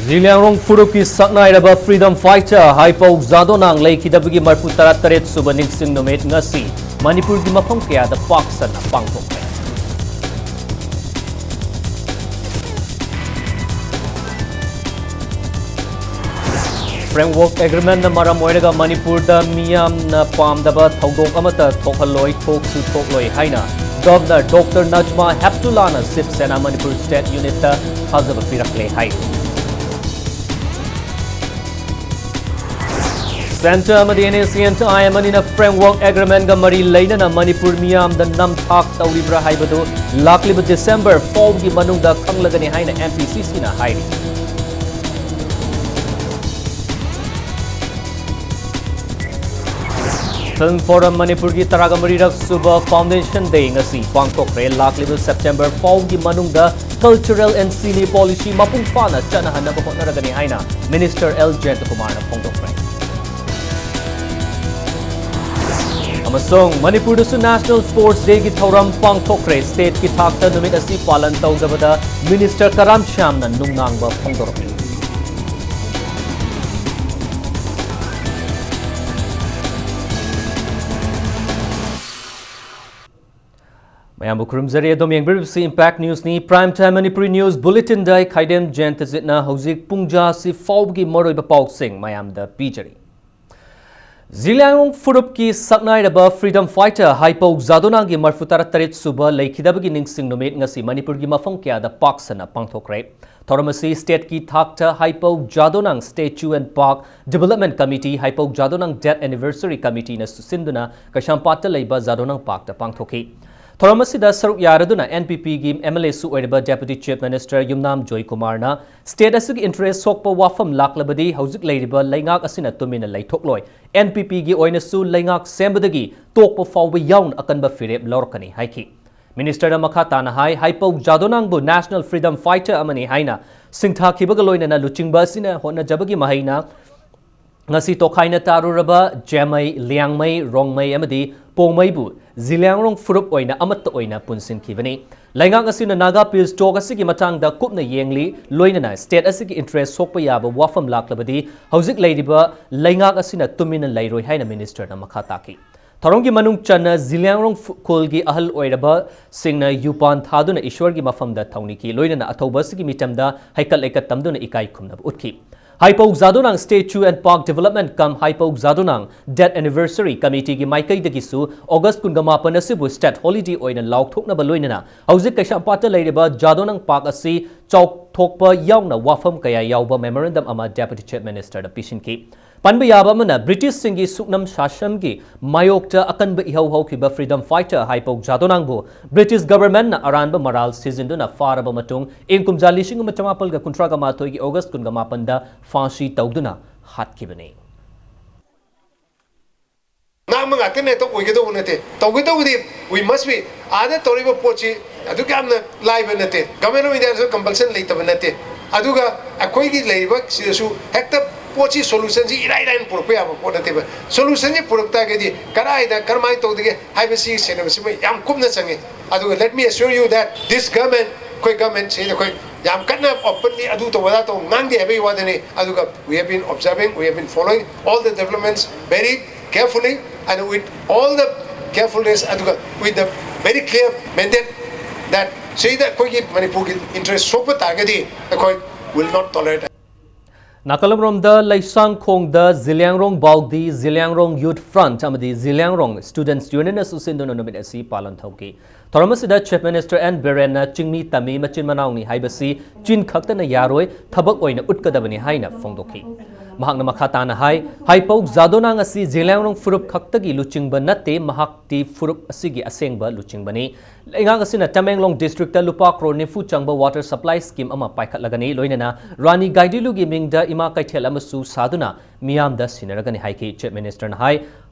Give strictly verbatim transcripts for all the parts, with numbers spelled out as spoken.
ꯖꯤꯂꯤꯌꯥꯡꯔꯣꯡ ꯐꯨꯔꯨꯞꯀꯤ ꯁꯛꯅꯥꯏꯔꯕ freedom fighter ꯍꯥꯏꯄꯧ ꯖꯥꯗꯣꯅꯥꯡ ꯂꯩꯈꯤꯗꯕꯒꯤ ꯃꯔꯐꯨ ꯇꯔꯥ ꯇꯔꯦꯠ ꯁꯨꯕ ꯅꯤꯡꯁꯤꯡ ꯅꯨꯃꯤꯠ ꯉꯁꯤ ꯃꯅꯤꯄꯨꯔꯒꯤ ꯃꯐꯝ ꯀꯌꯥꯗ ꯄꯥꯛ ꯁꯟꯅ ꯄꯥꯡꯊꯣꯛꯈ꯭ꯔꯦ꯫ Framework Agreement ꯅ ꯃꯔꯝ ꯑꯣꯏꯔꯒ ꯃꯅꯤꯄꯨꯔꯗ ꯃꯤꯌꯥꯝꯅ ꯄꯥꯝꯗꯕ ꯊꯧꯗꯣꯛ ꯑꯃꯠꯇ ꯊꯣꯛꯍꯜꯂꯣꯏ, ꯊꯣꯛꯁꯨ ꯊꯣꯛꯂꯣꯏ ꯍꯥꯏꯅ Governor Doctor Najma Heptullahꯅ Shiv Sena Manipur State Unitꯇ ꯊꯥꯖꯕ ꯄꯤꯔꯛꯂꯦ ꯍꯥꯏ꯫ Centre ꯑꯃꯗꯤ NSCN-IM ꯑꯅꯤꯅ Framework Agreement-ꯒ ꯃꯔꯤ ꯂꯩꯅꯅ ꯃꯅꯤꯄꯨꯔ ꯃꯤꯌꯥꯝꯗ ꯅꯝꯊꯥꯛ ꯇꯧꯔꯤꯕ꯭ꯔꯥ ꯍꯥꯏꯕꯗꯨ ꯂꯥꯛꯂꯤꯕ December ꯐꯥꯎꯒꯤ ꯃꯅꯨꯡꯗ ꯈꯪꯂꯒꯅꯤ ꯍꯥꯏꯅ MPCC-ꯅ ꯍꯥꯏꯔꯤ꯫ Film Forum ꯃꯅꯤꯄꯨꯔꯒꯤ ꯇꯔꯥꯒ ꯃꯔꯤꯔꯛ ꯁꯨꯕ Foundation Day ꯉꯁꯤ ꯄꯥꯡꯊꯣꯛꯈ꯭ꯔꯦ꯫ ꯂꯥꯛꯂꯤꯕ September ꯐꯥꯎꯒꯤ ꯃꯅꯨꯡꯗ Cultural and Cine Policy ꯃꯄꯨꯡ ꯐꯥꯅ ꯆꯠꯅꯍꯟꯅꯕ ꯍꯣꯠꯅꯔꯒꯅꯤ ꯍꯥꯏꯅ Minister L Jayantakumarꯅ ꯐꯣꯡꯗꯣꯛꯈ꯭ꯔꯦ꯫ ꯑꯃꯁꯨꯡ ꯃꯅꯤꯄꯨꯔꯗꯁꯨ National Sports Day-ꯒꯤ ꯊꯧꯔꯝ ꯄꯥꯡꯊꯣꯛꯈ꯭ꯔꯦ꯫ State-ꯀꯤ ꯊꯥꯛꯇ ꯅꯨꯃꯤꯠ ꯑꯁꯤ ꯄꯥꯂꯟ ꯇꯧꯗꯕꯗ Minister ꯀꯔꯥꯝ ꯁ꯭ꯌꯥꯝꯅ ꯅꯨꯡꯅꯥꯡꯕ ꯐꯣꯡꯗꯣꯔꯛꯂꯤ꯫ ꯃꯌꯥꯝꯕꯨ ꯈꯨꯔꯨꯝꯖꯔꯤ꯫ ꯑꯗꯣꯝ ꯌꯦꯡꯕꯤꯔꯤꯕꯁꯤ Impact News-ꯅꯤ꯫ Prime Time Manipuri News Bulletin-ꯗ ꯑꯩ ꯈꯥꯏꯗꯦꯝ ꯖꯌꯟꯇꯖꯤꯠꯅ ꯍꯧꯖꯤꯛ ꯄꯨꯡꯖꯥ ꯑꯁꯤ ꯐꯥꯎꯕꯒꯤ ꯃꯔꯨꯑꯣꯏꯕ ꯄꯥꯎꯁꯤꯡ ꯃꯌꯥꯝꯗ ꯄꯤꯖꯔꯤ꯫ ꯖꯤꯂꯤꯌꯥꯡꯔꯣꯡ ꯐꯨꯔꯨꯞꯀꯤ ꯁꯛꯅꯥꯏꯔꯕ freedom fighter ꯍꯥꯏꯄꯧ ꯖꯥꯗꯣꯅꯥꯡꯒꯤ ꯃꯔꯐꯨ ꯇꯔꯥ ꯇꯔꯦꯠ ꯁꯨꯕ ꯂꯩꯈꯤꯗꯕꯒꯤ ꯅꯤꯡꯁꯤꯡ ꯅꯨꯃꯤꯠ ꯉꯁꯤ ꯃꯅꯤꯄꯨꯔꯒꯤ ꯃꯐꯝ ꯀꯌꯥꯗ ꯄꯥꯛ ꯁꯟꯅ ꯄꯥꯡꯊꯣꯛꯈ꯭ꯔꯦ꯫ ꯊꯧꯔꯝ ꯑꯁꯤ state-ꯀꯤ ꯊꯥꯛꯇ ꯍꯥꯏꯄꯧ ꯖꯥꯗꯣꯅꯥꯡ Statue and Park Development Committee, ꯍꯥꯏꯄꯧ ꯖꯥꯗꯣꯅꯥꯡ Death Anniversary Committee-ꯅ ꯁꯤꯟꯗꯨꯅ ꯀꯩꯁꯥꯝꯄꯥꯠꯇ ꯂꯩꯕ ꯖꯥꯗꯣꯅꯥꯡ Park-ꯇ ꯄꯥꯡꯊꯣꯛꯈꯤ꯫ ꯊꯧꯔꯝ ꯑꯁꯤꯗ ꯁꯔꯨꯛ ꯌꯥꯔꯗꯨꯅ NPP-ꯒꯤ MLA-ꯁꯨ ꯑꯣꯏꯔꯤꯕ Deputy Chief Minister ꯌꯨꯝꯅꯥꯝ ꯖꯣꯏꯀꯨꯃꯥꯔꯅ state ꯑꯁꯤꯒꯤ interest ꯁꯣꯛꯄ ꯋꯥꯐꯝ ꯂꯥꯛꯂꯕꯗꯤ ꯍꯧꯖꯤꯛ ꯂꯩꯔꯤꯕ ꯂꯩꯉꯥꯛ ꯑꯁꯤꯅ ꯇꯨꯃꯤꯟꯅ ꯂꯩꯊꯣꯛꯂꯣꯏ, NPP-ꯒꯤ ꯑꯣꯏꯅꯁꯨ ꯂꯩꯉꯥꯛ ꯁꯦꯝꯕꯗꯒꯤ ꯇꯣꯛꯄ ꯐꯥꯎꯕ ꯌꯥꯎꯅ ꯑꯀꯟꯕ ꯐꯤꯔꯦꯞ ꯂꯧꯔꯛꯀꯅꯤ ꯍꯥꯏꯈꯤ꯫ Minister-ꯅ ꯃꯈꯥ ꯇꯥꯅ ꯍꯥꯏ, ꯍꯥꯏꯄꯧ ꯖꯥꯗꯣꯅꯥꯡꯕꯨ national freedom fighter ꯑꯃꯅꯤ ꯍꯥꯏꯅ ꯁꯤꯡꯊꯥꯈꯤꯕꯒ ꯂꯣꯏꯅꯅ ꯂꯨꯆꯤꯡꯕ ꯑꯁꯤꯅ ꯍꯣꯠꯅꯖꯕꯒꯤ ꯃꯍꯩꯅ ꯉꯁꯤ ꯇꯣꯈꯥꯏꯅ ꯇꯥꯔꯨꯔꯕ ꯖꯦꯃꯩ, ꯂꯤꯌꯥꯡꯃꯩ, ꯔꯣꯡꯃꯩ ꯑꯃꯗꯤ ꯄꯣꯡꯃꯩꯕꯨ ꯖꯤꯂꯤꯌꯥꯡꯔꯣꯡ ꯐꯨꯔꯨꯞ ꯑꯣꯏꯅ ꯑꯃꯠꯇ ꯑꯣꯏꯅ ꯄꯨꯟꯁꯤꯟꯈꯤꯕꯅꯤ꯫ ꯂꯩꯉꯥꯛ ꯑꯁꯤꯅ ꯅꯥꯒꯥ ꯄꯤꯁ ꯇꯣꯛ ꯑꯁꯤꯒꯤ ꯃꯇꯥꯡꯗ ꯀꯨꯞꯅ ꯌꯦꯡꯂꯤ, ꯂꯣꯏꯅꯅ state ꯑꯁꯤꯒꯤ interest ꯁꯣꯛꯄ ꯌꯥꯕ ꯋꯥꯐꯝ ꯂꯥꯛꯂꯕꯗꯤ ꯍꯧꯖꯤꯛ ꯂꯩꯔꯤꯕ ꯂꯩꯉꯥꯛ ꯑꯁꯤꯅ ꯇꯨꯃꯤꯟꯅ ꯂꯩꯔꯣꯏ ꯍꯥꯏꯅ minister ꯅ ꯃꯈꯥ ꯇꯥꯈꯤ꯫ ꯊꯧꯔꯝꯒꯤ ꯃꯅꯨꯡ ꯆꯟꯅ ꯖꯤꯂꯤꯌꯥꯡꯔꯣꯡ ꯐꯨ-, ꯈꯨꯜꯒꯤ ꯑꯍꯜ ꯑꯣꯏꯔꯕꯁꯤꯡꯅ ꯌꯨꯄꯥꯟ ꯊꯥꯗꯨꯅ ꯏꯁ꯭ꯋꯔꯒꯤ ꯃꯐꯝꯗ ꯊꯧꯅꯤꯈꯤ, ꯂꯣꯏꯅꯅ ꯑꯊꯧꯕ ꯑꯁꯤꯒꯤ ꯃꯤꯆꯝꯗ ꯍꯩꯀꯠ ꯂꯩꯀꯠ ꯇꯝꯗꯨꯅ ꯏꯀꯥꯏ ꯈꯨꯝꯅꯕ ꯎꯠꯈꯤ꯫ ꯍꯥꯏꯄꯧ ꯖꯥꯗꯣꯅꯥꯡ Statue and Park Development cum ꯍꯥꯏꯄꯧ ꯖꯥꯗꯣꯅꯥꯡ Death Anniversary Committee ꯒꯤ ꯃꯥꯏꯀꯩꯗꯒꯤꯁꯨ August ꯀꯨꯟꯒ ꯃꯥꯄꯟ ꯑꯁꯤꯕꯨ state holiday ꯑꯣꯏꯅ ꯂꯥꯎꯊꯣꯛꯅꯕ ꯂꯣꯏꯅꯅ ꯍꯧꯖꯤꯛ ꯀꯩꯁꯥꯝꯄꯥꯠꯇ ꯂꯩꯔꯤꯕ ꯖꯥꯗꯣꯅꯥꯡ Park ꯑꯁꯤ ꯆꯥꯎꯊꯣꯛꯄ ꯌꯥꯎꯅ ꯋꯥꯐꯝ ꯀꯌꯥ ꯌꯥꯎꯕ memorandum ꯑꯃ Deputy Chief Minister ꯗ ꯄꯤꯁꯤꯟꯈꯤ꯫ ꯄꯟꯕ ꯌꯥꯕ ꯑꯃꯅ, ꯕ꯭ꯔꯤꯇꯤꯁꯁꯤꯡꯒꯤ ꯁꯨꯞꯅꯝ ꯁꯥꯁꯟꯒꯤ ꯃꯥꯌꯣꯛꯇ ꯑꯀꯟꯕ ꯏꯍꯧ ꯍꯧꯈꯤꯕ freedom fighter ꯍꯥꯏꯄꯧ ꯖꯥꯗꯣꯅꯥꯡꯕꯨ ꯕ꯭ꯔꯤꯇꯤꯁ government ꯅ ꯑꯔꯥꯟꯕ ꯃꯔꯥꯜ ꯁꯤꯖꯤꯟꯗꯨꯅ ꯐꯥꯔꯕ ꯃꯇꯨꯡ, ꯏꯪ ꯀꯨꯝꯖꯥ ꯂꯤꯁꯤꯡ ꯑꯃ ꯆꯃꯥꯄꯜꯒ ꯀꯨꯟꯊ꯭ꯔꯥꯒ ꯃꯥꯊꯣꯏꯒꯤ August ꯀꯨꯟꯒ ꯃꯥꯄꯟꯗ ꯐꯥꯁꯤ ꯇꯧꯗꯨꯅ ꯍꯥꯠꯈꯤꯕꯅꯤ꯫ ꯉꯥꯡꯕ ꯉꯥꯛꯇꯅ ꯍꯦꯛꯇ ꯑꯣꯏꯒꯗꯧꯕ ꯅꯠꯇꯦ, ꯇꯧꯒꯗꯧꯕꯗꯤ we must be, ꯑꯥꯗ ꯇꯧꯔꯤꯕ ꯄꯣꯠꯁꯤ ꯑꯗꯨꯛ ꯌꯥꯝꯅ ꯂꯥꯏꯕ ꯅꯠꯇꯦ, Government of India ꯗꯁꯨ compulsion ꯂꯩꯇꯕ ꯅꯠꯇꯦ꯫ ꯑꯗꯨꯒ ꯑꯩꯈꯣꯏꯒꯤ ꯂꯩꯔꯤꯕ ꯁꯤꯗꯁꯨ ꯍꯦꯛꯇ ꯄꯣꯠꯁꯤ solution ꯁꯤ ꯏꯔꯥꯏ ꯂꯥꯏꯅ ꯄꯨꯔꯛꯄ ꯌꯥꯕ ꯄꯣꯠ ꯅꯠꯇꯦꯕ꯫ Solution ꯁꯤ ꯄꯨꯔꯛ ꯇꯥꯔꯒꯗꯤ ꯀꯗꯥꯏꯗ ꯀꯔꯝꯍꯥꯏꯅ ꯇꯧꯗꯒꯦ ꯍꯥꯏꯕꯁꯤ ꯁꯦꯟꯅꯕꯁꯤꯃ ꯌꯥꯝ ꯀꯨꯞꯅ ꯆꯪꯉꯤ꯫ ꯑꯗꯨꯒ let me assure you that this government, ꯑꯩꯈꯣꯏ government ꯁꯤꯗ ꯑꯩꯈꯣꯏ ꯌꯥꯝ ꯀꯟꯅ openly ꯑꯗꯨ ꯇꯧ ꯑꯗꯥ ꯇꯧ ꯉꯥꯡꯗꯦ ꯍꯥꯏꯕꯒꯤ ꯋꯥꯗꯅꯤ꯫ ꯑꯗꯨꯒ we have been observing, we have been following all the developments very carefully and with all the carefulness, ꯑꯗꯨꯒ with the very clear mandate that ꯁꯤꯗ ꯑꯩꯈꯣꯏꯒꯤ ꯃꯅꯤꯄꯨꯔꯒꯤ interest ꯁꯣꯛꯄ ꯇꯥꯔꯒꯗꯤ ꯑꯩꯈꯣꯏ will not tolerate꯫ ꯅꯥꯀꯜ ꯑꯃꯔꯣꯝꯗ, ꯂꯩꯁꯥꯡꯈꯣꯡꯗ ꯖꯤꯂꯤꯌꯥꯡꯔꯣꯡ ꯕꯥꯎꯗꯤ, ꯖꯤꯂꯤꯌꯥꯡꯔꯣꯡ Youth Front ꯑꯃꯗꯤ ꯖꯤꯂꯤꯌꯥꯡꯔꯣꯡ Students Union ꯅ ꯁꯨꯁꯤꯟꯗꯨꯅ ꯅꯨꯃꯤꯠ ꯑꯁꯤ ꯄꯥꯂꯟ ꯇꯧꯈꯤ꯫ ꯊꯧꯔꯝ ꯑꯁꯤꯗ Chief Minister N ꯕꯤꯔꯦꯟꯅ ꯆꯤꯡꯃꯤ ꯇꯝꯃꯤ ꯃꯆꯤꯟ ꯃꯅꯥꯎꯅꯤ ꯍꯥꯏꯕꯁꯤ ꯆꯤꯟ ꯈꯛꯇꯅ ꯌꯥꯔꯣꯏ, ꯊꯕꯛ ꯑꯣꯏꯅ ꯎꯠꯀꯗꯕꯅꯤ ꯍꯥꯏꯅ ꯐꯣꯡꯗꯣꯛꯈꯤ꯫ ꯃꯍꯥꯛꯅ ꯃꯈꯥ ꯇꯥꯅ ꯍꯥꯏ, ꯍꯥꯏꯄꯧ ꯖꯥꯗꯣꯅꯥꯡ ꯑꯁꯤ ꯖꯤꯂꯤꯌꯥꯡꯔꯣꯡ ꯐꯨꯔꯨꯞ ꯈꯛꯇꯒꯤ ꯂꯨꯆꯤꯡꯕ ꯅꯠꯇꯦ, ꯃꯍꯥꯛꯇꯤ ꯐꯨꯔꯨꯞ ꯑꯁꯤꯒꯤ ꯑꯁꯦꯡꯕ ꯂꯨꯆꯤꯡꯕꯅꯤ꯫ ꯂꯩꯉꯥꯛ ꯑꯁꯤꯅ ꯇꯃꯦꯡꯂꯣꯡ district ꯇ ꯂꯨꯄꯥ ꯀ꯭ꯔꯣꯔ ꯅꯤꯐꯨ ꯆꯪꯕ water supply scheme ꯑꯃ ꯄꯥꯏꯈꯠꯂꯒꯅꯤ, ꯂꯣꯏꯅꯅ ꯔꯥꯅꯤ ꯒꯥꯏꯗꯤꯟꯂꯤꯌꯨꯒꯤ ꯃꯤꯡꯗ ꯏꯃꯥ ꯀꯩꯊꯦꯜ ꯑꯃꯁꯨ ꯁꯥꯗꯨꯅ ꯃꯤꯌꯥꯝꯗ ꯁꯤꯟꯅꯔꯒꯅꯤ ꯍꯥꯏꯈꯤ꯫ Chief Minister ꯅ ꯍꯥꯏ,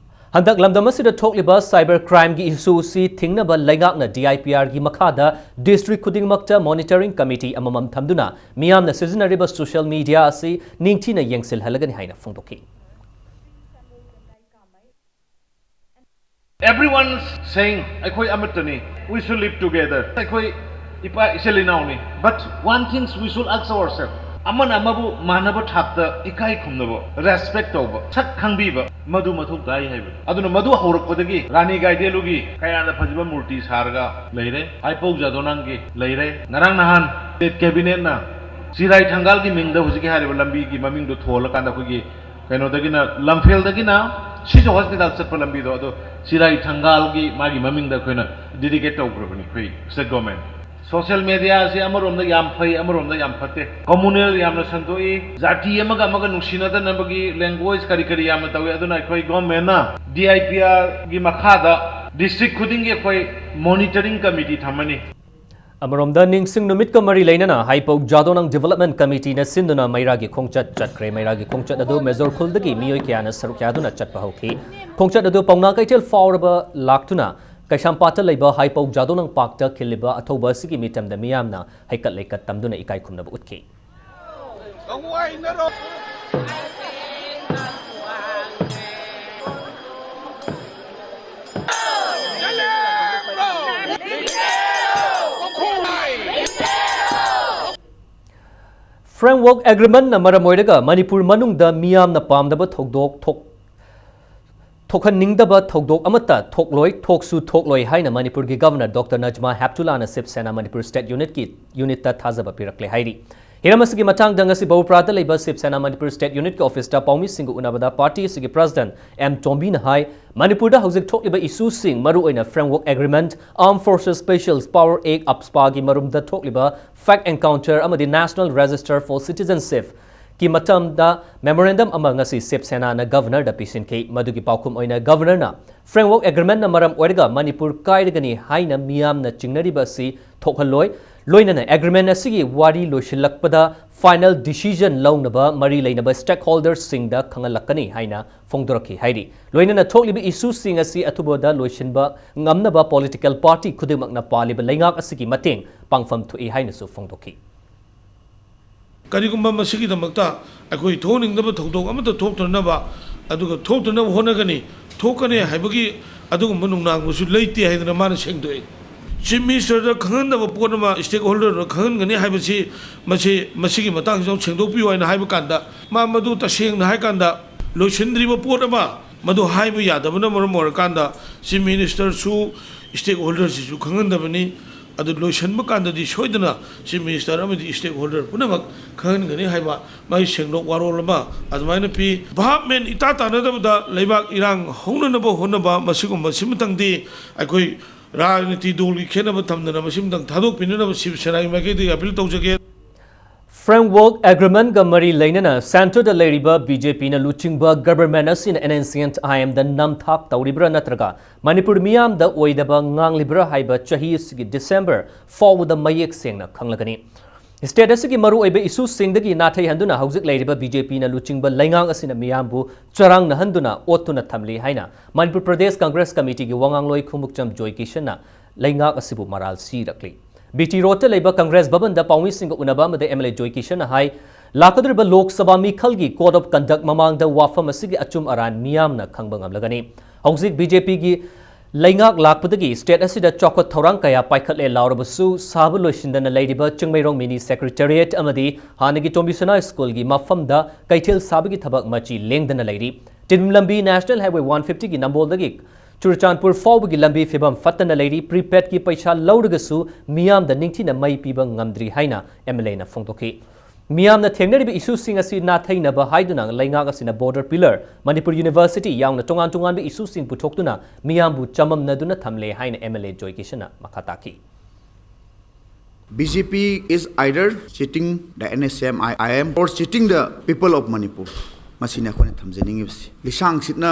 ꯍꯟꯗꯛ ꯂꯝꯗꯝ ꯑꯁꯤꯗ ꯊꯣꯛꯂꯤꯕ cyber crime ꯒꯤ issue ꯑꯁꯤ ꯊꯤꯡꯅꯕ ꯂꯩꯉꯥꯛꯅ D I P R ꯒꯤ ꯃꯈꯥꯗ district ꯈꯨꯗꯤꯡꯃꯛꯇ monitoring committee ꯑꯃꯃꯝ ꯊꯝꯗꯨꯅ ꯃꯤꯌꯥꯝꯅ ꯁꯤꯖꯤꯟꯅꯔꯤꯕ social media ꯑꯁꯤ ꯅꯤꯡꯊꯤꯅ ꯌꯦꯡꯁꯤꯜꯍꯜꯂꯒꯅꯤ ꯍꯥꯏꯅ ꯐꯣꯡꯗꯣꯛꯈꯤ꯫ Everyone saying ꯑꯩꯈꯣꯏ ꯑꯃꯠꯇꯅꯤ, we should live together, ꯑꯩꯈꯣꯏ ꯏꯄꯥ ꯏꯆꯤꯜ ꯏꯅꯥꯎꯅꯤ, but one things we should ask ourselves, ꯑꯃꯅ ꯑꯃꯕꯨ ꯃꯥꯟꯅꯕ ꯊꯥꯛꯇ ꯏꯀꯥꯏ ꯈꯨꯝꯅꯕ, respect ꯇꯧꯕ, ꯁꯛ ꯈꯪꯕꯤꯕ, ꯃꯗꯨ ꯃꯊꯧ ꯇꯥꯏ ꯍꯥꯏꯕꯅꯤ꯫ ꯑꯗꯨꯅ ꯃꯗꯨ ꯍꯧꯔꯛꯄꯗꯒꯤ ꯔꯥꯅꯤ ꯒꯥꯏꯗꯦꯟꯂꯨꯒꯤ ꯀꯌꯥꯗ ꯐꯖꯕ ꯃꯨꯔꯇꯤ ꯁꯥꯔꯒ ꯂꯩꯔꯦ, ꯍꯥꯏꯄꯧ ꯖꯥꯗꯣꯅꯥꯡꯒꯤ ꯂꯩꯔꯦ꯫ ꯉꯔꯥꯡ ꯅꯍꯥꯟ state cabinetꯅ ꯆꯤꯔꯥꯏ ꯊꯪꯒꯥꯜꯒꯤ ꯃꯤꯡꯗ ꯍꯧꯖꯤꯛꯀꯤ ꯍꯥꯏꯔꯤꯕ ꯂꯝꯕꯤꯒꯤ ꯃꯃꯤꯡꯗꯣ ꯊꯣꯜꯂꯀꯥꯟꯗ ꯑꯩꯈꯣꯏꯒꯤ ꯀꯩꯅꯣꯗꯒꯤꯅ, ꯂꯝꯐꯦꯜꯗꯒꯤꯅ ꯁꯤꯖ hospital ꯆꯠꯄ ꯂꯝꯕꯤꯗꯣ, ꯑꯗꯣ ꯆꯤꯔꯥꯏ ꯊꯪꯒꯥꯜꯒꯤ ꯃꯥꯒꯤ ꯃꯃꯤꯡꯗ ꯑꯩꯈꯣꯏꯅ dedicate ꯇꯧꯈ꯭ꯔꯕꯅꯤ ꯑꯩꯈꯣꯏ state government꯫ Social media ꯑꯁꯤ ꯑꯃꯔꯣꯝꯗ ꯌꯥꯝ ꯐꯩ, ꯑꯃꯔꯣꯝꯗ ꯌꯥꯝ ꯐꯠꯇꯦ꯫ Communal ꯌꯥꯝꯅ ꯁꯟꯗꯣꯛꯏ, ꯖꯥꯇꯤ ꯑꯃꯒ ꯑꯃꯒ ꯅꯨꯡꯁꯤꯅꯗꯅꯕꯒꯤ language ꯀꯔꯤ ꯀꯔꯤ ꯌꯥꯝꯅ ꯇꯧꯏ꯫ ꯑꯗꯨꯅ ꯑꯩꯈꯣꯏ governmentꯅ DIPRꯒꯤ ꯃꯈꯥꯗ district ꯈꯨꯗꯤꯡꯒꯤ ꯑꯩꯈꯣꯏ monitoring committee ꯊꯝꯃꯅꯤ꯫ ꯑꯃꯔꯣꯝꯗ, ꯅꯤꯡꯁꯤꯡ ꯅꯨꯃꯤꯠꯀ ꯃꯔꯤ ꯂꯩꯅꯅ ꯍꯥꯏꯄꯧ ꯖꯥꯗꯣꯅꯥꯡ Development Committeeꯅ ꯁꯤꯟꯗꯨꯅ ꯃꯩꯔꯥꯒꯤ ꯈꯣꯡꯆꯠ ꯆꯠꯈ꯭ꯔꯦ꯫ ꯃꯩꯔꯥꯒꯤ ꯈꯣꯡꯆꯠ ꯑꯗꯨ ꯃꯦꯖꯣꯔ ꯈꯨꯜꯗꯒꯤ ꯃꯤꯑꯣꯏ ꯀꯌꯥꯅ ꯁꯔꯨꯛ ꯌꯥꯗꯨꯅ ꯆꯠꯄ ꯍꯧꯈꯤ꯫ ꯈꯣꯡꯆꯠ ꯑꯗꯨ ꯄꯥꯎꯅꯥ ꯀꯩꯊꯦꯜ ꯐꯥꯎꯔꯕ ꯂꯥꯛꯇꯨꯅ ꯀꯩꯁꯥꯝꯄꯥꯠꯇ ꯂꯩꯕ ꯍꯥꯏꯄꯧ ꯖꯥꯗꯣꯅꯥꯡ ꯄꯥꯔꯛꯇ ꯈꯤꯜꯂꯤꯕ ꯑꯊꯧꯕ ꯑꯁꯤꯒꯤ ꯃꯤꯇꯝꯗ ꯃꯤꯌꯥꯝꯅ ꯍꯩꯀꯠ ꯂꯩꯀꯠ ꯇꯝꯗꯨꯅ ꯏꯀꯥꯏ ꯈꯨꯝꯅꯕ ꯎꯠꯈꯤ꯫ Framework Agreementꯅ ꯃꯔꯝ ꯑꯣꯏꯔꯒ ꯃꯅꯤꯄꯨꯔ ꯃꯅꯨꯡꯗ ꯃꯤꯌꯥꯝꯅ ꯄꯥꯝꯗꯕ ꯊꯧꯗꯣꯛ ꯊꯣꯛ-, ꯊꯣꯛꯍꯟꯅꯤꯡꯗꯕ ꯊꯧꯗꯣꯛ ꯑꯃꯠꯇ ꯊꯣꯛꯂꯣꯏ, ꯊꯣꯛꯁꯨ ꯊꯣꯛꯂꯣꯏ ꯍꯥꯏꯅ ꯃꯅꯤꯄꯨꯔꯒꯤ Governor Doctor Najma Heptullaꯅ Shiv Sena Manipur State Unitꯀꯤ, Unitꯇ ꯊꯥꯖꯕ ꯄꯤꯔꯛꯂꯦ ꯍꯥꯏꯔꯤ꯫ ꯍꯤꯔꯝ ꯑꯁꯤꯒꯤ ꯃꯇꯥꯡꯗ ꯉꯁꯤ ꯕꯧꯄ꯭ꯔꯥꯗ ꯂꯩꯕ Shiv Sena Manipur State Unitꯀꯤ officeꯇ ꯄꯥꯎꯃꯤꯁꯤꯡꯒ ꯎꯅꯕꯗ party ꯑꯁꯤꯒꯤ President ꯑꯦꯝ ꯇꯣꯝꯕꯤꯅ ꯍꯥꯏ, ꯃꯅꯤꯄꯨꯔꯗ ꯍꯧꯖꯤꯛ ꯊꯣꯛꯂꯤꯕ issueꯁꯤꯡ, ꯃꯔꯨꯑꯣꯏꯅ Framework Agreement, Armed Forces Special Power Act, AFSPAꯒꯤ ꯃꯔꯨꯝꯗ ꯊꯣꯛꯂꯤꯕ fact encounter ꯑꯃꯗꯤ National Register for Citizenship ꯀꯤ ꯃꯇꯝꯗ memorandum ꯑꯃ ꯉꯁꯤ Shiv Senaꯅ Governorꯗ ꯄꯤꯁꯤꯟꯈꯤ꯫ ꯃꯗꯨꯒꯤ ꯄꯥꯎꯈꯨꯝ ꯑꯣꯏꯅ Governorꯅ Framework Agreementꯅ ꯃꯔꯝ ꯑꯣꯏꯔꯒ ꯃꯅꯤꯄꯨꯔ ꯀꯥꯏꯔꯒꯅꯤ ꯍꯥꯏꯅ ꯃꯤꯌꯥꯝꯅ ꯆꯤꯡꯅꯔꯤꯕ ꯑꯁꯤ ꯊꯣꯛꯍꯜꯂꯣꯏ꯫ ꯂꯣꯏꯅꯅ agreement ꯑꯁꯤꯒꯤ ꯋꯥꯔꯤ ꯂꯣꯏꯁꯤꯜꯂꯛꯄꯗ final decision ꯂꯧꯅꯕ ꯃꯔꯤ ꯂꯩꯅꯕ stakeholderꯁꯤꯡꯗ ꯈꯪꯍꯜꯂꯛꯀꯅꯤ ꯍꯥꯏꯅ ꯐꯣꯡꯗꯣꯔꯛꯈꯤ ꯍꯥꯏꯔꯤ꯫ ꯂꯣꯏꯅꯅ ꯊꯣꯛꯂꯤꯕ issueꯁꯤꯡ ꯑꯁꯤ ꯑꯊꯨꯕꯗ ꯂꯣꯏꯁꯤꯟꯕ ꯉꯝꯅꯕ political party ꯈꯨꯗꯤꯡꯃꯛꯅ ꯄꯥꯜꯂꯤꯕ ꯂꯩꯉꯥꯛ ꯑꯁꯤꯒꯤ ꯃꯇꯦꯡ ꯄꯥꯡꯐꯝ ꯊꯣꯛꯏ ꯍꯥꯏꯅꯁꯨ ꯐꯣꯡꯗꯣꯛꯈꯤ꯫ ꯀꯔꯤꯒꯨꯝꯕ ꯃꯁꯤꯒꯤꯗꯃꯛꯇ ꯑꯩꯈꯣꯏ ꯊꯣꯛꯍꯟꯅꯤꯡꯗꯕ ꯊꯧꯗꯣꯛ ꯑꯃꯠꯇ ꯊꯣꯛꯇꯅꯕ, ꯑꯗꯨꯒ ꯊꯣꯛꯇꯅꯕ ꯍꯣꯠꯅꯒꯅꯤ, ꯊꯣꯛꯀꯅꯤ ꯍꯥꯏꯕꯒꯤ ꯑꯗꯨꯒꯨꯝꯕ ꯅꯨꯡꯅꯥꯡꯕꯁꯨ ꯂꯩꯇꯦ ꯍꯥꯏꯗꯅ ꯃꯥꯅ ꯁꯦꯡꯗꯣꯛꯏ꯫ ꯆꯤꯐ ꯃꯤꯅꯤꯁꯇꯔꯗ ꯈꯪꯍꯟꯗꯕ ꯄꯣꯠ ꯑꯃ ꯁ꯭ꯇꯦꯛ ꯍꯣꯜꯗꯔꯗ ꯈꯪꯍꯟꯒꯅꯤ ꯍꯥꯏꯕꯁꯤ, ꯃꯁꯤ, ꯃꯁꯤꯒꯤ ꯃꯇꯥꯡꯁꯤꯗ ꯑꯃꯨꯛ ꯁꯦꯡꯗꯣꯛꯄꯤꯌꯨ ꯍꯥꯏꯅ ꯍꯥꯏꯕ ꯀꯥꯟꯗ, ꯃꯥ ꯃꯗꯨ ꯇꯁꯦꯡꯅ ꯍꯥꯏꯀꯥꯟꯗ ꯂꯣꯏꯁꯤꯟꯗ꯭ꯔꯤꯕ ꯄꯣꯠ ꯑꯃ, ꯃꯗꯨ ꯍꯥꯏꯕ ꯌꯥꯗꯕꯅ ꯃꯔꯝ ꯑꯣꯏꯔꯀꯥꯟꯗ ꯆꯤꯐ ꯃꯤꯅꯤꯁꯇꯔꯁꯨ ꯁ꯭ꯇꯦꯛ ꯍꯣꯜꯗꯔꯁꯤꯁꯨ ꯈꯪꯍꯟꯗꯕꯅꯤ꯫ ꯑꯗꯨ ꯂꯣꯏꯁꯤꯟꯕ ꯀꯥꯟꯗꯗꯤ ꯁꯣꯏꯗꯅ ꯆꯤꯐ ꯃꯤꯅꯤꯁꯇꯔ ꯑꯃꯗꯤ ꯁ꯭ꯇꯦꯛ ꯍꯣꯜꯗꯔ ꯄꯨꯝꯅꯃꯛ ꯈꯪꯍꯟꯒꯅꯤ ꯍꯥꯏꯕ ꯃꯥꯒꯤ ꯁꯦꯡꯗꯣꯛ ꯋꯥꯔꯣꯜ ꯑꯃ ꯑꯗꯨꯃꯥꯏꯅ ꯄꯤ꯫ ꯚꯥꯕ ꯃꯦꯟ ꯏꯇꯥ ꯇꯥꯅꯗꯕꯗ ꯂꯩꯕꯥꯛ ꯏꯔꯥꯡ ꯍꯧꯅꯅꯕ ꯍꯣꯠꯅꯕ, ꯃꯁꯤꯒꯨꯝꯕ ꯁꯤꯃꯇꯪꯗꯤ ꯑꯩꯈꯣꯏ ꯔꯥꯖꯅꯤꯇꯤ ꯗꯣꯜꯒꯤ ꯈꯦꯠꯅꯕ ꯊꯝꯗꯅ ꯃꯁꯤꯃꯇꯪ ꯊꯥꯗꯣꯛꯄꯤꯅꯅꯕ ꯁꯤꯕ ꯁꯦꯅꯥꯒꯤ ꯃꯥꯏꯀꯩꯗꯒꯤ ꯑꯄꯤꯜ ꯇꯧꯖꯒꯦ꯫ Framework Agreementꯒ ꯃꯔꯤ ꯂꯩꯅꯅ centreꯗ ꯂꯩꯔꯤꯕ BJPꯅ ꯂꯨꯆꯤꯡꯕ government ꯑꯁꯤꯅ NSCN IMꯗ ꯅꯝꯊꯥꯛ ꯇꯧꯔꯤꯕ꯭ꯔꯥ ꯅꯠꯇ꯭ꯔꯒ ꯃꯅꯤꯄꯨꯔ ꯃꯤꯌꯥꯝꯗ ꯑꯣꯏꯗꯕ ꯉꯥꯡꯂꯤꯕ꯭ꯔꯥ ꯍꯥꯏꯕ ꯆꯍꯤ ꯑꯁꯤꯒꯤ December ꯐꯥꯎꯕꯗ ꯃꯌꯦꯛ ꯁꯦꯡꯅ ꯈꯪꯂꯒꯅꯤ꯫ State ꯑꯁꯤꯒꯤ ꯃꯔꯨꯑꯣꯏꯕ issueꯁꯤꯡꯗꯒꯤ ꯅꯥꯊꯩꯍꯟꯗꯨꯅ ꯍꯧꯖꯤꯛ ꯂꯩꯔꯤꯕ BJPꯅ ꯂꯨꯆꯤꯡꯕ ꯂꯩꯉꯥꯛ ꯑꯁꯤꯅ ꯃꯤꯌꯥꯝꯕꯨ ꯆꯔꯥꯡꯅꯍꯟꯗꯨꯅ ꯑꯣꯠꯇꯨꯅ ꯊꯝꯂꯤ ꯍꯥꯏꯅ Manipur Pradesh Congress Committeeꯒꯤ ꯋꯥꯉꯥꯡꯂꯣꯏ ꯈꯨꯃꯨꯛꯆꯝ ꯖꯣꯏ ꯀꯤꯁꯟꯅ ꯂꯩꯉꯥꯛ ꯑꯁꯤꯕꯨ ꯃꯔꯥꯜ ꯁꯤꯔꯛꯂꯤ꯫ BT Roadꯇ ꯂꯩꯕ Congress ꯚꯕꯟꯗ ꯄꯥꯎꯃꯤꯁꯤꯡꯒ ꯎꯅꯕ ꯑꯃꯗ MLA ꯖꯣꯏ ꯀꯤꯁꯟꯅ ꯍꯥꯏ, ꯂꯥꯛꯀꯗꯧꯔꯤꯕ ꯂꯣꯛ ꯁꯚꯥ ꯃꯤꯈꯜꯒꯤ Code of Conduct ꯃꯃꯥꯡꯗ ꯋꯥꯐꯝ ꯑꯁꯤꯒꯤ ꯑꯆꯨꯝ ꯑꯔꯥꯟ ꯃꯤꯌꯥꯝꯅ ꯈꯪꯕ ꯉꯝꯂꯒꯅꯤ꯫ ꯍꯧꯖꯤꯛ BJPꯒꯤ ꯂꯩꯉꯥꯛ ꯂꯥꯛꯄꯗꯒꯤ state ꯑꯁꯤꯗ ꯆꯥꯎꯈꯠ ꯊꯧꯔꯥꯡ ꯀꯌꯥ ꯄꯥꯏꯈꯠꯂꯦ ꯂꯥꯎꯔꯕꯁꯨ, ꯁꯥꯕ ꯂꯣꯏꯁꯤꯟꯗꯅ ꯂꯩꯔꯤꯕ ꯆꯤꯡꯃꯩꯔꯣꯡ mini secretariat ꯑꯃꯗꯤ ꯍꯥꯟꯅꯒꯤ ꯇꯣꯝꯕꯤꯁꯅꯥ ꯁ꯭ꯀꯨꯜꯒꯤ ꯃꯐꯝꯗ ꯀꯩꯊꯦꯜ ꯁꯥꯕꯒꯤ ꯊꯕꯛ ꯃꯆꯤ ꯂꯦꯡꯗꯅ ꯂꯩꯔꯤ꯫ ꯇꯤꯗꯤꯝ ꯂꯝꯕꯤ National Highway one fiftyꯒꯤ ꯅꯝꯕꯣꯜꯗꯒꯤ ꯆꯨꯔꯆꯥꯟꯄꯨꯔ ꯐꯥꯎꯕꯒꯤ ꯂꯝꯕꯤ ꯐꯤꯕꯝ ꯐꯠꯇꯅ ꯂꯩꯔꯤ꯫ Prepaidꯀꯤ ꯄꯩꯁꯥ ꯂꯧꯔꯒꯁꯨ ꯃꯤꯌꯥꯝꯗ ꯅꯤꯡꯊꯤꯅ ꯃꯩ ꯄꯤꯕ ꯉꯝꯗ꯭ꯔꯤ ꯍꯥꯏꯅ MLAꯅ ꯐꯣꯡꯗꯣꯛꯈꯤ꯫ ꯃꯤꯌꯥꯝꯅ ꯊꯦꯡꯅꯔꯤꯕ issueꯁꯤꯡ ꯑꯁꯤ ꯅꯥꯊꯩꯅꯕ ꯍꯥꯏꯗꯨꯅ ꯂꯩꯉꯥꯛ ꯑꯁꯤꯅ border pillar, Manipur University ꯌꯥꯎꯅ ꯇꯣꯉꯥꯟ ꯇꯣꯉꯥꯟꯕ issueꯁꯤꯡ ꯄꯨꯊꯣꯛꯇꯨꯅ ꯃꯤꯌꯥꯝꯕꯨ ꯆꯃꯝꯅꯗꯨꯅ ꯊꯝꯂꯦ ꯍꯥꯏꯅ MLA ꯖꯣꯏ ꯀꯤꯁꯟꯅ ꯃꯈꯥ ꯇꯥꯈꯤ꯫ BJP is either cheating the NSCN IM or cheating the people of Manipur. ꯃꯁꯤꯅꯤ ꯑꯩꯈꯣꯏꯅ ꯊꯝꯖꯅꯤꯡꯉꯤꯕꯁꯤ꯫ ꯂꯤꯁꯥꯡ ꯁꯤꯠꯅ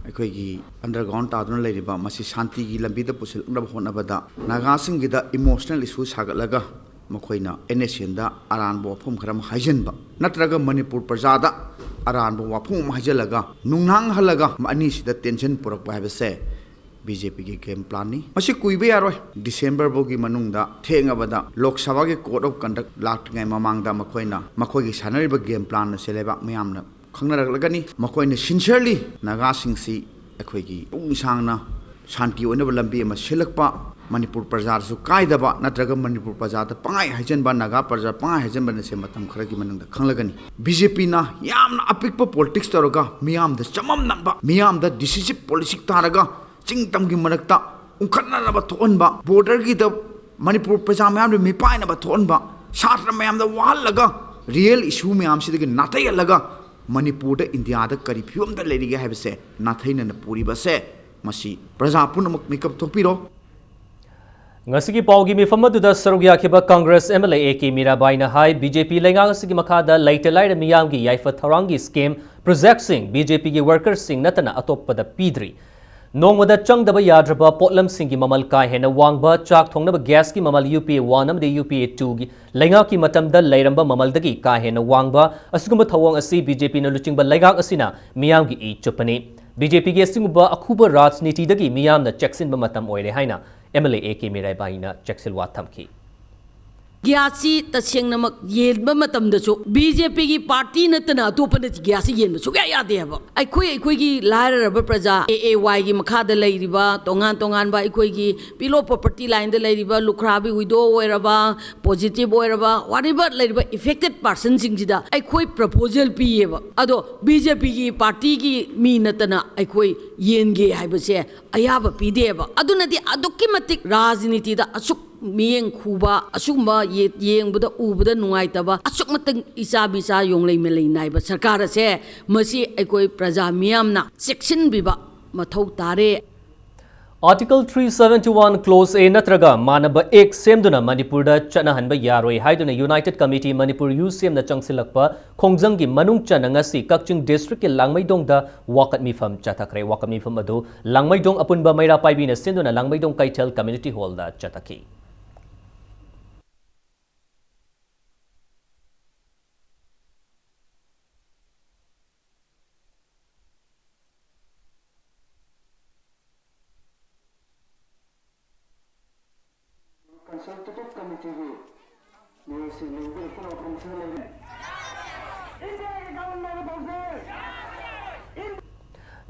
ꯑꯩꯈꯣꯏꯒꯤ underground ꯇꯥꯗꯨꯅ ꯂꯩꯔꯤꯕ ꯃꯁꯤ ꯁꯥꯟꯇꯤꯒꯤ ꯂꯝꯕꯤꯗ ꯄꯨꯁꯤꯜꯂꯛꯅꯕ ꯍꯣꯠꯅꯕꯗ ꯅꯥꯒꯥꯁꯤꯡꯒꯤꯗ emotional issue ꯁꯥꯒꯠꯂꯒ ꯃꯈꯣꯏꯅ NSCNꯗ ꯑꯔꯥꯟꯕ ꯋꯥꯐꯝ ꯈꯔ ꯑꯃ ꯍꯥꯏꯖꯤꯟꯕ ꯅꯠꯇ꯭ꯔꯒ ꯃꯅꯤꯄꯨꯔ ꯄ꯭ꯔꯖꯥꯗ ꯑꯔꯥꯟꯕ ꯋꯥꯐꯝ ꯑꯃ ꯍꯥꯏꯖꯤꯜꯂꯒ ꯅꯨꯡꯅꯥꯡꯍꯜꯂꯒ ꯑꯅꯤꯁꯤꯗ tension ꯄꯨꯔꯛꯄ ꯍꯥꯏꯕꯁꯦ BJPꯒꯤ game planꯅꯤ꯫ ꯃꯁꯤ ꯀꯨꯏꯕ ꯌꯥꯔꯣꯏ꯫ December ꯐꯥꯎꯒꯤ ꯃꯅꯨꯡꯗ ꯊꯦꯡꯉꯕꯗ ꯂꯣꯛ ꯁꯚꯥꯒꯤ Code of Conduct ꯂꯥꯛꯇ꯭ꯔꯤꯉꯩ ꯃꯃꯥꯡꯗ ꯃꯈꯣꯏꯅ, ꯃꯈꯣꯏꯒꯤ ꯁꯥꯟꯅꯔꯤꯕ game plan ꯑꯁꯤ ꯂꯩꯕꯥꯛ ꯃꯤꯌꯥꯝꯅ ꯈꯪꯅꯔꯛꯂꯒꯅꯤ꯫ ꯃꯈꯣꯏꯅ sincerely ꯅꯥꯒꯥꯁꯤꯡꯁꯤ ꯑꯩꯈꯣꯏꯒꯤ ꯄꯨꯛꯅꯤꯡ ꯁꯥꯡꯅ ꯁꯥꯟꯇꯤ ꯑꯣꯏꯅꯕ ꯂꯝꯕꯤ ꯑꯃ ꯁꯤꯜꯂꯛꯄ, ꯃꯅꯤꯄꯨꯔ ꯄ꯭ꯔꯖꯥꯗꯁꯨ ꯀꯥꯏꯗꯕ ꯅꯠꯇ꯭ꯔꯒ ꯃꯅꯤꯄꯨꯔ ꯄ꯭ꯔꯖꯥꯗ ꯄꯪꯍꯥꯏ ꯍꯥꯏꯖꯟꯕ, ꯅꯥꯒꯥ ꯄ꯭ꯔꯖꯥ ꯄꯪꯍꯥꯏ ꯍꯥꯏꯖꯟꯕꯅꯁꯦ ꯃꯇꯝ ꯈꯔꯒꯤ ꯃꯅꯨꯡꯗ ꯈꯪꯂꯒꯅꯤ꯫ ꯕꯤ ꯖꯦ ꯄꯤꯅ ꯌꯥꯝꯅ ꯑꯄꯤꯛꯄ ꯄꯣꯂꯤꯇꯤꯛꯁ ꯇꯧꯔꯒ ꯃꯤꯌꯥꯝꯗ ꯆꯃꯝꯅꯕ, ꯃꯤꯌꯥꯝꯗ ꯗꯤꯁꯤꯁꯤꯞ ꯄꯣꯂꯤꯁꯤ ꯇꯥꯔꯒ ꯆꯤꯡ ꯇꯝꯒꯤ ꯃꯔꯛꯇ ꯎꯪꯈꯠꯅꯅꯕ ꯊꯣꯛꯍꯟꯕ, ꯕꯣꯔꯗꯔꯒꯤꯗ ꯃꯅꯤꯄꯨꯔ ꯄ꯭ꯔꯖꯥ ꯃꯌꯥꯝꯗꯨ ꯃꯤꯄꯥꯏꯅꯕ ꯊꯣꯛꯍꯟꯕ, ꯁꯥꯇ꯭ꯔ ꯃꯌꯥꯝꯗ ꯋꯥꯍꯜꯂꯒ ꯔꯤꯌꯦꯜ ꯏꯁꯨ ꯃꯌꯥꯝꯁꯤꯗꯒꯤ ꯅꯥꯊꯩꯍꯜꯂꯒ ꯃꯅꯤꯄꯨꯔꯗ ꯏꯟꯗꯤꯌꯥꯗ ꯀꯔꯤ ꯐꯤꯕꯝꯗ ꯂꯩꯔꯤꯒꯦ ꯍꯥꯏꯕꯁꯦ ꯅꯥꯊꯩꯅꯅ ꯄꯨꯔꯤꯕꯁꯦ ꯃꯁꯤ ꯄ꯭ꯔꯖꯥ ꯄꯨꯝꯅꯃꯛ ꯃꯤꯀꯞ ꯊꯣꯛꯄꯤꯔꯣ꯫ ꯉꯁꯤꯒꯤ ꯄꯥꯎꯒꯤ ꯃꯤꯐꯝ ꯑꯗꯨꯗ ꯁꯔꯨꯛ ꯌꯥꯈꯤꯕ Congress M L A A K ꯃꯤꯔꯥꯕꯥꯏꯅ ꯍꯥꯏ, ꯕꯤ ꯖꯦ ꯄꯤ ꯂꯩꯉꯥꯛ ꯑꯁꯤꯒꯤ ꯃꯈꯥꯗ ꯂꯩꯇ ꯂꯥꯏꯔ ꯃꯤꯌꯥꯝꯒꯤ ꯌꯥꯏꯐ ꯊꯧꯔꯥꯡꯒꯤ ꯁ꯭ꯀꯤꯝ, ꯄ꯭ꯔꯣꯖꯦꯛꯁꯤꯡ ꯕꯤ ꯖꯦ ꯄꯤꯒꯤ ꯋꯥꯔꯀꯔꯁꯤꯡ ꯅꯠꯇꯅ ꯑꯇꯣꯞꯄꯗ ꯄꯤꯗ꯭ꯔꯤ꯫ ꯅꯣꯡꯃꯗ ꯆꯪꯗꯕ ꯌꯥꯗ꯭ꯔꯕ ꯄꯣꯠꯂꯝꯁꯤꯡꯒꯤ ꯃꯃꯜ ꯀꯥ ꯍꯦꯟꯅ ꯋꯥꯡꯕ, ꯆꯥꯛ ꯊꯣꯡꯅꯕ ꯒ꯭ꯌꯥꯁꯀꯤ ꯃꯃꯜ ꯌꯨ ꯄꯤ ꯑꯦ ꯋꯥꯟ ꯑꯃꯗꯤ ꯌꯨ ꯄꯤ ꯑꯦ ꯇꯨꯒꯤ ꯂꯩꯉꯥꯛꯀꯤ ꯃꯇꯝꯗ ꯂꯩꯔꯝꯕ ꯃꯃꯜꯗꯒꯤ ꯀꯥ ꯍꯦꯟꯅ ꯋꯥꯡꯕ, ꯑꯁꯤꯒꯨꯝꯕ ꯊꯧꯑꯣꯡ ꯑꯁꯤ ꯕꯤ ꯖꯦ ꯄꯤꯅ ꯂꯨꯆꯤꯡꯕ ꯂꯩꯉꯥꯛ ꯑꯁꯤꯅ ꯃꯤꯌꯥꯝꯒꯤ ꯏ ꯆꯨꯞꯄꯅꯤ꯫ ꯕꯤ ꯖꯦ ꯄꯤꯒꯤ ꯑꯁꯤꯒꯨꯝꯕ ꯑꯈꯨꯕ ꯔꯥꯖꯅꯤꯇꯤꯗꯒꯤ ꯃꯤꯌꯥꯝꯅ ꯆꯦꯛꯁꯤꯟꯕ ꯃꯇꯝ ꯑꯣꯏꯔꯦ ꯍꯥꯏꯅ M L A A K ꯃꯤꯔꯥꯕꯥꯏꯅ ꯆꯦꯛꯁꯤꯜꯋꯥ ꯊꯝꯈꯤ꯫ ꯒ꯭ꯌꯥꯁꯁꯤ ꯇꯁꯦꯡꯅꯃꯛ ꯌꯦꯟꯕ ꯃꯇꯝꯗꯁꯨ ꯕꯤ ꯖꯦ ꯄꯤꯒꯤ ꯄꯥꯔꯇꯤ ꯅꯠꯇꯅ ꯑꯇꯣꯞꯄꯅ ꯒ꯭ꯌꯥꯁꯁꯤ ꯌꯦꯟꯕ ꯁꯨꯛꯌꯥ ꯌꯥꯗꯦ ꯍꯥꯏꯕ꯫ ꯑꯩꯈꯣꯏ, ꯑꯩꯈꯣꯏꯒꯤ ꯂꯥꯏꯔꯔꯕ ꯄ꯭ꯔꯖꯥ, ꯑꯦ ꯑꯦ ꯋꯥꯏꯒꯤ ꯃꯈꯥꯗ ꯂꯩꯔꯤꯕ, ꯇꯣꯉꯥꯟ ꯇꯣꯉꯥꯟꯕ ꯑꯩꯈꯣꯏꯒꯤ below poverty lineꯗ ꯂꯩꯔꯤꯕ, ꯂꯨꯈ꯭ꯔꯥꯕꯤ widow ꯑꯣꯏꯔꯕ, positive ꯑꯣꯏꯔꯕ, whatever ꯂꯩꯔꯤꯕ affected personꯁꯤꯡꯁꯤꯗ ꯑꯩꯈꯣꯏ proposal ꯄꯤꯌꯦꯕ꯫ ꯑꯗꯣ ꯕꯤ ꯖꯦ ꯄꯤꯒꯤ ꯄꯥꯔꯇꯤꯒꯤ ꯃꯤ ꯅꯠꯇꯅ ꯑꯩꯈꯣꯏ ꯌꯦꯟꯒꯦ ꯍꯥꯏꯕꯁꯦ ꯑꯌꯥꯕ ꯄꯤꯗꯦꯕ꯫ ꯑꯗꯨꯅꯗꯤ ꯑꯗꯨꯛꯀꯤ ꯃꯇꯤꯛ ꯔꯥꯖꯅꯤꯇꯤꯗ ꯑꯁꯨꯛ ꯃꯤꯠꯌꯦꯡ ꯈꯨꯕ, ꯑꯁꯨꯒꯨꯝꯕ ꯌꯦ-, ꯌꯦꯡꯕꯗ ꯎꯕꯗ ꯅꯨꯡꯉꯥꯏꯇꯕ, ꯑꯁꯨꯛ ꯃꯇꯤꯛ ꯏꯆꯥ ꯃꯤꯆꯥ ꯌꯣꯡꯂꯩ ꯃꯦꯂꯩ ꯅꯥꯏꯕ ꯁꯔꯀꯥꯔ ꯑꯁꯦ, ꯃꯁꯤ ꯑꯩꯈꯣꯏ ꯄ꯭ꯔꯖꯥ ꯃꯤꯌꯥꯝꯅ ꯆꯦꯛꯁꯤꯟꯕꯤꯕ ꯃꯊꯧ ꯇꯥꯔꯦ꯫ Article three seventy one clause A ꯅꯠꯇ꯭ꯔꯒ ꯃꯥꯟꯅꯕ act ꯁꯦꯝꯗꯨꯅ ꯃꯅꯤꯄꯨꯔꯗ ꯆꯠꯅꯍꯟꯕ ꯌꯥꯔꯣꯏ ꯍꯥꯏꯗꯨꯅ United Committee Manipur, ꯌꯨ ꯁꯤ ꯑꯦꯝꯅ ꯆꯪꯁꯤꯜꯂꯛꯄ ꯈꯣꯡꯖꯪꯒꯤ ꯃꯅꯨꯡ ꯆꯟꯅ ꯉꯁꯤ ꯀꯛꯆꯤꯡ districtꯀꯤ ꯂꯥꯡꯃꯩꯗꯣꯡꯗ ꯋꯥꯀꯠ ꯃꯤꯐꯝ ꯆꯠꯊꯈ꯭ꯔꯦ꯫ ꯋꯥꯀꯠ ꯃꯤꯐꯝ ꯑꯗꯨ ꯂꯥꯡꯃꯩꯗꯣꯡ ꯑꯄꯨꯟꯕ ꯃꯩꯔꯥ ꯄꯥꯏꯕꯤꯅ ꯁꯤꯟꯗꯨꯅ ꯂꯥꯡꯃꯩꯗꯣꯡ ꯀꯩꯊꯦꯜ community hallꯗ ꯆꯠꯊꯈꯤ꯫ Consultative Committeeꯒꯤ ꯃꯤꯑꯣꯏꯁꯤꯡ ꯂꯤꯡꯕꯤꯔꯛꯇꯨꯅ ꯋꯥꯐꯝ ꯈꯔ ꯂꯩꯔꯤ꯫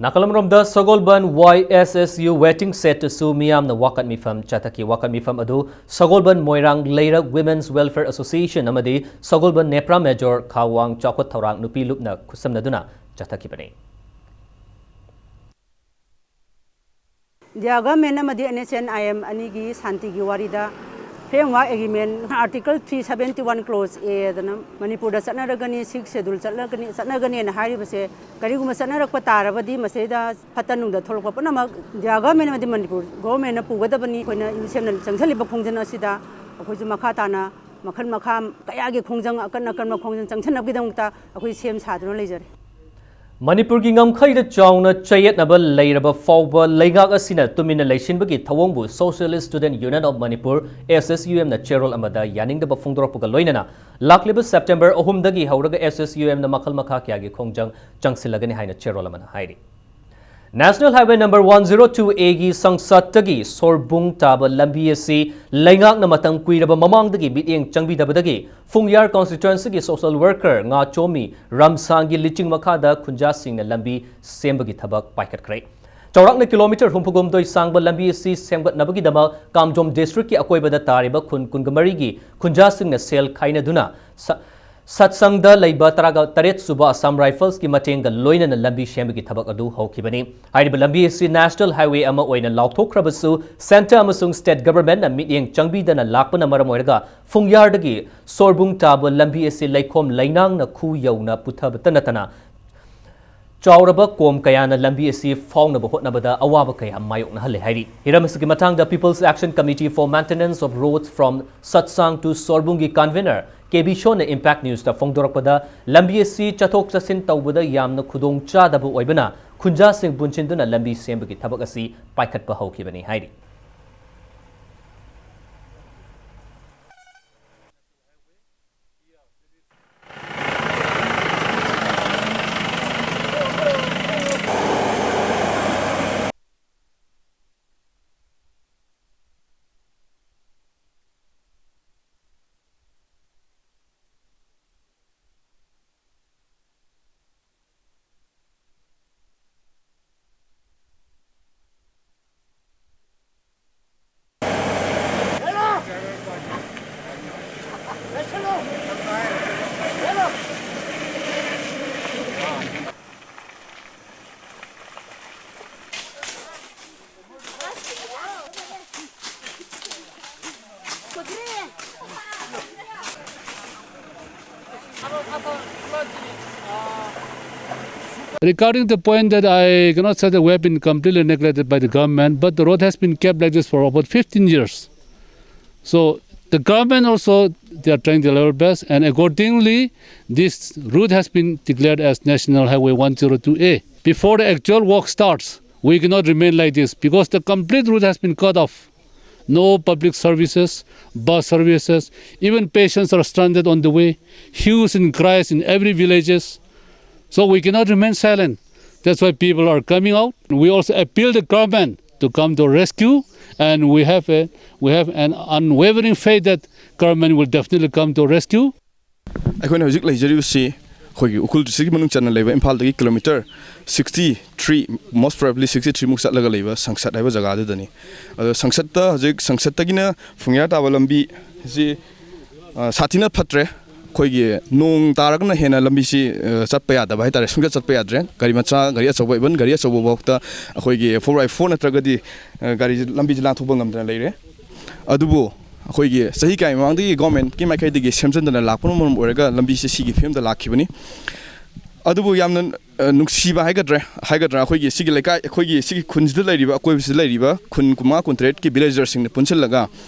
ꯅꯥꯀꯜ ꯑꯃꯔꯣꯝꯗ ꯁꯒꯣꯜꯕꯟ ꯋꯥꯏ ꯑꯦꯁ ꯑꯦꯁ ꯌꯨ ꯋꯦꯇꯤꯡ ꯁꯦꯠꯇꯁꯨ ꯃꯤꯌꯥꯝꯅ ꯋꯥꯀꯠ ꯃꯤꯐꯝ ꯆꯠꯊꯈꯤ꯫ ꯋꯥꯀꯠ ꯃꯤꯐꯝ ꯑꯗꯨ ꯁꯒꯣꯜꯕꯟ ꯃꯣꯏꯔꯥꯡ ꯂꯩꯔꯛ ꯋꯤꯃꯦꯟꯁ ꯋꯦꯜꯐꯤꯌꯔ ꯑꯦꯁꯣꯁꯤꯌꯦꯁꯟ ꯑꯃꯗꯤ ꯁꯒꯣꯜꯕꯟ ꯅꯦꯄ꯭ꯔꯥ ꯃꯦꯖꯣꯔ ꯈꯥꯋꯥꯡ ꯆꯥꯎꯈꯠ ꯊꯧꯔꯥꯡ ꯅꯨꯄꯤ ꯂꯨꯞꯅ ꯈꯨꯠꯁꯝꯅꯗꯨꯅ ꯆꯠꯊꯈꯤꯕꯅꯤ꯫ ꯏꯟꯗꯤꯌꯥ ꯒꯚꯔꯟꯃꯦꯟꯠ ꯑꯃꯗꯤ N S N I M ꯑꯅꯤꯒꯤ ꯁꯥꯟꯇꯤꯒꯤ ꯋꯥꯔꯤꯗ framework agreement article three seventy one clause ꯑꯦꯗꯅ ꯃꯅꯤꯄꯨꯔꯗ ꯆꯠꯅꯔꯒꯅꯤ, ꯁꯤꯛꯁ ꯁꯦꯗꯨꯜ ꯆꯠꯂꯒꯅꯤ, ꯆꯠꯅꯒꯅꯤꯅ ꯍꯥꯏꯔꯤꯕꯁꯦ ꯀꯔꯤꯒꯨꯝꯕ ꯆꯠꯅꯔꯛꯄ ꯇꯥꯔꯕꯗꯤ ꯃꯁꯤꯗ ꯐꯠꯇ ꯅꯨꯡꯗ ꯊꯣꯛꯂꯛꯄ ꯄꯨꯝꯅꯃꯛ ꯏꯟꯗꯤꯌꯥ ꯒꯚꯔꯟꯃꯦꯟꯠ ꯑꯃꯗꯤ ꯃꯅꯤꯄꯨꯔ ꯒꯚꯔꯟꯃꯦꯟꯠꯅ ꯄꯨꯒꯗꯕꯅꯤ꯫ ꯑꯩꯈꯣꯏꯅ ꯌꯨꯝ ꯁꯦꯝꯅ ꯆꯪꯁꯤꯜꯂꯤꯕ ꯈꯣꯡꯖꯪ ꯑꯁꯤꯗ ꯑꯩꯈꯣꯏꯁꯨ ꯃꯈꯥ ꯇꯥꯅ ꯃꯈꯜ ꯃꯈꯥ ꯀꯌꯥꯒꯤ ꯈꯣꯡꯖꯪ ꯑꯀꯟ ꯑꯀꯟꯕ ꯈꯣꯡꯖꯪ ꯆꯪꯁꯤꯟꯅꯕꯒꯤꯗꯃꯛꯇ ꯑꯩꯈꯣꯏ ꯁꯦꯝ ꯁꯥꯗꯨꯅ ꯂꯩꯖꯔꯤ꯫ ꯃꯅꯤꯄꯨꯔꯒꯤ ꯉꯝꯈꯩꯗ ꯆꯥꯎꯅ ꯆꯌꯦꯠꯅꯕ ꯂꯩꯔꯕ ꯐꯥꯎꯕ ꯂꯩꯉꯥꯛ ꯑꯁꯤꯅ ꯇꯨꯃꯤꯟꯅ ꯂꯩꯁꯤꯟꯕꯒꯤ ꯊꯧꯑꯣꯡꯕꯨ Socialist Student Union of Manipur, S S U M ꯅ ꯆꯦꯔꯣꯜ ꯑꯃꯗ ꯌꯥꯅꯤꯡꯗꯕ ꯐꯣꯡꯗꯣꯔꯛꯄꯒ ꯂꯣꯏꯅꯅ ꯂꯥꯛꯂꯤꯕ ꯁꯦꯞꯇꯦꯝꯕꯔ ꯑꯍꯨꯝꯗꯒꯤ ꯍꯧꯔꯒ S S U M ꯅ ꯃꯈꯜ ꯃꯈꯥ ꯀꯌꯥꯒꯤ ꯈꯣꯡꯖꯪ ꯆꯪꯁꯤꯜꯂꯒꯅꯤ ꯍꯥꯏꯅ ꯆꯦꯔꯣꯜ ꯑꯃꯅ ꯍꯥꯏꯔꯤ꯫ National Highway number one zero two A ꯒꯤ ꯁꯪꯁꯠꯇꯒꯤ ꯁꯣꯔꯕꯨꯡ ꯇꯥꯕ ꯂꯝꯕꯤ ꯑꯁꯤ ꯂꯩꯉꯥꯛꯅ ꯃꯇꯝ ꯀꯨꯏꯔꯕ ꯃꯃꯥꯡꯗꯒꯤ ꯃꯤꯠꯌꯦꯡ ꯆꯪꯕꯤꯗꯕꯗꯒꯤ ꯐꯨꯡꯌꯥꯔ constituency ꯒꯤ social worker ꯉꯥꯆꯣꯃꯤ ꯔꯝꯁꯥꯡꯒꯤ ꯂꯤꯆꯤꯡ ꯃꯈꯥꯗ ꯈꯨꯟꯖꯥꯁꯤꯡꯅ ꯂꯝꯕꯤ ꯁꯦꯝꯕꯒꯤ ꯊꯕꯛ ꯄꯥꯏꯈꯠꯈ꯭ꯔꯦ꯫ ꯆꯥꯎꯔꯥꯛꯅ kilometre ꯍꯨꯝꯐꯨ ꯍꯨꯝꯗꯣꯏ ꯁꯥꯡꯕ ꯂꯝꯕꯤ ꯑꯁꯤ ꯁꯦꯝꯒꯠꯅꯕꯒꯤꯗꯃꯛ ꯀꯥꯝꯖꯣꯝ district ꯀꯤ ꯑꯀꯣꯏꯕꯗ ꯇꯥꯔꯤꯕ ꯈꯨꯟ ꯀꯨꯟꯒ ꯃꯔꯤꯒꯤ ꯈꯨꯟꯖꯥꯁꯤꯡꯅ ꯁꯦꯜ ꯈꯥꯏꯅꯗꯨꯅ ꯁ-, ꯁꯠꯁꯪꯗ ꯂꯩꯕ ꯇꯔꯥꯒ ꯇꯔꯦꯠ ꯁꯨꯕ Assam Rifles ꯀꯤ ꯃꯇꯦꯡꯒ ꯂꯣꯏꯅꯅ ꯂꯝꯕꯤ ꯁꯦꯝꯕꯒꯤ ꯊꯕꯛ ꯑꯗꯨ ꯍꯧꯈꯤꯕꯅꯤ꯫ ꯍꯥꯏꯔꯤꯕ ꯂꯝꯕꯤ ꯑꯁꯤ National Highway ꯑꯃ ꯑꯣꯏꯅ ꯂꯥꯎꯊꯣꯛꯈ꯭ꯔꯕꯁꯨ, centre ꯑꯃꯁꯨꯡ state government ꯅ ꯃꯤꯠꯌꯦꯡ ꯆꯪꯕꯤꯗꯅ ꯂꯥꯛꯄꯅ ꯃꯔꯝ ꯑꯣꯏꯔꯒ ꯐꯨꯡꯌꯥꯔꯗꯒꯤ ꯁꯣꯔꯕꯨꯡ ꯇꯥꯕ ꯂꯝꯕꯤ ꯑꯁꯤ ꯂꯩꯈꯣꯝ ꯂꯩꯅꯥꯡꯅ ꯈꯨ ꯌꯧꯅ ꯄꯨꯊꯕꯇ ꯅꯠꯇꯅ, ꯆꯥꯎꯔꯕ ꯀꯣꯝ ꯀꯌꯥꯅ ꯂꯝꯕꯤ ꯑꯁꯤ ꯐꯥꯎꯅꯕ ꯍꯣꯠꯅꯕꯗ ꯑꯋꯥꯕ ꯀꯌꯥ ꯃꯥꯌꯣꯛꯅꯍꯜꯂꯦ ꯍꯥꯏꯔꯤ꯫ ꯍꯤꯔꯝ ꯑꯁꯤꯒꯤ ꯃꯇꯥꯡꯗ People's Action Committee for Maintenance of Roads from Satsang to Sorbung ꯒꯤ convener ꯀꯦ ꯕꯤ ꯁꯣꯅ Impact News ꯇ ꯐꯣꯡꯗꯣꯔꯛꯄꯗ, ꯂꯝꯕꯤ ꯑꯁꯤ ꯆꯠꯊꯣꯛ ꯆꯠꯁꯤꯟ ꯇꯧꯕꯗ ꯌꯥꯝꯅ ꯈꯨꯗꯣꯡ ꯆꯥꯗꯕ ꯑꯣꯏꯕꯅ ꯈꯨꯟꯖꯥꯁꯤꯡ ꯄꯨꯟꯁꯤꯟꯗꯨꯅ ꯂꯝꯕꯤ ꯁꯦꯝꯕꯒꯤ ꯊꯕꯛ ꯑꯁꯤ ꯄꯥꯏꯈꯠꯄ ꯍꯧꯈꯤꯕꯅꯤ ꯍꯥꯏꯔꯤ꯫ Regarding the point that I cannot say that we have been completely neglected by the government, but the road has been kept like this for about fifteen years. So the government also, they are trying their level best, and accordingly, this route has been declared as National Highway one zero two A. Before the actual work starts, we cannot remain like this because the complete route has been cut off. No public services, bus services, even patients are stranded on the way, hues and cries in every villages. So we cannot remain silent. That's why people are coming out. We also appeal the government to come to rescue, and we have a, we have an unwavering faith that government will definitely come to rescue. ꯑꯩꯈꯣꯏꯅ ꯍꯧꯖꯤꯛ ꯂꯩꯖꯔꯤꯕꯁꯤ ꯑꯩꯈꯣꯏꯒꯤ ꯎꯈ꯭ꯔꯨꯜ ꯗꯤꯁꯇ꯭ꯔꯤꯛꯀꯤ ꯃꯅꯨꯡ ꯆꯟꯅ ꯂꯩꯕ ꯏꯝꯐꯥꯜꯗꯒꯤ kilometre sixty three, most probably sixty three ꯃꯨꯛ ꯆꯠꯂꯒ ꯂꯩꯕ ꯁꯪꯁꯠ ꯍꯥꯏꯕ ꯖꯒꯥꯗꯨꯗꯅꯤ꯫ ꯑꯗꯣ ꯁꯪꯁꯠꯇ ꯍꯧꯖꯤꯛ, ꯁꯪꯁꯠꯇꯒꯤꯅ ꯐꯨꯡꯌꯥ ꯇꯥꯕ ꯂꯝꯕꯤꯁꯤ, ꯑ, ꯁꯥꯊꯤꯅ ꯐꯠꯇ꯭ꯔꯦ꯫ ꯑꯩꯈꯣꯏꯒꯤ ꯅꯣꯡ ꯇꯥꯔꯒꯅ ꯍꯦꯟꯅ ꯂꯝꯕꯤꯁꯤ, ꯑ, ꯆꯠꯄ ꯌꯥꯗꯕ ꯍꯥꯏꯇꯥꯔꯦ, ꯁꯨꯡꯆꯠ ꯆꯠꯄ ꯌꯥꯗ꯭ꯔꯦ꯫ ꯒꯥꯔꯤ ꯃꯆꯥ, ꯒꯥꯔꯤ ꯑꯆꯧꯕ, even ꯒꯥꯔꯤ ꯑꯆꯧꯕꯐꯥꯎꯗ ꯑꯩꯈꯣꯏꯒꯤ four by four ꯅꯠꯇ꯭ꯔꯒꯗꯤ, ꯑ, ꯒꯥꯔꯤꯁꯤ ꯂꯝꯕꯤꯁꯤ ꯂꯥꯟꯊꯣꯛꯄ ꯉꯝꯗꯅ ꯂꯩꯔꯦ꯫ ꯑꯗꯨꯕꯨ ꯑꯩꯈꯣꯏꯒꯤ ꯆꯍꯤ ꯀꯌꯥꯒꯤ ꯃꯃꯥꯡꯗꯒꯤ ꯒꯣꯔꯃꯦꯟꯠꯀꯤ ꯃꯥꯏꯀꯩꯗꯒꯤ ꯁꯦꯝꯖꯤꯟꯗꯅ ꯂꯥꯛꯄꯅ ꯃꯔꯝ ꯑꯣꯏꯔꯒ ꯂꯝꯕꯤꯁꯦ ꯁꯤꯒꯤ ꯐꯤꯕꯝꯗ ꯂꯥꯛꯈꯤꯕꯅꯤ꯫ ꯑꯗꯨꯕꯨ ꯌꯥꯝꯅ, ꯑ, ꯅꯨꯡꯁꯤꯕ ꯍꯥꯏꯒꯗ꯭ꯔꯥ, ꯍꯥꯏꯒꯗ꯭ꯔꯥ, ꯑꯩꯈꯣꯏꯒꯤ ꯁꯤꯒꯤ ꯂꯩꯀꯥꯏ, ꯑꯩꯈꯣꯏꯒꯤ ꯁꯤꯒꯤ ꯈꯨꯟꯁꯤꯗ ꯂꯩꯔꯤꯕ, ꯑꯀꯣꯏꯕꯁꯤꯗ ꯂꯩꯔꯤꯕ ꯈꯨꯟ ꯀꯨꯟꯃꯉꯥ, ꯀꯨꯟꯇꯔꯦꯠꯀꯤ ꯚꯤꯂꯦꯖꯔꯁꯤꯡꯅ ꯄꯨꯟꯁꯤꯜꯂꯒ,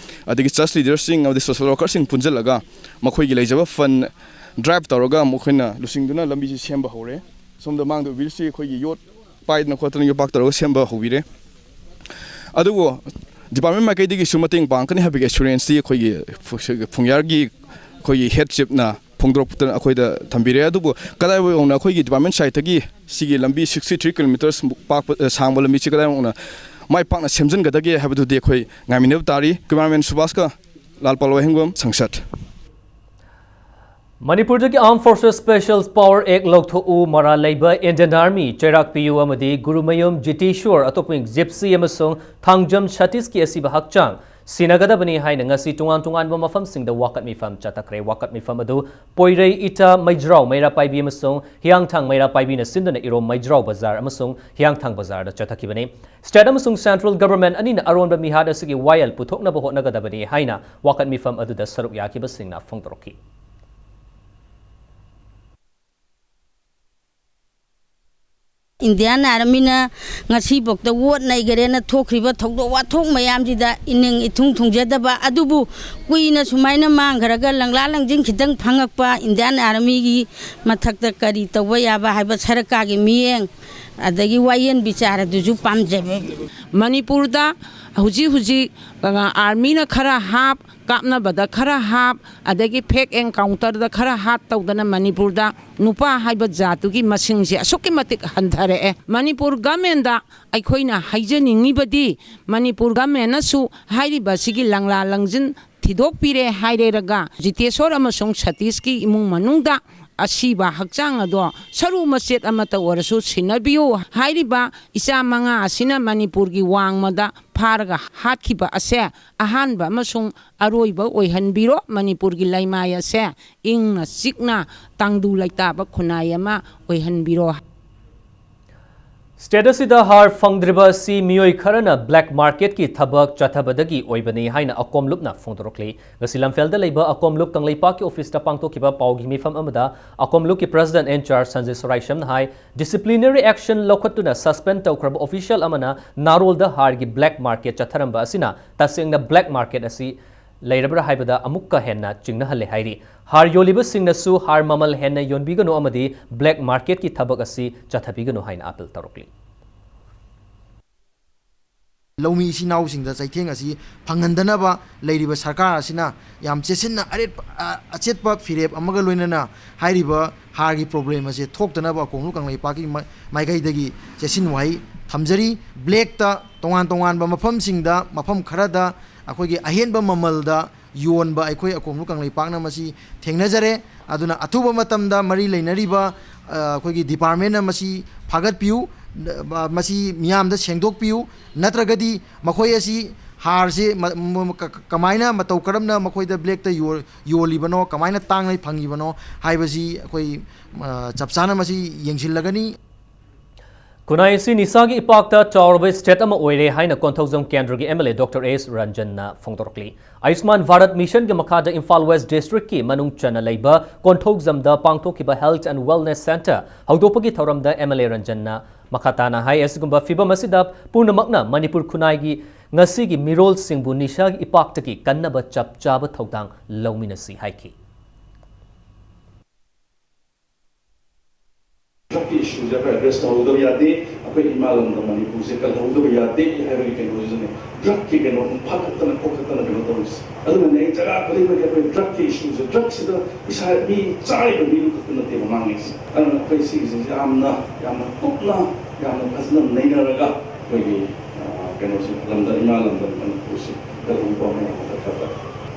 ꯑꯗꯒꯤ ꯆꯔꯆ ꯂꯤꯗꯔꯁꯤꯡ ꯑꯃꯗꯤ ꯁꯣꯁꯦꯜ ꯋꯥꯔꯀꯔꯁꯤꯡ ꯄꯨꯟꯁꯤꯜꯂꯒ ꯃꯈꯣꯏꯒꯤ ꯂꯩꯖꯕ ꯐꯟ ꯗ꯭ꯔꯥꯏꯚ ꯇꯧꯔꯒ ꯃꯈꯣꯏꯅ ꯂꯨꯆꯤꯡꯗꯨꯅ ꯂꯝꯕꯤꯁꯤ ꯁꯦꯝꯕ ꯍꯧꯔꯦ꯫ ꯁꯣꯝꯗ ꯃꯥꯡꯗ ꯎꯕꯤꯔꯤꯁꯤ ꯑꯩꯈꯣꯏꯒꯤ ꯌꯣꯠ ꯄꯥꯏꯗꯅ ꯈꯣꯠꯇꯅ ꯌꯣꯠꯄꯥꯛ ꯇꯧꯔꯒ ꯁꯦꯝꯕ ꯍꯧꯕꯤꯔꯦ꯫ ꯑꯗꯨꯕꯨ ꯗꯤꯄꯥꯔꯠꯃꯦꯟ ꯃꯥꯏꯀꯩꯗꯒꯤꯁꯨ ꯃꯇꯦꯡ ꯄꯥꯡꯒꯅꯤ ꯍꯥꯏꯕꯒꯤ ꯑꯦꯁꯨꯔꯦꯟꯁꯇꯤ ꯑꯩꯈꯣꯏꯒꯤ ꯐꯨ-, ꯐꯨꯡꯌꯥꯔꯒꯤ ꯑꯩꯈꯣꯏꯒꯤ ꯍꯦꯗ ꯆꯤꯞꯅ ꯐꯣꯡꯗꯣꯔꯛꯇꯅ ꯑꯩꯈꯣꯏꯗ ꯊꯝꯕꯤꯔꯦ꯫ ꯑꯗꯨꯕꯨ ꯀꯗꯥꯏ ꯌꯧꯅ ꯑꯩꯈꯣꯏꯒꯤ ꯗꯤꯄꯥꯔꯠꯃꯦꯟ ꯁꯥꯏꯠꯇꯒꯤ ꯁꯤꯒꯤ ꯂꯝꯕꯤ sixty three kilometres ꯃꯨꯛ ꯄꯥꯛꯄ, ꯑ, ꯁꯥꯡꯕ ꯂꯝꯕꯤꯁꯤ ꯀꯗꯥꯏ ꯌꯧꯅ ꯃꯥꯏ ꯄꯥꯛꯅ ꯁꯦꯝꯖꯤꯟꯒꯗꯒꯦ ꯍꯥꯏꯕꯗꯨꯗꯤ ꯑꯩꯈꯣꯏ ꯉꯥꯏꯃꯤꯟꯅꯕ ꯇꯥꯔꯤ꯫ ꯀꯦꯃꯦꯔꯥꯃꯦꯟ ꯁꯨꯕꯥꯁꯀ ꯂꯥꯜ ꯄꯥꯜꯋꯥꯏꯍꯦꯡꯕꯝ, ꯁꯪꯁꯠ꯫ ꯃꯅꯤꯄꯨꯔꯗꯒꯤ Armed Forces Special Power Act ꯂꯧꯊꯣꯛꯎ, ꯃꯔꯥꯜ ꯂꯩꯕ Indian Army, ꯆꯩꯔꯥꯛ ꯄꯤꯌꯨ ꯑꯃꯗꯤ ꯒꯨꯔꯨꯃꯌꯨꯝ ꯖꯤꯇꯦꯁ꯭ꯋꯔ, ꯑꯇꯣꯞꯄ ꯖꯤꯞꯁꯤ ꯑꯃꯁꯨꯡ ꯊꯥꯡꯖꯝ ꯁꯇꯤꯁꯀꯤ ꯑꯁꯤꯕ ꯍꯛꯆꯥꯡ ꯁꯤꯟꯅꯒꯗꯕꯅꯤ ꯍꯥꯏꯅ ꯉꯁꯤ ꯇꯣꯉꯥꯟ ꯇꯣꯉꯥꯟꯕ ꯃꯐꯝꯁꯤꯡꯗ ꯋꯥꯀꯠ ꯃꯤꯐꯝ ꯆꯠꯊꯈ꯭ꯔꯦ꯫ ꯋꯥꯀꯠ ꯃꯤꯐꯝ ꯑꯗꯨ ꯄꯣꯏꯔꯩ, ꯏꯇꯥ, ꯃꯩꯖ꯭ꯔꯥꯎ, ꯃꯩꯔꯥ ꯄꯥꯏꯕꯤ ꯑꯃꯁꯨꯡ ꯍꯤꯌꯥꯡꯊꯥꯡ ꯃꯩꯔꯥ ꯄꯥꯏꯕꯤꯅ ꯁꯤꯟꯗꯨꯅ ꯏꯔꯣꯝ ꯃꯩꯖ꯭ꯔꯥꯎ ꯕꯖꯥꯔ ꯑꯃꯁꯨꯡ ꯍꯤꯌꯥꯡꯊꯥꯡ ꯕꯖꯥꯔꯗ ꯆꯠꯊꯈꯤꯕꯅꯤ꯫ State ꯑꯃꯁꯨꯡ Central Government ꯑꯅꯤꯅ ꯑꯔꯣꯟꯕ ꯃꯤꯍꯥꯠ ꯑꯁꯤꯒꯤ ꯋꯥꯌꯦꯜ ꯄꯨꯊꯣꯛꯅꯕ ꯍꯣꯠꯅꯒꯗꯕꯅꯤ ꯍꯥꯏꯅ ꯋꯥꯀꯠ ꯃꯤꯐꯝ ꯑꯗꯨꯗ ꯁꯔꯨꯛ ꯌꯥꯈꯤꯕꯁꯤꯡꯅ ꯐꯣꯡꯗꯣꯔꯛꯈꯤ꯫ ꯏꯟꯗꯤꯌꯥꯟ ꯑꯥꯔꯃꯤꯅ ꯉꯁꯤꯐꯥꯎꯗ ꯋꯥꯔ ꯅꯩꯈꯔꯦꯅ ꯊꯣꯛꯈ꯭ꯔꯤꯕ ꯊꯧꯗꯣꯛ ꯋꯥꯊꯣꯛ ꯃꯌꯥꯝꯁꯤꯗ ꯏꯅꯤꯡ ꯏꯊꯨꯡ ꯊꯨꯡꯖꯗꯕ, ꯑꯗꯨꯕꯨ ꯀꯨꯏꯅ ꯁꯨꯃꯥꯏꯅ ꯃꯥꯡꯈ꯭ꯔꯒ ꯂꯪꯂꯥ ꯂꯪꯖꯤꯡ ꯈꯤꯇꯪ ꯐꯪꯉꯛꯄ ꯏꯟꯗꯤꯌꯥꯟ ꯑꯥꯔꯃꯤꯒꯤ ꯃꯊꯛꯇ ꯀꯔꯤ ꯇꯧꯕ ꯌꯥꯕ ꯍꯥꯏꯕ ꯁꯔꯀꯥꯔꯒꯤ ꯃꯤꯠꯌꯦꯡ, ꯑꯗꯒꯤ ꯋꯥꯌꯦꯜ ꯕꯤꯆꯥꯔ ꯑꯗꯨꯁꯨ ꯄꯥꯝꯖꯩ꯫ ꯃꯅꯤꯄꯨꯔꯗ ꯍꯧꯖꯤꯛ ꯍꯧꯖꯤꯛ ꯑꯥꯔꯃꯤꯅ ꯈꯔ ꯍꯥꯞ, ꯀꯥꯞꯅꯕꯗ ꯈꯔ ꯍꯥꯞ, ꯑꯗꯒꯤ ꯐꯦꯛ ꯑꯦꯟꯀꯥꯎꯟꯇꯔꯗ ꯈꯔ ꯍꯥꯠ ꯇꯧꯗꯅ ꯃꯅꯤꯄꯨꯔꯗ ꯅꯨꯄꯥ ꯍꯥꯏꯕ ꯖꯥꯠꯇꯨꯒꯤ ꯃꯁꯤꯡꯁꯦ ꯑꯁꯨꯛꯀꯤ ꯃꯇꯤꯛ ꯍꯟꯊꯔꯛꯑꯦ꯫ ꯃꯅꯤꯄꯨꯔ ꯒꯃꯦꯟꯗ ꯑꯩꯈꯣꯏꯅ ꯍꯥꯏꯖꯅꯤꯡꯉꯤꯕꯗꯤ, ꯃꯅꯤꯄꯨꯔ ꯒꯃꯦꯟꯅꯁꯨ ꯍꯥꯏꯔꯤꯕ ꯑꯁꯤꯒꯤ ꯂꯪꯂꯥ ꯂꯪꯖꯤꯟ ꯊꯤꯗꯣꯛꯄꯤꯔꯦ ꯍꯥꯏꯔꯦꯔꯒ, ꯖꯤꯇꯦꯁꯣꯔ ꯑꯃꯁꯨꯡ ꯁꯇꯤꯁꯀꯤ ꯏꯃꯨꯡ ꯃꯅꯨꯡꯗ ꯑꯁꯤꯕ ꯍꯛꯆꯥꯡ ꯑꯗꯣ ꯁꯔꯨ ꯃꯆꯦꯠ ꯑꯃꯠꯇ ꯑꯣꯏꯔꯁꯨ ꯁꯤꯟꯅꯕꯤꯌꯨ꯫ ꯍꯥꯏꯔꯤꯕ ꯏꯆꯥ ꯃꯉꯥ ꯑꯁꯤꯅ ꯃꯅꯤꯄꯨꯔꯒꯤ ꯋꯥꯡꯃꯗ ꯐꯥꯔꯒ ꯍꯥꯠꯈꯤꯕ ꯑꯁꯦ ꯑꯍꯥꯟꯕ ꯑꯃꯁꯨꯡ ꯑꯔꯣꯏꯕ ꯑꯣꯏꯍꯟꯕꯤꯔꯣ꯫ ꯃꯅꯤꯄꯨꯔꯒꯤ ꯂꯩꯃꯥꯏ ꯑꯁꯦ ꯏꯪꯅ ꯆꯤꯛꯅ ꯇꯪꯗꯨ ꯂꯩꯇꯥꯕ ꯈꯨꯟꯅꯥꯏ ꯑꯃ ꯑꯣꯏꯍꯟꯕꯤꯔꯣ꯫ State ꯑꯁꯤꯗ ꯍꯥꯔ ꯐꯪꯗ꯭ꯔꯤꯕ ꯑꯁꯤ ꯃꯤꯑꯣꯏ ꯈꯔꯅ black marketꯀꯤ ꯊꯕꯛ ꯆꯠꯊꯕꯗꯒꯤ ꯑꯣꯏꯕꯅꯤ ꯍꯥꯏꯅ ꯑꯀꯣꯝꯂꯨꯞꯅ ꯐꯣꯡꯗꯣꯔꯛꯂꯤ꯫ ꯉꯁꯤ ꯂꯝꯐꯦꯜꯗ ꯂꯩꯕ ꯑꯀꯣꯝꯂꯨꯞ ꯀꯪꯂꯩꯄꯥꯛꯀꯤ officeꯇ ꯄꯥꯡꯊꯣꯛꯈꯤꯕ ꯄꯥꯎꯒꯤ ꯃꯤꯐꯝ ꯑꯃꯗ ꯑꯀꯣꯝꯂꯨꯞꯀꯤ president in charge Sanjit ꯁꯣꯔꯥꯏꯁꯝꯅ high, disciplinary action ꯂꯧꯈꯠꯇꯨꯅ suspend ꯇꯧꯈ꯭ꯔꯕ official ꯑꯃꯅ ꯅꯥꯔꯣꯜꯗ ꯍꯥꯔꯒꯤ black market ꯆꯠꯊꯔꯝꯕ ꯑꯁꯤꯅ ꯇꯁꯦꯡꯅ black market ꯑꯁꯤ ꯂꯩꯔꯕ꯭ꯔꯥ ꯍꯥꯏꯕꯗ ꯑꯃꯨꯛꯀ ꯍꯦꯟꯅ ꯆꯤꯡꯅꯍꯜꯂꯦ ꯍꯥꯏꯔꯤ꯫ ꯍꯥꯔ ꯌꯣꯜꯂꯤꯕꯁꯤꯡꯅꯁꯨ ꯍꯥꯔ ꯃꯃꯜ ꯍꯦꯟꯅ ꯌꯣꯟꯕꯤꯒꯅꯨ ꯑꯃꯗꯤ black marketꯀꯤ ꯊꯕꯛ ꯑꯁꯤ ꯆꯠꯊꯕꯤꯒꯅꯨ ꯍꯥꯏꯅ appeal ꯇꯧꯔꯛꯂꯤ꯫ ꯂꯧꯃꯤ ꯏꯆꯤꯟ ꯏꯅꯥꯎꯁꯤꯡꯗ ꯆꯩꯊꯦꯡ ꯑꯁꯤ ꯐꯪꯍꯟꯗꯅꯕ ꯂꯩꯔꯤꯕ ꯁꯔꯀꯥꯔ ꯑꯁꯤꯅ ꯌꯥꯝ ꯆꯦꯠꯁꯤꯟꯅ ꯑꯔꯦꯠꯄ, ꯑ, ꯑꯆꯦꯠꯄ ꯐꯤꯔꯦꯞ ꯑꯃꯒ ꯂꯣꯏꯅꯅ ꯍꯥꯏꯔꯤꯕ ꯍꯥꯔꯒꯤ problem ꯑꯁꯤ ꯊꯣꯛꯇꯅꯕ ꯑꯀꯣꯝꯂꯨꯞ ꯀꯪꯂꯩꯄꯥꯛꯀꯤ ꯃꯥꯏ-, ꯃꯥꯏꯀꯩꯗꯒꯤ ꯆꯦꯠꯁꯤꯟ ꯋꯥꯍꯩ ꯊꯝꯖꯔꯤ꯫ Blackꯇ ꯇꯣꯉꯥꯟ ꯇꯣꯉꯥꯟꯕ ꯃꯐꯝꯁꯤꯡꯗ, ꯃꯐꯝ ꯈꯔꯗ ꯑꯩꯈꯣꯏꯒꯤ ꯑꯍꯦꯟꯕ ꯃꯃꯜꯗ ꯌꯣꯟꯕ ꯑꯩꯈꯣꯏ ꯑꯀꯣꯝꯂꯨꯞ ꯀꯪꯂꯩꯄꯥꯛꯅ ꯃꯁꯤ ꯊꯦꯡꯅꯖꯔꯦ꯫ ꯑꯗꯨꯅ ꯑꯊꯨꯕ ꯃꯇꯝꯗ ꯃꯔꯤ ꯂꯩꯅꯔꯤꯕ, ꯑ, ꯑꯩꯈꯣꯏꯒꯤ departmentꯅ ꯃꯁꯤ ꯐꯥꯒꯠꯄꯤꯌꯨ, ꯑ, ꯃꯁꯤ ꯃꯤꯌꯥꯝꯗ ꯁꯦꯡꯗꯣꯛꯄꯤꯌꯨ, ꯅꯠꯇ꯭ꯔꯒꯗꯤ ꯃꯈꯣꯏ ꯑꯁꯤ ꯍꯥꯔꯁꯤ ꯃ- ꯃ- ꯀ- ꯀ- ꯀꯃꯥꯏꯅ, ꯃꯇꯧ ꯀꯔꯝꯅ ꯃꯈꯣꯏꯗ ꯕ꯭ꯂꯦꯛꯇ ꯌꯣ- ꯌꯣꯜꯂꯤꯕꯅꯣ, ꯀꯃꯥꯏꯅ ꯇꯥꯡꯅ ꯐꯪꯉꯤꯕꯅꯣ ꯍꯥꯏꯕꯁꯤ ꯑꯩꯈꯣꯏ, ꯑ, ꯆꯞ ꯆꯥꯅ ꯃꯁꯤ ꯌꯦꯡꯁꯤꯜꯂꯒꯅꯤ꯫ ꯈꯨꯟꯅꯥꯏ ꯑꯁꯤ ꯅꯤꯁꯥꯒꯤ ꯏꯄꯥꯛꯇ ꯆꯥꯎꯔꯕ ꯁ꯭ꯇꯦꯠ ꯑꯃ ꯑꯣꯏꯔꯦ ꯍꯥꯏꯅ ꯀꯣꯟꯊꯧꯖꯝ ꯀꯦꯟꯗ꯭ꯔꯒꯤ ꯑꯦꯝ ꯑꯦꯜ ꯑꯦ ꯗꯣꯛꯇꯔ ꯑꯦꯁ ꯔꯟꯖꯟꯅ ꯐꯣꯡꯗꯣꯔꯛꯂꯤ꯫ ꯑꯌꯨꯁꯃꯥꯟ ꯚꯥꯔꯠ ꯃꯤꯁꯟꯒꯤ ꯃꯈꯥꯗ ꯏꯝꯐꯥꯜ ꯋꯦꯁ ꯗꯤꯁꯇ꯭ꯔꯤꯛꯀꯤ ꯃꯅꯨꯡ ꯆꯟꯅ ꯂꯩꯕ ꯀꯣꯟꯊꯧꯖꯝꯗ ꯄꯥꯡꯊꯣꯛꯈꯤꯕ Health and Wellness Centre ꯍꯧꯗꯣꯛꯄꯒꯤ ꯊꯧꯔꯝꯗ ꯑꯦꯝ ꯑꯦꯜ ꯑꯦ ꯔꯟꯖꯟꯅ ꯃꯈꯥ ꯇꯥꯅ ꯍꯥꯏ, ꯑꯁꯤꯒꯨꯝꯕ ꯐꯤꯕꯝ ꯑꯁꯤꯗ ꯄꯨꯝꯅꯃꯛꯅ ꯃꯅꯤꯄꯨꯔ ꯈꯨꯟꯅꯥꯏꯒꯤ ꯉꯁꯤꯒꯤ ꯃꯤꯔꯣꯜꯁꯤꯡꯕꯨ ꯅꯤꯁꯥꯒꯤ ꯏꯄꯥꯛꯇꯒꯤ ꯀꯟꯅꯕ ꯆꯞ ꯆꯥꯕ ꯊꯧꯗꯥꯡ ꯂꯧꯃꯤꯟꯅꯁꯤ ꯍꯥꯏꯈꯤ꯫ ꯗ꯭ꯔꯒꯀꯤ ꯏꯁꯨꯁꯦ ꯑꯩꯈꯣꯏ ꯑꯦꯗ꯭ꯔꯦꯁ ꯇꯧꯍꯧꯗꯕ ꯌꯥꯗꯦ꯫ ꯑꯩꯈꯣꯏ ꯏꯃꯥ ꯂꯝꯗꯝ ꯃꯅꯤꯄꯨꯔꯁꯦ ꯀꯜꯍꯧꯗꯕ ꯌꯥꯗꯦ ꯍꯥꯏꯕꯒꯤ ꯀꯩꯅꯣꯁꯤꯅꯅꯦ, ꯗ꯭ꯔꯒꯀꯤ ꯀꯩꯅꯣ ꯐꯥꯒꯠꯇꯅ ꯈꯣꯠꯀꯠꯇꯅ ꯀꯩꯅꯣ ꯇꯧꯔꯤꯁꯦ꯫ ꯑꯗꯨꯅꯅꯦ ꯑꯩ ꯖꯒꯥ ꯈꯨꯗꯤꯡꯃꯛꯀꯤ ꯑꯩꯈꯣꯏ ꯗ꯭ꯔꯒꯀꯤ ꯏꯁꯨꯁꯦ, ꯗ꯭ꯔꯒꯁꯤꯗ ꯄꯩꯁꯥ ꯃꯤ ꯆꯥꯔꯤꯕ ꯃꯤꯗꯨ ꯈꯛꯇ ꯅꯠꯇꯦꯕ ꯉꯥꯡꯉꯤꯁꯦ꯫ ꯑꯗꯨꯅ ꯑꯩꯈꯣꯏ ꯁꯤꯒꯤꯁꯤꯡꯁꯦ ꯌꯥꯝꯅ, ꯌꯥꯝꯅ ꯀꯨꯞꯅ, ꯌꯥꯝꯅ ꯐꯖꯅ ꯅꯩꯅꯔꯒ ꯑꯩꯈꯣꯏꯒꯤ, ꯑ, ꯀꯩꯅꯣꯁꯦ, ꯂꯝꯗꯝ, ꯏꯃꯥ ꯂꯝꯗꯝ ꯃꯅꯤꯄꯨꯔꯁꯦ ꯀꯜꯍꯧꯕ ꯑꯃ ꯍꯣꯠꯅꯒꯗꯕ꯫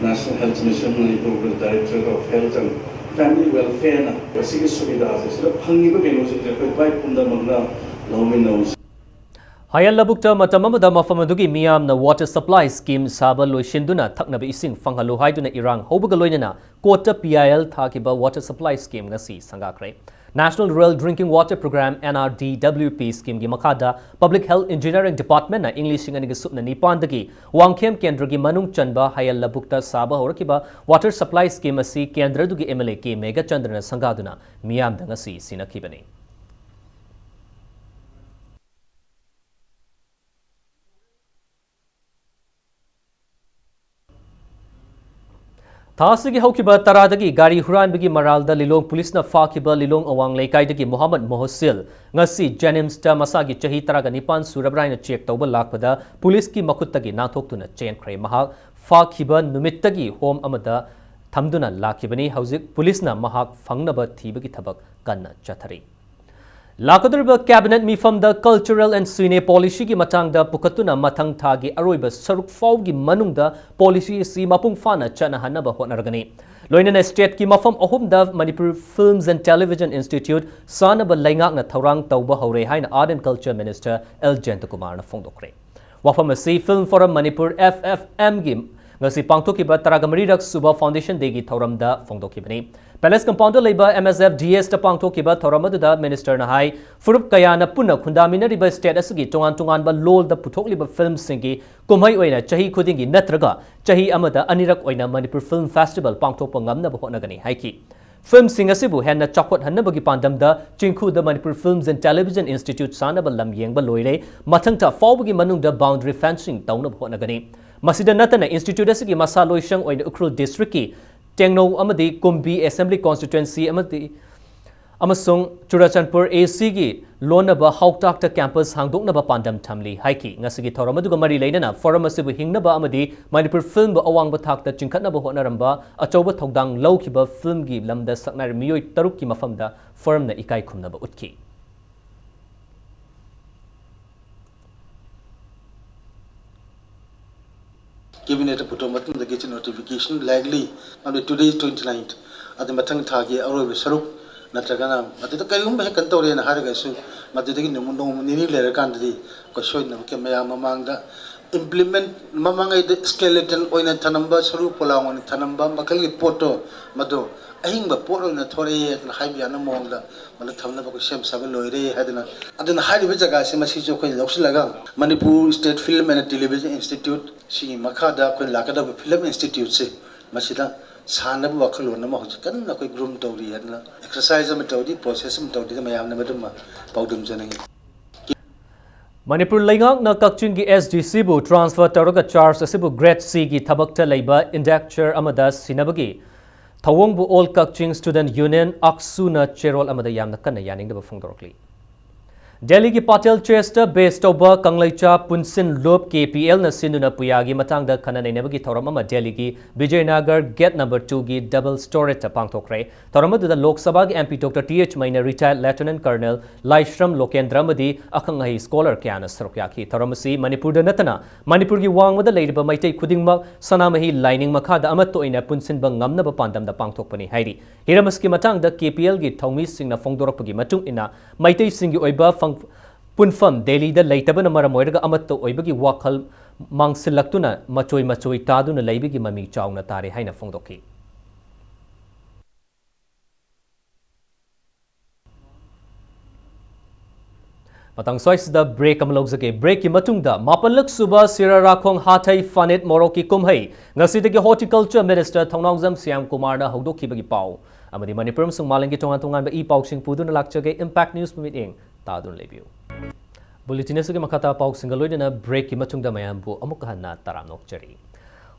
National Health Mission ꯃꯅꯤꯄꯨꯔꯒꯤ Directorate of Health and Family Welfareꯅ ꯃꯁꯤꯒꯤ ꯁꯨꯕꯤꯙꯥꯁꯦ, ꯁꯤꯗ ꯐꯪꯉꯤꯕ ꯀꯩꯅꯣꯁꯤꯡꯁꯦ ꯑꯩꯈꯣꯏ ꯚꯥꯏ ꯄꯨꯝꯅꯃꯛꯅ ꯂꯧꯃꯤꯟꯅꯧꯁꯤ꯫ ꯍꯌꯦꯜ ꯂꯕꯨꯛꯇ ꯃꯇꯝ ꯑꯃꯗ ꯃꯐꯝ ꯑꯗꯨꯒꯤ ꯃꯤꯌꯥꯝꯅ water supply scheme ꯁꯥꯕ ꯂꯣꯏꯁꯤꯟꯗꯨꯅ ꯊꯛꯅꯕ ꯏꯁꯤꯡ ꯐꯪꯍꯜꯂꯨ ꯍꯥꯏꯗꯨꯅ ꯏꯔꯥꯡ ꯍꯧꯕꯒ ꯂꯣꯏꯅꯅ ꯀꯣꯔꯠꯇ P I L ꯊꯥꯈꯤꯕ water supply scheme ꯉꯁꯤ ꯁꯪꯒꯥꯈ꯭ꯔꯦ꯫ National Rural Drinking Water Program, N R D W P schemeꯒꯤ ꯃꯈꯥꯗ Public Health Engineering Departmentꯅ ꯏꯪ ꯂꯤꯁꯤꯡ ꯑꯅꯤꯒ ꯁꯨꯞꯅ ꯅꯤꯄꯥꯟꯗꯒꯤ ꯋꯥꯡꯈꯦꯝ ꯀꯦꯟꯗ꯭ꯔꯒꯤ ꯃꯅꯨꯡ ꯆꯟꯕ ꯍꯌꯦꯜ ꯂꯕꯨꯛꯇ ꯁꯥꯕ ꯍꯧꯔꯛꯈꯤꯕ water supply scheme ꯑꯁꯤ ꯀꯦꯟꯗ꯭ꯔꯗꯨꯒꯤ M L A K ꯃꯦꯘꯆꯟꯗ꯭ꯔꯅ ꯁꯪꯒꯥꯗꯨꯅ ꯃꯤꯌꯥꯝꯗ ꯉꯁꯤ ꯁꯤꯟꯅꯈꯤꯕꯅꯤ꯫ ꯊꯥ ꯑꯁꯤꯒꯤ ꯍꯧꯈꯤꯕ ꯇꯔꯥꯗꯒꯤ ꯒꯥꯔꯤ ꯍꯨꯔꯥꯟꯕꯒꯤ ꯃꯔꯥꯜꯗ ꯂꯤꯂꯣꯡ ꯄꯨꯂꯤꯁꯅ ꯐꯥꯈꯤꯕ ꯂꯤꯂꯣꯡ ꯑꯋꯥꯡ ꯂꯩꯀꯥꯏꯗꯒꯤ ꯃꯣꯍꯝꯃꯗ ꯃꯣꯍꯁꯤꯜ ꯉꯁꯤ ꯖꯦꯅꯤꯝꯁꯇ ꯃꯁꯥꯒꯤ ꯆꯍꯤ ꯇꯔꯥꯒ ꯅꯤꯄꯥꯟ ꯁꯨꯔꯕ꯭ꯔꯥ ꯍꯥꯏꯅ ꯆꯦꯛ ꯇꯧꯕ ꯂꯥꯛꯄꯗ ꯄꯨꯂꯤꯁꯀꯤ ꯃꯈꯨꯠꯇꯒꯤ ꯅꯥꯟꯊꯣꯛꯇꯨꯅ ꯆꯦꯟꯈ꯭ꯔꯦ꯫ ꯃꯍꯥꯛ ꯐꯥꯈꯤꯕ ꯅꯨꯃꯤꯠꯇꯒꯤ ꯍꯣꯝ ꯑꯃꯗ ꯊꯝꯗꯨꯅ ꯂꯥꯛꯈꯤꯕꯅꯤ꯫ ꯍꯧꯖꯤꯛ ꯄꯨꯂꯤꯁꯅ ꯃꯍꯥꯛ ꯐꯪꯅꯕ ꯊꯤꯕꯒꯤ ꯊꯕꯛ ꯀꯟꯅ ꯆꯠꯊꯔꯤ꯫ ꯂꯥꯛꯀꯗꯧꯔꯤꯕ cabinet ꯃꯤꯐꯝꯗ Cultural and Cine Policyꯒꯤ ꯃꯇꯥꯡꯗ ꯄꯨꯈꯠꯇꯨꯅ ꯃꯊꯪ ꯊꯥꯒꯤ ꯑꯔꯣꯏꯕ ꯁꯔꯨꯛ ꯐꯥꯎꯒꯤ ꯃꯅꯨꯡꯗ policy ꯑꯁꯤ ꯃꯄꯨꯡ ꯐꯥꯅ ꯆꯠꯅꯍꯟꯅꯕ ꯍꯣꯠꯅꯔꯒꯅꯤ꯫ ꯂꯣꯏꯅꯅ stateꯀꯤ ꯃꯐꯝ ꯑꯍꯨꯝꯗ Manipur Films and Television Institute ꯁꯥꯅꯕ ꯂꯩꯉꯥꯛꯅ ꯊꯧꯔꯥꯡ ꯇꯧꯕ ꯍꯧꯔꯦ ꯍꯥꯏꯅ Art and Culture Minister L ꯖꯌꯟꯇꯀꯨꯃꯥꯔꯅ ꯐꯣꯡꯗꯣꯛꯈ꯭ꯔꯦ꯫ ꯋꯥꯐꯝ ꯑꯁꯤ Film Forum Manipur, F F M ꯒꯤ ꯉꯁꯤ ꯄꯥꯡꯊꯣꯛꯈꯤꯕ ꯇꯔꯥꯒ ꯃꯔꯤꯔꯛ ꯁꯨꯕ Foundation Day ꯒꯤ ꯊꯧꯔꯝꯗ ꯐꯣꯡꯗꯣꯛꯈꯤꯕꯅꯤ꯫ Palace Compound ꯗ ꯂꯩꯕ M S F D S ꯇ ꯄꯥꯡꯊꯣꯛꯈꯤꯕ ꯊꯧꯔꯝ ꯑꯗꯨꯗ Minister ꯅ ꯍꯥꯏ, ꯐꯨꯔꯨꯞ ꯀꯌꯥꯅ ꯄꯨꯟꯅ ꯈꯨꯟꯗꯥꯃꯤꯟꯅꯔꯤꯕ state ꯑꯁꯤꯒꯤ ꯇꯣꯉꯥꯟ ꯇꯣꯉꯥꯟꯕ ꯂꯣꯜꯗ ꯄꯨꯊꯣꯛꯂꯤꯕ film ꯁꯤꯡꯒꯤ ꯀꯨꯝꯍꯩ ꯑꯣꯏꯅ ꯆꯍꯤ ꯈꯨꯗꯤꯡꯒꯤ ꯅꯠꯇ꯭ꯔꯒ ꯆꯍꯤ ꯑꯃꯗ ꯑꯅꯤꯔꯛ ꯑꯣꯏꯅ Manipur Film Festival ꯄꯥꯡꯊꯣꯛꯄ ꯉꯝꯅꯕ ꯍꯣꯠꯅꯒꯅꯤ ꯍꯥꯏꯈꯤ꯫ Film ꯁꯤꯡ ꯑꯁꯤꯕꯨ ꯍꯦꯟꯅ ꯆꯥꯎꯈꯠꯍꯟꯅꯕꯒꯤ ꯄꯥꯟꯗꯝꯗ ꯆꯤꯡꯈꯨꯗ Manipur Films and Television Institute ꯁꯥꯅꯕ ꯂꯝ ꯌꯦꯡꯕ ꯂꯣꯏꯔꯦ꯫ ꯃꯊꯪ ꯊꯥ ꯐꯥꯎꯕꯒꯤ ꯃꯅꯨꯡꯗ boundary fencing ꯇꯧꯅꯕ ꯍꯣꯠꯅꯒꯅꯤ꯫ ꯃꯁꯤꯗ ꯅꯠꯇꯅ institute ꯑꯁꯤꯒꯤ ꯃꯁꯥ ꯂꯣꯏꯁꯪ ꯑꯣꯏꯅ ꯎꯈ꯭ꯔꯨꯜ district ꯀꯤ ꯇꯦꯡꯅꯧ ꯑꯃꯗꯤ ꯀꯨꯝꯕꯤ Assembly Constituency ꯑꯃꯗꯤ ꯑꯃꯁꯨꯡ ꯆꯨꯔꯥꯆꯥꯟꯄꯨꯔ A C ꯒꯤ ꯂꯣꯟꯅꯕ ꯍꯥꯎꯇꯥꯛꯇ campus ꯍꯥꯡꯗꯣꯛꯅꯕ ꯄꯥꯟꯗꯝ ꯊꯝꯂꯤ ꯍꯥꯏꯈꯤ꯫ ꯉꯁꯤꯒꯤ ꯊꯧꯔꯝ ꯑꯗꯨꯒ ꯃꯔꯤ ꯂꯩꯅꯅ forum ꯑꯁꯤꯕꯨ ꯍꯤꯡꯅꯕ ꯑꯃꯗꯤ ꯃꯅꯤꯄꯨꯔ film ꯕꯨ ꯑꯋꯥꯡꯕ ꯊꯥꯛꯇ ꯆꯤꯡꯈꯠꯅꯕ ꯍꯣꯠꯅꯔꯝꯕ ꯑꯆꯧꯕ ꯊꯧꯗꯥꯡ ꯂꯧꯈꯤꯕ film ꯒꯤ ꯂꯝꯗ ꯁꯛꯅꯥꯏꯔꯕ ꯃꯤꯑꯣꯏ ꯇꯔꯨꯛꯀꯤ ꯃꯐꯝꯗ forum ꯅ ꯏꯀꯥꯏ ꯈꯨꯝꯅꯕ ꯎꯠꯈꯤ꯫ Cabinet ꯄꯨꯊꯣꯛ ꯃꯇꯨꯡꯗꯒꯤ ꯁꯤ notification likely ꯑꯃꯗꯤ today twenty nine, ꯑꯗꯨ ꯃꯊꯪ ꯊꯥꯒꯤ ꯑꯔꯣꯏꯕ ꯁꯔꯨꯛ ꯅꯠꯇ꯭ꯔꯒꯅ ꯃꯗꯨꯗ ꯀꯔꯤꯒꯨꯝꯕ ꯍꯦꯛ ꯀꯩꯅꯣ ꯇꯧꯔꯦꯅ ꯍꯥꯏꯔꯒꯁꯨ ꯃꯗꯨꯗꯒꯤ ꯅꯣꯡꯃ, ꯅꯣꯡꯃ ꯅꯤꯅꯤ ꯂꯩꯔꯀꯥꯟꯗꯗꯤ ꯑꯩꯈꯣꯏ ꯁꯣꯏꯗꯅꯃꯛꯀꯤ ꯃꯌꯥꯝ ꯃꯃꯥꯡꯗ implement, ꯃꯃꯥꯡꯉꯩꯗ skeleton ꯑꯣꯏꯅ ꯊꯅꯝꯕ, ꯁꯔꯨ ꯄꯣꯂꯥꯡ ꯑꯣꯏꯅ ꯊꯅꯝꯕ ꯃꯈꯜꯒꯤ ꯄꯣꯠꯇꯣ, ꯃꯗꯨ ꯑꯍꯤꯡꯕ ꯄꯣꯠ ꯑꯣꯏꯅ ꯊꯣꯔꯛꯑꯦ ꯍꯥꯏꯗꯅ ꯍꯥꯏꯕ ꯌꯥꯅ ꯃꯑꯣꯡꯗ ꯃꯗꯨ ꯊꯝꯅꯕ ꯑꯩꯈꯣꯏ ꯁꯦꯝ ꯁꯥꯕ ꯂꯣꯏꯔꯦ ꯍꯥꯏꯗꯅ꯫ ꯑꯗꯨꯅ ꯍꯥꯏꯔꯤꯕ ꯖꯒꯥꯁꯤ ꯃꯁꯤꯁꯨ ꯑꯩꯈꯣꯏꯅ ꯂꯧꯁꯤꯜꯂꯒ Manipur State Film and Television Institute ꯁꯤꯒꯤ ꯃꯈꯥꯗ ꯑꯩꯈꯣꯏ ꯂꯥꯛꯀꯗꯕ film institute ꯁꯦ ꯃꯁꯤꯗ ꯁꯥꯅꯕ ꯋꯥꯈꯜꯂꯣꯟ ꯑꯃ ꯍꯧꯖꯤꯛ ꯀꯟꯅ ꯑꯩꯈꯣꯏ groom ꯇꯧꯔꯤ ꯍꯥꯏꯗꯅ, exercise ꯑꯃ ꯇꯧꯔꯤ, process ꯑꯃ ꯇꯧꯔꯤ, ꯃꯌꯥꯝꯅ ꯃꯗꯨꯃ ꯄꯥꯎꯗꯝꯖꯅꯤꯡꯏ꯫ ꯃꯅꯤꯄꯨꯔ ꯂꯩꯉꯥꯛꯅ ꯀꯛꯆꯤꯡꯒꯤ S D C ꯕꯨ transfer ꯇꯧꯔꯒ charge ꯑꯁꯤꯕꯨ Grade C ꯒꯤ ꯊꯕꯛꯇ ꯂꯩꯕ indenture ꯑꯃꯗ ꯁꯤꯟꯅꯕꯒꯤ ꯊꯧꯑꯣꯡꯕꯨ All Kakching Student Union, ꯑꯛꯁꯨꯅ ꯆꯦꯔꯣꯜ ꯑꯃꯗ ꯌꯥꯝꯅ ꯀꯟꯅ ꯌꯥꯅꯤꯡꯗꯕ ꯐꯣꯡꯗꯣꯔꯛꯂꯤ꯫ ꯗꯦꯜꯂꯤꯒꯤ ꯄꯥꯇꯦꯜ ꯆꯦꯁꯇ base ꯇꯧꯕ ꯀꯪꯂꯩꯆꯥ ꯄꯨꯟꯁꯤꯟ ꯂꯨꯞ, K P L ꯅ ꯁꯤꯟꯗꯨꯅ ꯄꯨꯌꯥꯒꯤ ꯃꯇꯥꯡꯗ ꯈꯟꯅ ꯅꯩꯅꯕꯒꯤ ꯊꯧꯔꯝ ꯑꯃ ꯗꯦꯜꯂꯤꯒꯤ ꯕꯤꯖꯌꯅꯒꯔ gate number two ꯒꯤ Double Storage ꯇ ꯄꯥꯡꯊꯣꯛꯈ꯭ꯔꯦ꯫ ꯊꯧꯔꯝ ꯑꯗꯨꯗ ꯂꯣꯛ ꯁꯚꯥꯒꯤ M P Doctor T H ꯃꯩꯅ, retired Lieutenant Colonel ꯂꯥꯏꯁ꯭ꯔꯝ ꯂꯣꯀꯦꯟꯗ꯭ꯔ ꯑꯃꯗꯤ ꯑꯈꯪ ꯑꯍꯩ scholar ꯀꯌꯥꯅ ꯁꯔꯨꯛ ꯌꯥꯈꯤ꯫ ꯊꯧꯔꯝ ꯑꯁꯤ ꯃꯅꯤꯄꯨꯔꯗ ꯅꯠꯇꯅ ꯃꯅꯤꯄꯨꯔꯒꯤ ꯋꯥꯡꯃꯗ ꯂꯩꯔꯤꯕ ꯃꯩꯇꯩ ꯈꯨꯗꯤꯡꯃꯛ ꯁꯅꯥꯃꯍꯤ ꯂꯥꯏꯅꯤꯡ ꯃꯈꯥꯗ ꯑꯃꯠꯇ ꯑꯣꯏꯅ ꯄꯨꯟꯁꯤꯟꯕ ꯉꯝꯅꯕ ꯄꯥꯟꯗꯝꯗ ꯄꯥꯡꯊꯣꯛꯄꯅꯤ ꯍꯥꯏꯔꯤ꯫ ꯍꯤꯔꯝ ꯑꯁꯤꯒꯤ ꯃꯇꯥꯡꯗ K P L ꯒꯤ ꯊꯧꯃꯤꯁꯤꯡꯅ ꯐꯣꯡꯗꯣꯔꯛꯄꯒꯤ ꯃꯇꯨꯡ ꯏꯟꯅ, ꯃꯩꯇꯩꯁꯤꯡꯒꯤ ꯑꯣꯏꯕ ꯐꯪ-, ꯄꯨꯟꯐꯝ ꯗꯦꯜꯂꯤꯗ ꯂꯩꯇꯕꯅ ꯃꯔꯝ ꯑꯣꯏꯔꯒ ꯑꯃꯠꯇ ꯑꯣꯏꯕꯒꯤ ꯋꯥꯈꯜ ꯃꯥꯡꯁꯤꯜꯂꯛꯇꯨꯅ ꯃꯆꯣꯏ ꯃꯆꯣꯏ ꯇꯥꯗꯨꯅ ꯂꯩꯕꯒꯤ ꯃꯃꯤ ꯆꯥꯎꯅ ꯇꯥꯔꯦ ꯍꯥꯏꯅ ꯐꯣꯡꯗꯣꯛꯈꯤ꯫ ꯃꯇꯥꯡ ꯁ꯭ꯋꯥꯏꯁꯤꯗ ꯕ꯭ꯔꯦꯛ ꯑꯃ ꯂꯧꯖꯒꯦ꯫ ꯕ꯭ꯔꯦꯛꯀꯤ ꯃꯇꯨꯡꯗ ꯃꯥꯄꯜꯂꯛ ꯁꯨꯕ ꯁꯤꯔꯥꯔꯥꯈꯣꯡ ꯍꯥꯊꯩ ꯐꯅꯤꯠ ꯃꯣꯔꯣꯛꯀꯤ ꯀꯨꯝꯍꯩ ꯉꯁꯤꯗꯒꯤ ꯍꯣꯔꯇꯤꯀꯜꯆꯔ ꯃꯤꯅꯤꯁꯇꯔ ꯊꯧꯅꯥꯎꯖꯝ ꯁ꯭ꯌꯥꯝ ꯀꯨꯃꯥꯔꯅ ꯍꯧꯗꯣꯛꯈꯤꯕꯒꯤ ꯄꯥꯎ ꯑꯃꯗꯤ ꯃꯅꯤꯄꯨꯔ ꯑꯃꯁꯨꯡ ꯃꯥꯂꯦꯝꯒꯤ ꯇꯣꯉꯥꯟ ꯇꯣꯉꯥꯟꯕ ꯏ ꯄꯥꯎꯁꯤꯡ ꯄꯨꯗꯨꯅ ꯂꯥꯛꯆꯒꯦ꯫ ꯏꯝꯄꯦꯛ ꯅ꯭ꯌꯨꯁ ꯃꯤꯠꯌꯦꯡ ꯇꯥꯗꯨꯅ ꯂꯩꯕꯤꯌꯨ꯫ ꯕꯨꯂꯦꯇꯤꯟ ꯑꯁꯤꯒꯤ ꯃꯈꯥ ꯇꯥꯕ ꯄꯥꯎꯁꯤꯡꯒ ꯂꯣꯏꯅꯅ ꯕ꯭ꯔꯦꯛꯀꯤ ꯃꯇꯨꯡꯗ ꯃꯌꯥꯝꯕꯨ ꯑꯃꯨꯛ ꯍꯟꯅ ꯇꯔꯥꯝꯅ ꯑꯣꯛꯆꯔꯤ꯫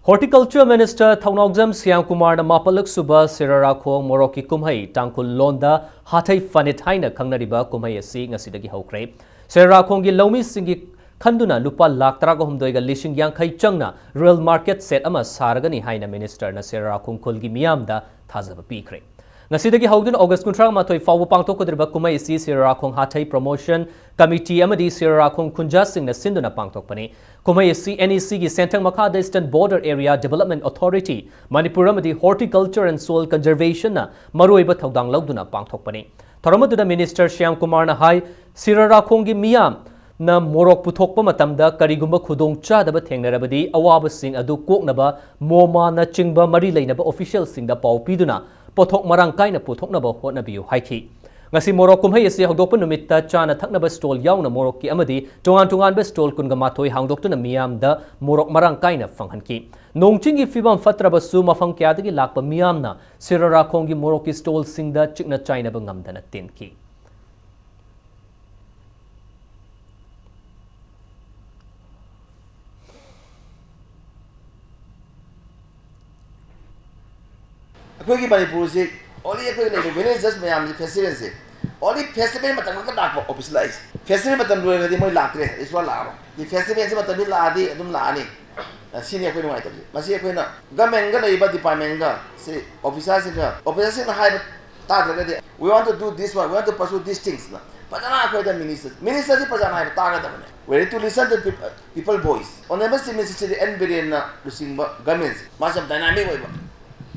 ꯍꯣꯔꯇꯤꯀꯜꯆꯔ ꯃꯤꯅꯤꯁꯇꯔ ꯊꯧꯅꯥꯎꯖꯝ ꯁ꯭ꯌꯥꯝ ꯀꯨꯃꯥꯔꯅ ꯃꯥꯄꯜꯂꯛ ꯁꯨꯕ ꯁꯤꯔꯥꯔꯥꯈꯣꯡ ꯃꯣꯔꯣꯛꯀꯤ ꯀꯨꯝꯍꯩ, ꯇꯥꯡꯈꯨꯜ ꯂꯣꯟꯗ ꯍꯥꯊꯩ ꯐꯅꯤꯠ ꯍꯥꯏꯅ ꯈꯪꯅꯔꯤꯕ ꯀꯨꯝꯍꯩ ꯑꯁꯤ ꯉꯁꯤꯗꯒꯤ ꯍꯧꯈ꯭ꯔꯦ꯫ ꯁꯤꯔꯥꯔꯥꯈꯣꯡꯒꯤ ꯂꯧꯃꯤꯁꯤꯡꯒꯤ ꯈꯟꯗꯨꯅ ꯂꯨꯄꯥ ꯂꯥꯈ ꯇꯔꯥꯒ ꯍꯨꯝꯗꯣꯏꯒ ꯂꯤꯁꯤꯡ ꯌꯥꯡꯈꯩ ꯆꯪꯅ ꯔꯤꯌꯦꯜ ꯃꯥꯔꯀꯦꯠ ꯁꯦꯠ ꯑꯃ ꯁꯥꯔꯒꯅꯤ ꯍꯥꯏꯅ ꯃꯤꯅꯤꯁꯇꯔꯅ ꯁꯤꯔꯥꯔꯥꯈꯣꯡ ꯈꯨꯜꯒꯤ ꯃꯤꯌꯥꯝꯗ ꯊꯥꯖꯕ ꯄꯤꯈ꯭ꯔꯦ꯫ ꯉꯁꯤꯗꯒꯤ ꯍꯧꯗꯨꯅ ꯑꯣꯒꯁ ꯀꯨꯟꯊ꯭ꯔꯥ ꯃꯥꯊꯣꯏ ꯐꯥꯎꯕ ꯄꯥꯡꯊꯣꯛꯀꯗꯧꯔꯤꯕ ꯀꯨꯝꯍꯩ ꯑꯁꯤ ꯁꯤꯔꯥꯔꯥꯈꯣꯡ ꯍꯥꯊꯩ ꯄ꯭ꯔꯣꯃꯣꯁꯟ ꯀꯃꯤꯇꯤ ꯑꯃꯗꯤ ꯁꯤꯔꯥꯔꯥꯈꯣꯡ ꯈꯨꯟꯖꯥꯁꯤꯡꯅ ꯁꯤꯟꯗꯨꯅ ꯄꯥꯡꯊꯣꯛꯄꯅꯤ꯫ ꯀꯨꯝꯍꯩ ꯑꯁꯤ NECꯒꯤ ꯁꯦꯟꯊꯪ ꯃꯈꯥꯗ Eastern Border Area Development Authority, Manipur ꯑꯃꯗꯤ Horticulture and Soil Conservationꯅ ꯃꯔꯨꯑꯣꯏꯕ ꯊꯧꯗꯥꯡ ꯂꯧꯗꯨꯅ ꯄꯥꯡꯊꯣꯛꯄꯅꯤ꯫ ꯊꯧꯔꯝ ꯑꯗꯨꯗ ꯃꯤꯅꯤꯁꯇꯔ ꯁ꯭ꯌꯥꯝ ꯀꯨꯃꯥꯔꯅ ꯍꯥꯏ, ꯁꯤꯔꯥꯔꯥꯈꯣꯡꯒꯤ ꯃꯤꯌꯥꯝꯅ ꯃꯣꯔꯣꯛ ꯄꯨꯊꯣꯛꯄ ꯃꯇꯝꯗ ꯀꯔꯤꯒꯨꯝꯕ ꯈꯨꯗꯣꯡꯆꯥꯗꯕ ꯊꯦꯡꯅꯔꯕꯗꯤ ꯑꯋꯥꯕꯁꯤꯡ ꯑꯗꯨ ꯀꯣꯛꯅꯕ MoMAꯅꯆꯤꯡꯕ ꯃꯔꯤ ꯂꯩꯅꯕ ꯑꯣꯐꯤꯁꯤꯌꯦꯜꯁꯤꯡꯗ ꯄꯥꯎ ꯄꯤꯗꯨꯅ ꯄꯣꯠꯊꯣꯛ ꯃꯔꯥꯡ ꯀꯥꯏꯅ ꯄꯨꯊꯣꯛꯅꯕ ꯍꯣꯠꯅꯕꯤꯌꯨ ꯍꯥꯏꯈꯤ꯫ ꯉꯁꯤ ꯃꯣꯔꯣꯛ ꯀꯨꯝꯍꯩ ꯑꯁꯤ ꯍꯧꯗꯣꯛꯄ ꯅꯨꯃꯤꯠꯇ ꯆꯥꯅ ꯊꯛꯅꯕ ꯁ꯭ꯇꯣꯜ ꯌꯥꯎꯅ ꯃꯣꯔꯣꯛꯀꯤ ꯑꯃꯗꯤ ꯇꯣꯉꯥꯟ ꯇꯣꯉꯥꯟꯕ ꯁ꯭ꯇꯣꯜ ꯀꯨꯟꯒ ꯃꯥꯊꯣꯏ ꯍꯥꯡꯗꯣꯛꯇꯨꯅ ꯃꯤꯌꯥꯝꯗ ꯃꯣꯔꯣꯛ ꯃꯔꯥꯡ ꯀꯥꯏꯅ ꯐꯪꯍꯟꯈꯤ꯫ ꯅꯣꯡ ꯆꯤꯡꯒꯤ ꯐꯤꯕꯝ ꯐꯠꯇ꯭ꯔꯕꯁꯨ ꯃꯐꯝ ꯀꯌꯥꯗꯒꯤ ꯂꯥꯛꯄ ꯃꯤꯌꯥꯝꯅ ꯁꯤꯔꯥꯔꯥꯈꯣꯡꯒꯤ ꯃꯣꯔꯣꯛꯀꯤ ꯁ꯭ꯇꯣꯜꯁꯤꯡꯗ ꯆꯤꯛꯅ ꯆꯥꯏꯅꯕ ꯉꯝꯗꯅ ꯇꯤꯟꯈꯤ꯫ ꯑꯩꯈꯣꯏꯒꯤ ꯃꯅꯤꯄꯨꯔꯁꯤ only ꯑꯩꯈꯣꯏꯒꯤ ꯂꯩꯔꯤꯕ villagers ꯃꯌꯥꯝꯁꯤ festivalꯁꯦ only festival ꯃꯇꯝ ꯈꯛꯇ ꯂꯥꯛꯄ ꯑꯣꯐꯤꯁ ꯂꯥꯛꯏꯁꯦ꯫ Festival ꯃꯇꯝ ꯂꯣꯏꯔꯒꯗꯤ ꯃꯣꯏ ꯂꯥꯛꯇ꯭ꯔꯦ, ꯏꯁꯣꯔ ꯂꯥꯛꯑꯔꯣꯏ꯫ ꯁꯤ festivalꯁꯤ ꯃꯇꯝꯁꯤ ꯂꯥꯛꯑꯗꯤ ꯑꯗꯨꯝ ꯂꯥꯛꯑꯅꯤ꯫ ꯑ, ꯁꯤꯅꯤ ꯑꯩꯈꯣꯏ ꯅꯨꯡꯉꯥꯏꯇꯕꯁꯦ꯫ ꯃꯁꯤ ꯑꯩꯈꯣꯏꯅ governmentꯒ ꯂꯩꯔꯤꯕ departmentꯒ, ꯁꯤ officerꯁꯤꯡꯒ, officerꯁꯤꯡꯅ ꯍꯥꯏꯕ ꯇꯥꯗ꯭ꯔꯒꯗꯤ, "We want to do this one, we want to pursue these thingsꯅ" ꯐꯖꯅ ꯑꯩꯈꯣꯏꯗ minister, ministerꯁꯤ ꯐꯖꯅ ꯍꯥꯏꯕ ꯇꯥꯒꯗꯕꯅꯦ꯫ Ready to listen to peop-, people voice꯫ Honourable Chief Minister CD N ꯕꯤꯔꯦꯟꯅ ꯂꯨꯆꯤꯡꯕ governmentꯁꯦ, ꯃꯥꯁꯦ ꯌꯥꯝ dynamic ꯑꯣꯏꯕ,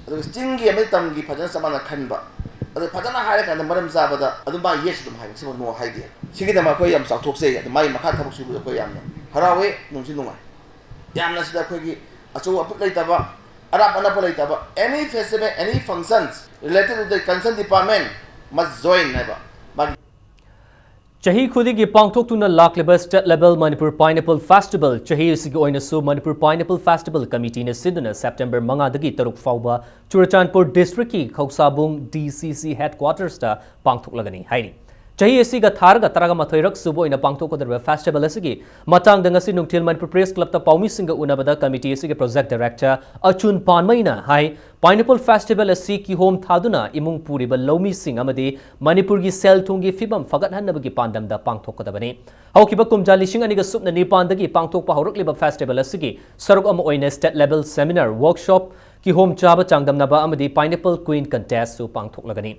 ꯑꯗꯨꯒ ꯆꯤꯡꯒꯤ ꯑꯃꯗꯤ ꯇꯝꯒꯤ ꯐꯖꯅ ꯆꯞ ꯃꯥꯟꯅ ꯈꯟꯕ, ꯑꯗꯨ ꯐꯖꯅ ꯍꯥꯏꯔꯀꯥꯟꯗ ꯃꯔꯝ ꯆꯥꯕꯗ ꯑꯗꯨꯝ ꯃꯥ yes ꯑꯗꯨꯝ ꯍꯥꯏꯕ, ꯁꯤꯃ no ꯍꯥꯏꯗꯦ꯫ ꯁꯤꯒꯤꯗꯃꯛ ꯑꯩꯈꯣꯏ ꯌꯥꯝ ꯆꯥꯎꯊꯣꯛꯆꯩ꯫ ꯑꯗꯨ ꯃꯥꯒꯤ ꯃꯈꯥ ꯊꯕꯛ ꯁꯨꯕꯗ ꯑꯩꯈꯣꯏ ꯌꯥꯝꯅ ꯍꯔꯥꯎꯋꯦ, ꯅꯨꯡꯁꯨ ꯅꯨꯡꯉꯥꯏ꯫ ꯌꯥꯝꯅ ꯁꯤꯗ ꯑꯩꯈꯣꯏꯒꯤ ꯑꯆꯧ ꯑꯄꯤꯛ ꯂꯩꯇꯕ, ꯑꯔꯥꯞ ꯑꯅꯛꯄ ꯂꯩꯇꯕ, any festival, any functions related to the concerned department must join ꯍꯥꯏꯕ ꯃꯥꯒꯤ ꯆꯍꯤ ꯈꯨꯗꯤꯡꯒꯤ ꯄꯥꯡꯊꯣꯛꯇꯨꯅ ꯂꯥꯛꯂꯤꯕ State Level Manipur Pineapple Festival, ꯆꯍꯤ ꯑꯁꯤꯒꯤ ꯑꯣꯏꯅꯁꯨ Manipur Pineapple Festival Committeeꯅ ꯁꯤꯟꯗꯨꯅ September ꯃꯉꯥꯗꯒꯤ ꯇꯔꯨꯛ ꯐꯥꯎꯕ ꯆꯨꯔꯆꯥꯟꯄꯨꯔ districtꯀꯤ ꯈꯧꯁꯥꯕꯨꯡ D C C headquartersꯇ ꯄꯥꯡꯊꯣꯛꯂꯒꯅꯤ ꯍꯥꯏꯔꯤ꯫ ꯆꯍꯤ ꯑꯁꯤꯒ ꯊꯥꯔꯒ ꯇꯔꯥꯃꯥꯊꯣꯏꯔꯛ ꯁꯨꯕ ꯑꯣꯏꯅ ꯄꯥꯡꯊꯣꯛꯀꯗꯧꯔꯤꯕ festival ꯑꯁꯤꯒꯤ ꯃꯇꯥꯡꯗ ꯉꯁꯤ ꯅꯨꯡꯊꯤꯜ Manipur Press Clubꯇ ꯄꯥꯎꯃꯤꯁꯤꯡꯒ ꯎꯅꯕꯗ committee ꯑꯁꯤꯒꯤ project director ꯑꯆꯨꯟ ꯄꯥꯟꯃꯩꯅ ꯍꯥꯏ, Pineapple Festival ꯑꯁꯤ ꯀꯤꯍꯣꯝ ꯊꯥꯗꯨꯅ ꯏꯃꯨꯡ ꯄꯨꯔꯤꯕ ꯂꯧꯃꯤꯁꯤꯡ ꯑꯃꯗꯤ ꯃꯅꯤꯄꯨꯔꯒꯤ ꯁꯦꯜ ꯊꯨꯝꯒꯤ ꯐꯤꯕꯝ ꯐꯒꯠꯍꯟꯅꯕꯒꯤ ꯄꯥꯟꯗꯝꯗ ꯄꯥꯡꯊꯣꯛꯀꯗꯕꯅꯤ꯫ ꯍꯧꯈꯤꯕ ꯀꯨꯝꯖꯥ ꯂꯤꯁꯤꯡ ꯑꯅꯤꯒ ꯁꯨꯞꯅ ꯅꯤꯄꯥꯟꯗꯒꯤ ꯄꯥꯡꯊꯣꯛꯄ ꯍꯧꯔꯛꯂꯤꯕ festival ꯑꯁꯤꯒꯤ ꯁꯔꯨꯛ ꯑꯃ ꯑꯣꯏꯅ state level seminar, workshop, ꯀꯤꯍꯣꯝ ꯆꯥꯕ ꯆꯥꯡꯗꯝꯅꯕ ꯑꯃꯗꯤ Pineapple Queen contestꯁꯨ ꯄꯥꯡꯊꯣꯛꯂꯒꯅꯤ꯫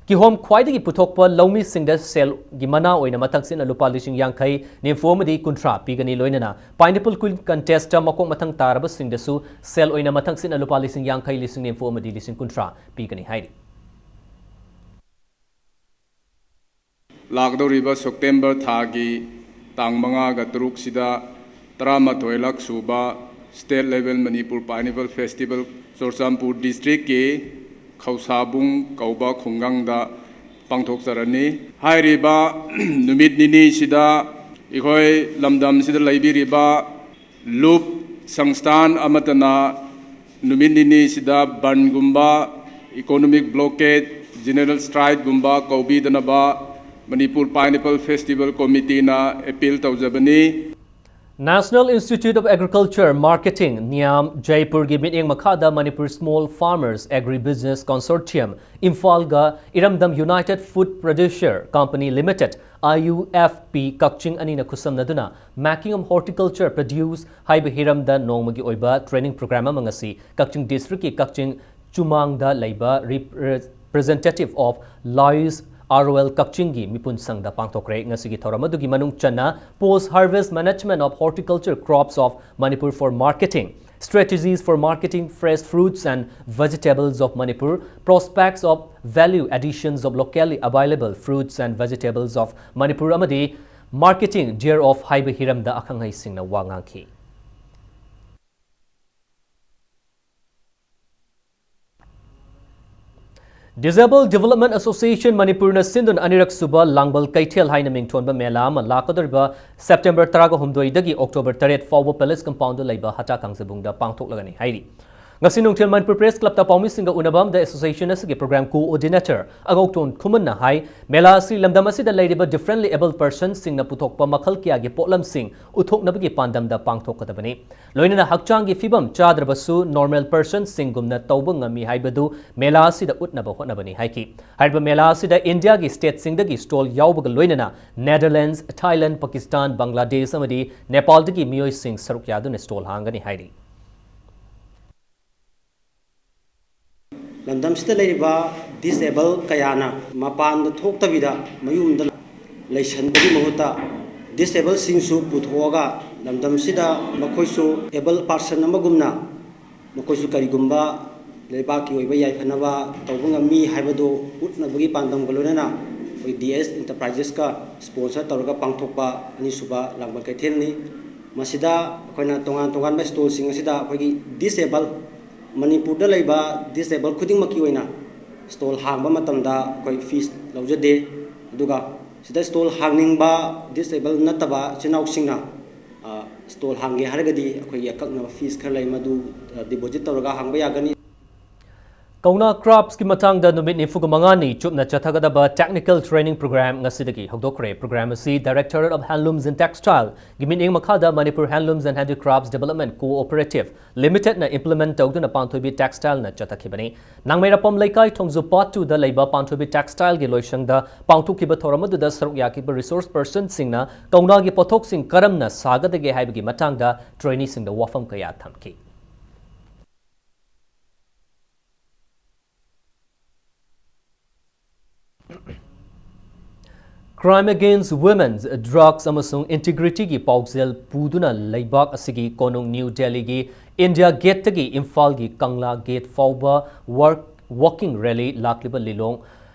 ꯀꯤꯍꯣꯝ ꯈ꯭ꯋꯥꯏꯗꯒꯤ ꯄꯨꯊꯣꯛꯄ ꯂꯧꯃꯤꯁꯤꯡꯗ ꯁꯦꯜꯒꯤ ꯃꯅꯥ ꯑꯣꯏꯅ ꯃꯊꯪꯁꯤꯠꯅ ꯂꯨꯄꯥ ꯂꯤꯁꯤꯡ ꯌꯥꯡꯈꯩ, ꯅꯤꯐꯨ ꯑꯃꯗꯤ ꯀꯨꯟꯊ꯭ꯔꯥ ꯄꯤꯒꯅꯤ꯫ ꯂꯣꯏꯅꯅ Pineapple Queen contestꯇ ꯃꯈꯣꯡ ꯃꯊꯪ ꯇꯥꯔꯕꯁꯤꯡꯗꯁꯨ ꯁꯦꯜ ꯑꯣꯏꯅ ꯃꯊꯪꯁꯤꯠꯅ ꯂꯨꯄꯥ ꯂꯤꯁꯤꯡ ꯌꯥꯡꯈꯩ, ꯂꯤꯁꯤꯡ ꯅꯤꯐꯨ ꯑꯃꯗꯤ ꯂꯤꯁꯤꯡ ꯀꯨꯟꯊ꯭ꯔꯥ ꯄꯤꯒꯅꯤ ꯍꯥꯏꯔꯤ꯫ ꯂꯥꯛꯀꯗꯧꯔꯤꯕ September ꯊꯥꯒꯤ ꯇꯥꯡ ꯃꯉꯥꯒ ꯇꯔꯨꯛꯁꯤꯗ ꯇꯔꯥꯃꯥꯊꯣꯏ ꯂꯛ ꯁꯨꯕ State Level Manipur Pineapple Festival Churachandpur districtꯀꯤ ꯈꯧꯁꯥꯕꯨꯡ ꯀꯧꯕ ꯈꯨꯡꯒꯪꯗ ꯄꯥꯡꯊꯣꯛꯆꯔꯅꯤ꯫ ꯍꯥꯏꯔꯤꯕ ꯅꯨꯃꯤꯠ ꯅꯤꯅꯤꯁꯤꯗ ꯑꯩꯈꯣꯏ ꯂꯝꯗꯝꯁꯤꯗ ꯂꯩꯕꯤꯔꯤꯕ ꯂꯨꯞ ꯁꯪꯁꯊꯥꯟ ꯑꯃꯠꯇꯅ ꯅꯨꯃꯤꯠ ꯅꯤꯅꯤꯁꯤꯗ ꯕꯟꯒꯨꯝꯕ, economic blockade, general strikeꯒꯨꯝꯕ ꯀꯧꯕꯤꯗꯅꯕ Manipur Pineapple Festival Committeeꯅ appeal ꯇꯧꯖꯕꯅꯤ꯫ National Institute of Agriculture Marketing, NIAM, ꯖꯩꯄꯨꯔꯒꯤ ꯃꯤꯠꯌꯦꯡ ꯃꯈꯥꯗ Manipur Small Farmers Agribusiness Consortium, ꯏꯝꯐꯥꯜꯒ ꯏꯔꯝꯗꯝ United Food Producer Company Limited, I U F P, ꯀꯛꯆꯤꯡ ꯑꯅꯤꯅ ꯈꯨꯠꯁꯝꯅꯗꯨꯅ Making of Horticulture Produce ꯍꯥꯏꯕ ꯍꯤꯔꯝꯗ ꯅꯣꯡꯃꯒꯤ ꯑꯣꯏꯕ training program ꯑꯃ ꯉꯁꯤ ꯀꯛꯆꯤꯡ districtꯀꯤ ꯀꯛꯆꯤꯡ ꯆꯨꯃꯥꯡꯗ ꯂꯩꯕ Representative of Lois R O L ꯀꯛꯆꯤꯡꯒꯤ ꯃꯤꯄꯨꯟ ꯁꯪꯗ ꯄꯥꯡꯊꯣꯛꯈ꯭ꯔꯦ꯫ ꯉꯁꯤꯒꯤ ꯊꯧꯔꯝ ꯑꯗꯨꯒꯤ ꯃꯅꯨꯡ ꯆꯟꯅ Post Harvest Management of Horticulture Crops of Manipur for Marketing, Strategies for Marketing Fresh Fruits and Vegetables of Manipur, Prospects of Value Additions of Locally Available Fruits and Vegetables of Manipur ꯑꯃꯗꯤ Marketing Thereof ꯍꯥꯏꯕ ꯍꯤꯔꯝꯗ ꯑꯈꯪ ꯑꯍꯩꯁꯤꯡꯅ ꯋꯥ ꯉꯥꯡꯈꯤ꯫ Disabled Development Association ꯃꯅꯤꯄꯨꯔꯅ ꯁꯤꯟꯗꯨꯅ ꯑꯅꯤꯔꯛ ꯁꯨꯕ ꯂꯥꯡꯕꯜ ꯀꯩꯊꯦꯜ ꯍꯥꯏꯅ ꯃꯤꯡꯊꯣꯟꯕ ꯃꯦꯂꯥ ꯑꯃ ꯂꯥꯛꯀꯗꯧꯔꯤꯕ September ꯇꯔꯥꯍꯨꯝꯗꯣꯏꯗꯒꯤ October ꯇꯔꯦꯠ ꯐꯥꯎꯕ Palace Compoundꯗ ꯂꯩꯕ ꯍꯇꯥ ꯀꯥꯡꯖꯕꯨꯡꯗ ꯄꯥꯡꯊꯣꯛꯂꯒꯅꯤ ꯍꯥꯏꯔꯤ꯫ ꯉꯁꯤ ꯅꯨꯡꯊꯤꯜ ꯃꯅꯤꯄꯨꯔ Press Clubꯇ ꯄꯥꯎꯃꯤꯁꯤꯡꯒ ꯎꯅꯕ ꯑꯃꯗ association ꯑꯁꯤꯒꯤ program coordinator ꯑꯒꯧꯇꯣꯟ ꯈꯨꯃꯟꯅ ꯍꯥꯏ, ꯃꯦꯂꯥ ꯑꯁꯤ ꯂꯝꯗꯝ ꯑꯁꯤꯗ ꯂꯩꯔꯤꯕ differently abled personꯁꯤꯡꯅ ꯄꯨꯊꯣꯛꯄ ꯃꯈꯜ ꯀꯌꯥꯒꯤ ꯄꯣꯠꯂꯝꯁꯤꯡ ꯎꯠꯊꯣꯛꯅꯕꯒꯤ ꯄꯥꯟꯗꯝꯗ ꯄꯥꯡꯊꯣꯛꯀꯗꯕꯅꯤ꯫ ꯂꯣꯏꯅꯅ ꯍꯛꯆꯥꯡꯒꯤ ꯐꯤꯕꯝ ꯆꯥꯗ꯭ꯔꯕꯁꯨ normal personꯁꯤꯡꯒꯨꯝꯅ ꯇꯧꯕ ꯉꯝꯃꯤ ꯍꯥꯏꯕꯗꯨ ꯃꯦꯂꯥ ꯑꯁꯤꯗ ꯎꯠꯅꯕ ꯍꯣꯠꯅꯕꯅꯤ ꯍꯥꯏꯈꯤ꯫ ꯍꯥꯏꯔꯤꯕ ꯃꯦꯂꯥ ꯑꯁꯤꯗ ꯏꯟꯗꯤꯌꯥꯒꯤ stateꯁꯤꯡꯗꯒꯤ stall ꯌꯥꯎꯕꯒ ꯂꯣꯏꯅꯅ Netherlands, Thailand, Pakistan, Bangladesh ꯑꯃꯗꯤ ꯅꯦꯄꯥꯜꯗꯒꯤ ꯃꯤꯑꯣꯏꯁꯤꯡ ꯁꯔꯨꯛ ꯌꯥꯗꯨꯅ stall ꯍꯥꯡꯒꯅꯤ ꯍꯥꯏꯔꯤ꯫ ꯂꯝꯗꯝꯁꯤꯗ ꯂꯩꯔꯤꯕ disable ꯀꯌꯥꯅ ꯃꯄꯥꯟꯗ ꯊꯣꯛꯇꯕꯤꯗ ꯃꯌꯨꯝꯗ ꯂꯩꯁꯟꯕꯒꯤ ꯃꯍꯨꯠꯇ disableꯁꯤꯡꯁꯨ ꯄꯨꯊꯣꯛꯑꯒ ꯂꯝꯗꯝꯁꯤꯗ ꯃꯈꯣꯏꯁꯨ able person ꯑꯃꯒꯨꯝꯅ ꯃꯈꯣꯏꯁꯨ ꯀꯔꯤꯒꯨꯝꯕ ꯂꯩꯕꯥꯛꯀꯤ ꯑꯣꯏꯕ ꯌꯥꯏꯐꯅꯕ ꯇꯧꯕ ꯉꯝꯃꯤ ꯍꯥꯏꯕꯗꯨ ꯎꯠꯅꯕꯒꯤ ꯄꯥꯟꯗꯝꯒ ꯂꯣꯏꯅꯅ ꯑꯩꯈꯣꯏ D S Enterpriseꯀ sponsor ꯇꯧꯔꯒ ꯄꯥꯡꯊꯣꯛꯄ ꯑꯅꯤꯁꯨꯕ ꯂꯥꯡꯕꯜ ꯀꯩꯊꯦꯜꯅꯤ꯫ ꯃꯁꯤꯗ ꯑꯩꯈꯣꯏꯅ ꯇꯣꯉꯥꯟ ꯇꯣꯉꯥꯟꯕ stallꯁꯤꯡ ꯑꯁꯤꯗ ꯑꯩꯈꯣꯏꯒꯤ disable, ꯃꯅꯤꯄꯨꯔꯗ ꯂꯩꯕ disable ꯈꯨꯗꯤꯡꯃꯛꯀꯤ ꯑꯣꯏꯅ stall ꯍꯥꯡꯕ ꯃꯇꯝꯗ ꯑꯩꯈꯣꯏ fees ꯂꯧꯖꯗꯦ꯫ ꯑꯗꯨꯒ ꯁꯤꯗ stall ꯍꯥꯡꯅꯤꯡꯕ disable ꯅꯠꯇꯕ ꯏꯆꯤꯟ ꯏꯅꯥꯎꯁꯤꯡꯅ, ꯑ, stall ꯍꯥꯡꯒꯦ ꯍꯥꯏꯔꯒꯗꯤ ꯑꯩꯈꯣꯏꯒꯤ ꯑꯀꯛꯅꯕ fees ꯈꯔ ꯂꯩ, ꯃꯗꯨ, ꯑ, deposit ꯇꯧꯔꯒ ꯍꯥꯡꯕ ꯌꯥꯒꯅꯤ꯫ ꯀꯧꯅꯥ craftꯀꯤ ꯃꯇꯥꯡꯗ ꯅꯨꯃꯤꯠ ꯅꯤꯐꯨꯒ ꯃꯉꯥꯅꯤ ꯆꯨꯞꯅ ꯆꯠꯊꯒꯗꯕ technical training program ꯉꯁꯤꯗꯒꯤ ꯍꯧꯗꯣꯛꯈ꯭ꯔꯦ꯫ Program ꯑꯁꯤ Directorate of Handlooms and Textileꯒꯤ ꯃꯤꯠꯌꯦꯡ ꯃꯈꯥꯗ Manipur Handlooms and Handicrafts Development Cooperative Limitedꯅ implement ꯇꯧꯗꯨꯅ ꯄꯥꯟꯊꯣꯏꯕꯤ Textileꯅ ꯆꯠꯊꯈꯤꯕꯅꯤ꯫ ꯅꯥꯡꯃꯩꯔꯥꯄꯝ ꯂꯩꯀꯥꯏ ꯊꯣꯡꯖꯨ Part twoꯗ ꯂꯩꯕ ꯄꯥꯟꯊꯣꯏꯕꯤ Textileꯒꯤ ꯂꯣꯏꯁꯪꯗ ꯄꯥꯡꯊꯣꯛꯈꯤꯕ ꯊꯧꯔꯝ ꯑꯗꯨꯗ ꯁꯔꯨꯛ ꯌꯥꯈꯤꯕ resource personꯁꯤꯡꯅ ꯀꯧꯅꯥꯒꯤ ꯄꯣꯠꯊꯣꯛꯁꯤꯡ ꯀꯔꯝꯅ ꯁꯥꯒꯗꯒꯦ ꯍꯥꯏꯕꯒꯤ ꯃꯇꯥꯡꯗ traineeꯁꯤꯡꯗ ꯋꯥꯐꯝ ꯀꯌꯥ ꯊꯝꯈꯤ꯫ Crime Against Women, Drugs ꯑꯃꯁꯨꯡ Integrityꯒꯤ ꯄꯥꯎꯖꯦꯜ ꯄꯨꯗꯨꯅ ꯂꯩꯕꯥꯛ ꯑꯁꯤꯒꯤ ꯀꯣꯅꯨꯡ ꯅ꯭ꯌꯨ ꯗꯦꯜꯂꯤꯒꯤ ꯏꯟꯗꯤꯌꯥ ꯒꯦꯠꯇꯒꯤ ꯏꯝꯐꯥꯜꯒꯤ ꯀꯪꯂꯥ ꯒꯦꯠ ꯐꯥꯎꯕ ꯋꯥꯔꯛ ꯋꯥꯀꯤꯡ ꯔꯦꯂꯤ ꯂꯥꯛꯂꯤꯕ ꯂꯤꯂꯣꯡ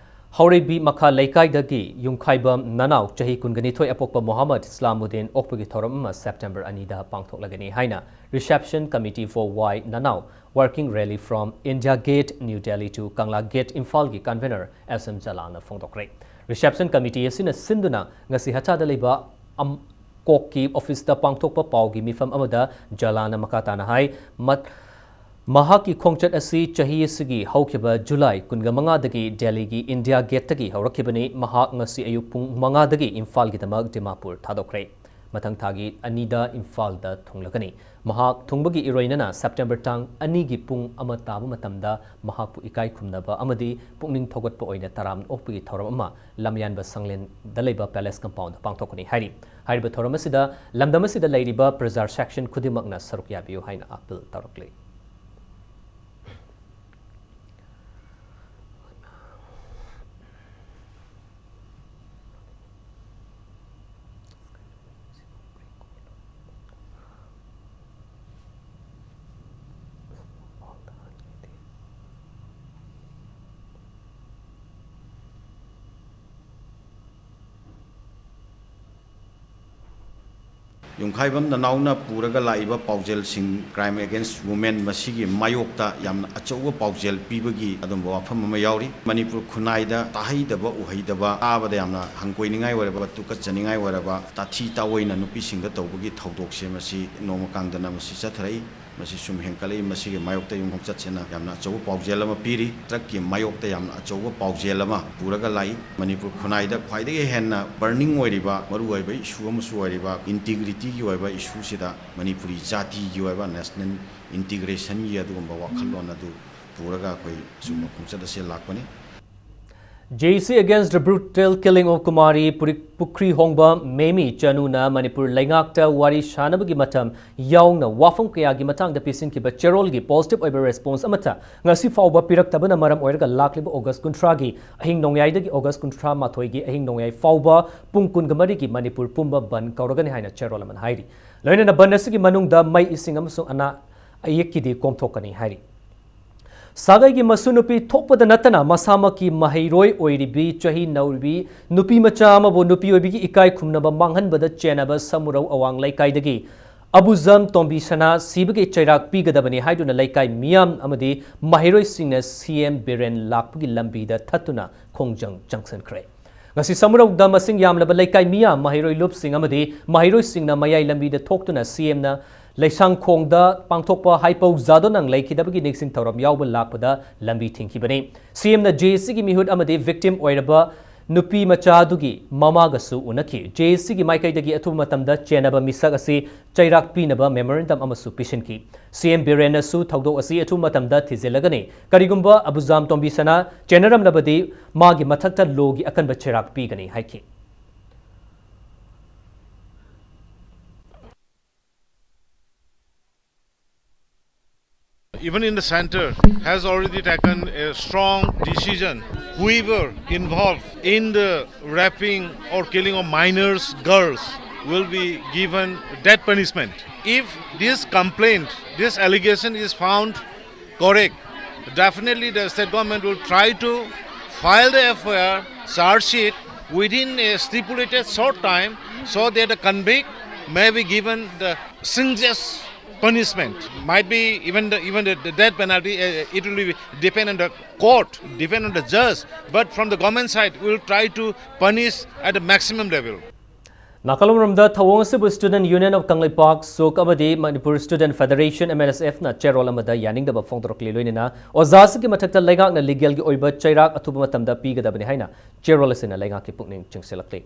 ꯍꯧꯔꯩꯕꯤ ꯃꯈꯥ ꯂꯩꯀꯥꯏꯗꯒꯤ ꯌꯨꯝꯈꯥꯏꯕꯝ ꯅꯅꯥꯎ ꯆꯍꯤ ꯀꯨꯟꯒꯅꯤꯊꯣꯏ ꯑꯄꯣꯛꯄ ꯃꯣꯍꯝꯃꯗ ꯏꯁꯂꯥꯃꯨꯗꯤꯟ ꯑꯣꯛꯄꯒꯤ ꯊꯧꯔꯝ ꯑꯃ ꯁꯦꯞꯇꯦꯝꯕꯔ ꯑꯅꯤꯗ ꯄꯥꯡꯊꯣꯛꯂꯒꯅꯤ ꯍꯥꯏꯅ Reception Committee for Y Nanao Working Rally from India Gate, New Delhi to Kangla Gate, ꯏꯝꯐꯥꯜꯒꯤ convener S M ꯖꯂꯥꯜꯅ ꯐꯣꯡꯗꯣꯛꯈ꯭ꯔꯦ꯫ Reception Committee ꯑꯁꯤꯅ ꯁꯤꯟꯗꯨꯅ ꯉꯁꯤ ꯍꯆꯥꯗ ꯂꯩꯕ ꯑꯝ-, ꯀꯣꯛꯀꯤ ꯑꯣꯐꯤꯁꯇ ꯄꯥꯡꯊꯣꯛꯄ ꯄꯥꯎꯒꯤ ꯃꯤꯐꯝ ꯑꯃꯗ ꯖꯂꯥꯜꯅ ꯃꯈꯥ ꯇꯥꯅ ꯍꯥꯏ, ꯃꯠ-, ꯃꯍꯥꯛꯀꯤ ꯈꯣꯡꯆꯠ ꯑꯁꯤ ꯆꯍꯤ ꯑꯁꯤꯒꯤ ꯍꯧꯈꯤꯕ ꯖꯨꯂꯥꯏ ꯀꯨꯟꯒ ꯃꯉꯥꯗꯒꯤ ꯗꯦꯜꯂꯤꯒꯤ ꯏꯟꯗꯤꯌꯥ ꯒꯦꯠꯇꯒꯤ ꯍꯧꯔꯛꯈꯤꯕꯅꯤ꯫ ꯃꯍꯥꯛ ꯉꯁꯤ ꯑꯌꯨꯛ ꯄꯨꯡ ꯃꯉꯥꯗꯒꯤ ꯏꯝꯐꯥꯜꯒꯤꯗꯃꯛ ꯗꯤꯃꯥꯄꯨꯔ ꯊꯥꯗꯣꯛꯈ꯭ꯔꯦ꯫ ꯃꯊꯪ ꯊꯥꯒꯤ ꯑꯅꯤꯗ ꯏꯝꯐꯥꯜꯗ ꯊꯨꯡꯂꯒꯅꯤ꯫ ꯃꯍꯥꯛ ꯊꯨꯡꯕꯒꯤ ꯏꯔꯣꯏꯅꯅ ꯁꯦꯞꯇꯦꯝꯕꯔ ꯇꯥꯡ ꯑꯅꯤꯒꯤ ꯄꯨꯡ ꯑꯃ ꯇꯥꯕ ꯃꯇꯝꯗ ꯃꯍꯥꯛꯄꯨ ꯏꯀꯥꯏ ꯈꯨꯝꯅꯕ ꯑꯃꯗꯤ ꯄꯨꯛꯅꯤꯡ ꯊꯧꯒꯠꯄ ꯑꯣꯏꯅ ꯇꯔꯥꯝꯅ ꯑꯣꯛꯄꯒꯤ ꯊꯧꯔꯝ ꯑꯃ ꯂꯝꯌꯥꯟꯕ ꯁꯪꯂꯦꯟꯗ ꯂꯩꯕ ꯄꯦꯂꯦꯁ ꯀꯝꯄꯥꯎꯟꯗ ꯄꯥꯡꯊꯣꯛꯀꯅꯤ ꯍꯥꯏꯔꯤ꯫ ꯍꯥꯏꯔꯤꯕ ꯊꯧꯔꯝ ꯑꯁꯤꯗ ꯂꯝꯗꯝ ꯑꯁꯤꯗ ꯂꯩꯔꯤꯕ ꯄ꯭ꯔꯖꯥ ꯁꯦꯛꯁꯟ ꯈꯨꯗꯤꯡꯃꯛꯅ ꯁꯔꯨꯛ ꯌꯥꯕꯤꯌꯨ ꯍꯥꯏꯅ ꯑꯥꯄꯤꯜ ꯇꯧꯔꯛꯂꯤ꯫ ꯌꯨꯝꯈꯥꯏꯕꯝ ꯅꯅꯥꯎꯅ ꯄꯨꯔꯒ ꯂꯥꯛꯏꯕ ꯄꯥꯎꯖꯦꯜꯁꯤꯡ, crime against women, ꯃꯁꯤꯒꯤ ꯃꯥꯌꯣꯛꯇ ꯌꯥꯝꯅ ꯑꯆꯧꯕ ꯄꯥꯎꯖꯦꯜ ꯄꯤꯕꯒꯤ ꯑꯗꯨꯝꯕ ꯋꯥꯐꯝ ꯑꯃ ꯌꯥꯎꯔꯤ꯫ ꯃꯅꯤꯄꯨꯔ ꯈꯨꯟꯅꯥꯏꯗ ꯇꯥꯍꯩꯗꯕ, ꯎꯍꯩꯗꯕ, ꯇꯥꯕꯗ ꯌꯥꯝꯅ ꯍꯪꯒꯣꯏꯅꯤꯡꯉꯥꯏ ꯑꯣꯏꯔꯕ, ꯇꯨꯀꯠꯆꯅꯤꯡꯉꯥꯏ ꯑꯣꯏꯔꯕ ꯇꯥꯊꯤ ꯇꯥꯑꯣꯏꯅ ꯅꯨꯄꯤꯁꯤꯡꯗ ꯇꯧꯕꯒꯤ ꯊꯧꯗꯣꯛꯁꯦ ꯃꯁꯤ ꯅꯣꯡꯃ ꯀꯥꯡꯗꯅ ꯃꯁꯤ ꯆꯠꯊꯔꯛꯏ꯫ ꯃꯁꯤ ꯁꯨꯝ ꯍꯦꯟꯒꯠꯂꯛꯏ꯫ ꯃꯁꯤꯒꯤ ꯃꯥꯌꯣꯛꯇ ꯌꯨꯝꯈꯣꯡꯆꯠꯁꯤꯅ ꯌꯥꯝꯅ ꯑꯆꯧꯕ ꯄꯥꯎꯖꯦꯜ ꯑꯃ ꯄꯤꯔꯤ꯫ ꯇ꯭ꯔꯛꯀꯤ ꯃꯥꯌꯣꯛꯇ ꯌꯥꯝꯅ ꯑꯆꯧꯕ ꯄꯥꯎꯖꯦꯜ ꯑꯃ ꯄꯨꯔꯒ ꯂꯥꯛꯏ꯫ ꯃꯅꯤꯄꯨꯔ ꯈꯨꯟꯅꯥꯏꯗ ꯈ꯭ꯋꯥꯏꯗꯒꯤ ꯍꯦꯟꯅ ꯕꯔꯅꯤꯡ ꯑꯣꯏꯔꯤꯕ, ꯃꯔꯨꯑꯣꯏꯕ ꯏꯁꯨ ꯑꯃꯁꯨ ꯑꯣꯏꯔꯤꯕ ꯏꯟꯇꯤꯒ꯭ꯔꯤꯇꯤꯒꯤ ꯑꯣꯏꯕ ꯏꯁꯨꯁꯤꯗ ꯃꯅꯤꯄꯨꯔꯤ ꯖꯥꯇꯤꯒꯤ ꯑꯣꯏꯕ ꯅꯦꯁꯅꯦꯜ ꯏꯟꯇꯤꯒ꯭ꯔꯦꯁꯟꯒꯤ ꯑꯗꯨꯒꯨꯝꯕ ꯋꯥꯈꯜꯂꯣꯟ ꯑꯗꯨ ꯄꯨꯔꯒ ꯑꯩꯈꯣꯏ ꯑꯆꯨꯝꯕ ꯈꯣꯡꯆꯠ ꯑꯁꯦ ꯂꯥꯛꯄꯅꯤ꯫ J C against the brutal killing of Kumari Puri-, ꯄꯨꯈ꯭ꯔꯤ ꯍꯣꯡꯕ ꯃꯦꯃꯤ ꯆꯅꯨꯅ ꯃꯅꯤꯄꯨꯔ ꯂꯩꯉꯥꯛꯇ ꯋꯥꯔꯤ ꯁꯥꯅꯕꯒꯤ ꯃꯇꯝ ꯌꯥꯎꯅ ꯋꯥꯐꯝ ꯀꯌꯥꯒꯤ ꯃꯇꯥꯡꯗ ꯄꯤꯁꯤꯟꯈꯤꯕ ꯆꯦꯔꯣꯜꯒꯤ positive ꯑꯣꯏꯕ response ꯑꯃꯠꯇ ꯉꯁꯤ ꯐꯥꯎꯕ ꯄꯤꯔꯛꯇꯕꯅ ꯃꯔꯝ ꯑꯣꯏꯔꯒ ꯂꯥꯛꯂꯤꯕ ꯑꯣꯒꯁ ꯀꯨꯟꯊ꯭ꯔꯥꯒꯤ ꯑꯍꯤꯡ ꯅꯣꯡꯌꯥꯏꯗꯒꯤ ꯑꯣꯒꯁ ꯀꯨꯟꯊ꯭ꯔꯥ ꯃꯥꯊꯣꯏꯒꯤ ꯑꯍꯤꯡ ꯅꯣꯡꯌꯥꯏ ꯐꯥꯎꯕ ꯄꯨꯡ ꯀꯨꯟꯒ ꯃꯔꯤꯒꯤ ꯃꯅꯤꯄꯨꯔ ꯄꯨꯝꯕ ꯕꯟꯗ ꯀꯧꯔꯒꯅꯤ ꯍꯥꯏꯅ ꯆꯦꯔꯣꯜ ꯑꯃꯅ ꯍꯥꯏꯔꯤ꯫ ꯂꯣꯏꯅꯅ ꯕꯟꯗ ꯑꯁꯤꯒꯤ ꯃꯅꯨꯡꯗ ꯃꯩ, ꯏꯁꯤꯡ ꯑꯃꯁꯨꯡ ꯑꯅꯥ ꯑꯌꯦꯛꯀꯤꯗꯤ ꯀꯣꯝꯊꯣꯛꯀꯅꯤ ꯍꯥꯏꯔꯤ꯫ ꯁꯥꯒꯩꯒꯤ ꯃꯁꯨ ꯅꯨꯄꯤ ꯊꯣꯛꯄꯗ ꯅꯠꯇꯅ ꯃꯁꯥꯃꯛꯀꯤ ꯃꯍꯩꯔꯣꯏ ꯑꯣꯏꯔꯤꯕꯤ ꯆꯍꯤ ꯅꯧꯔꯤꯕꯤ ꯅꯨꯄꯤ ꯃꯆꯥ ꯑꯃꯕꯨ ꯅꯨꯄꯤ ꯑꯣꯏꯕꯤꯒꯤ ꯏꯀꯥꯏ ꯈꯨꯝꯅꯕ ꯃꯥꯡꯍꯟꯕꯗ ꯆꯦꯟꯅꯕ ꯁꯃꯨꯔꯧ ꯑꯋꯥꯡ ꯂꯩꯀꯥꯏꯗꯒꯤ ꯑꯕꯨꯖꯝ ꯇꯣꯝꯕꯤꯁꯅꯥ ꯁꯤꯕꯒꯤ ꯆꯩꯔꯥꯛ ꯄꯤꯒꯗꯕꯅꯤ ꯍꯥꯏꯗꯨꯅ ꯂꯩꯀꯥꯏ ꯃꯤꯌꯥꯝ ꯑꯃꯗꯤ ꯃꯍꯩꯔꯣꯏꯁꯤꯡꯅ ꯁꯤ ꯑꯦꯝ ꯕꯤꯔꯦꯟ ꯂꯥꯛꯄꯒꯤ ꯂꯝꯕꯤꯗ ꯊꯠꯇꯨꯅ ꯈꯣꯡꯖꯪ ꯆꯪꯁꯤꯟꯈ꯭ꯔꯦ꯫ ꯉꯁꯤ ꯁꯃꯨꯔꯧꯗ ꯃꯁꯤꯡ ꯌꯥꯝꯂꯕ ꯂꯩꯀꯥꯏ ꯃꯤꯌꯥꯝ, ꯃꯍꯩꯔꯣꯏ ꯂꯨꯞꯁꯤꯡ ꯑꯃꯗꯤ ꯃꯍꯩꯔꯣꯏꯁꯤꯡꯅ ꯃꯌꯥꯏ ꯂꯝꯕꯤꯗ ꯊꯣꯛꯇꯨꯅ ꯁꯤ ꯑꯦꯝꯅ ꯂꯩꯁꯥꯡꯈꯣꯡꯗ ꯄꯥꯡꯊꯣꯛꯄ ꯍꯥꯏꯄꯧ ꯖꯥꯗꯣꯅꯪ ꯂꯩꯈꯤꯗꯕꯒꯤ ꯅꯤꯡꯁꯤꯡ ꯊꯧꯔꯝ ꯌꯥꯎꯕ ꯂꯥꯛꯄꯗ ꯂꯝꯕꯤ ꯊꯤꯡꯈꯤꯕꯅꯤ꯫ ꯁꯤ ꯑꯦꯝꯅ ꯖꯦ ꯑꯦ ꯁꯤꯒꯤ ꯃꯤꯍꯨꯠ ꯑꯃꯗꯤ ꯚꯤꯛꯇꯤꯝ ꯑꯣꯏꯔꯕ ꯅꯨꯄꯤ ꯃꯆꯥꯗꯨꯒꯤ ꯃꯃꯥꯒꯁꯨ ꯎꯅꯈꯤ꯫ ꯖꯦ ꯑꯦ ꯁꯤꯒꯤ ꯃꯥꯏꯀꯩꯗꯒꯤ ꯑꯊꯨꯕ ꯃꯇꯝꯗ ꯆꯦꯟꯅꯕ ꯃꯤꯁꯛ ꯑꯁꯤ ꯆꯩꯔꯥꯛ ꯄꯤꯅꯕ ꯃꯦꯃꯣꯔꯦꯟꯗꯝ ꯑꯃꯁꯨ ꯄꯤꯁꯤꯟꯈꯤ꯫ ꯁꯤ ꯑꯦꯝ ꯕꯤꯔꯦꯟꯅꯁꯨ ꯊꯧꯗꯣꯛ ꯑꯁꯤ ꯑꯊꯨꯕ ꯃꯇꯝꯗ ꯊꯤꯖꯤꯜꯂꯒꯅꯤ꯫ ꯀꯔꯤꯒꯨꯝꯕ ꯑꯕꯨꯖꯥꯝ ꯇꯣꯝꯕꯤꯁꯅꯥ ꯆꯦꯟꯅꯔꯝꯂꯕꯗꯤ ꯃꯥꯒꯤ ꯃꯊꯛꯇ ꯂꯣꯒꯤ ꯑꯀꯟꯕ ꯆꯩꯔꯥꯛ ꯄꯤꯒꯅꯤ ꯍꯥꯏꯈꯤ꯫ Even in the center, has already taken a strong decision. Whoever involved in the raping or killing of minors, girls, will be given death punishment. If this complaint, this allegation is found correct, definitely the state government will try to file the F I R, charge sheet within a stipulated short time, so that the convict may be given the stringent punishment. Might be even the, even the, the death penalty, uh, it will be depend on the court, depend on the judge. But from the government side, we will try to punish at the maximum level. ꯅꯥꯀꯜ ꯑꯃꯔꯣꯝꯗ ꯊꯧꯑꯣꯡ ꯑꯁꯤꯕꯨ Student Union of Kangleipak, ꯁꯨꯛ ꯑꯃꯗꯤ Manipur Student Federation, M S F ꯅ ꯆꯦꯔꯣꯜ ꯑꯃꯗ ꯌꯥꯅꯤꯡꯗꯕ ꯐꯣꯡꯗꯣꯔꯛꯂꯤ꯫ ꯂꯣꯏꯅꯅ ꯑꯣꯖꯥꯁꯤꯡꯒꯤ ꯃꯊꯛꯇ ꯂꯩꯉꯥꯛꯅ ꯂꯤꯒꯦꯜꯒꯤ ꯑꯣꯏꯕ ꯆꯩꯔꯥꯛ ꯑꯊꯨꯕ ꯃꯇꯝꯗ ꯄꯤꯒꯗꯕꯅꯤ ꯍꯥꯏꯅ ꯆꯦꯔꯣꯜ ꯑꯁꯤꯅ ꯂꯩꯉꯥꯛꯀꯤ ꯄꯨꯛꯅꯤꯡ ꯆꯤꯡꯁꯤꯜꯂꯛꯂꯤ꯫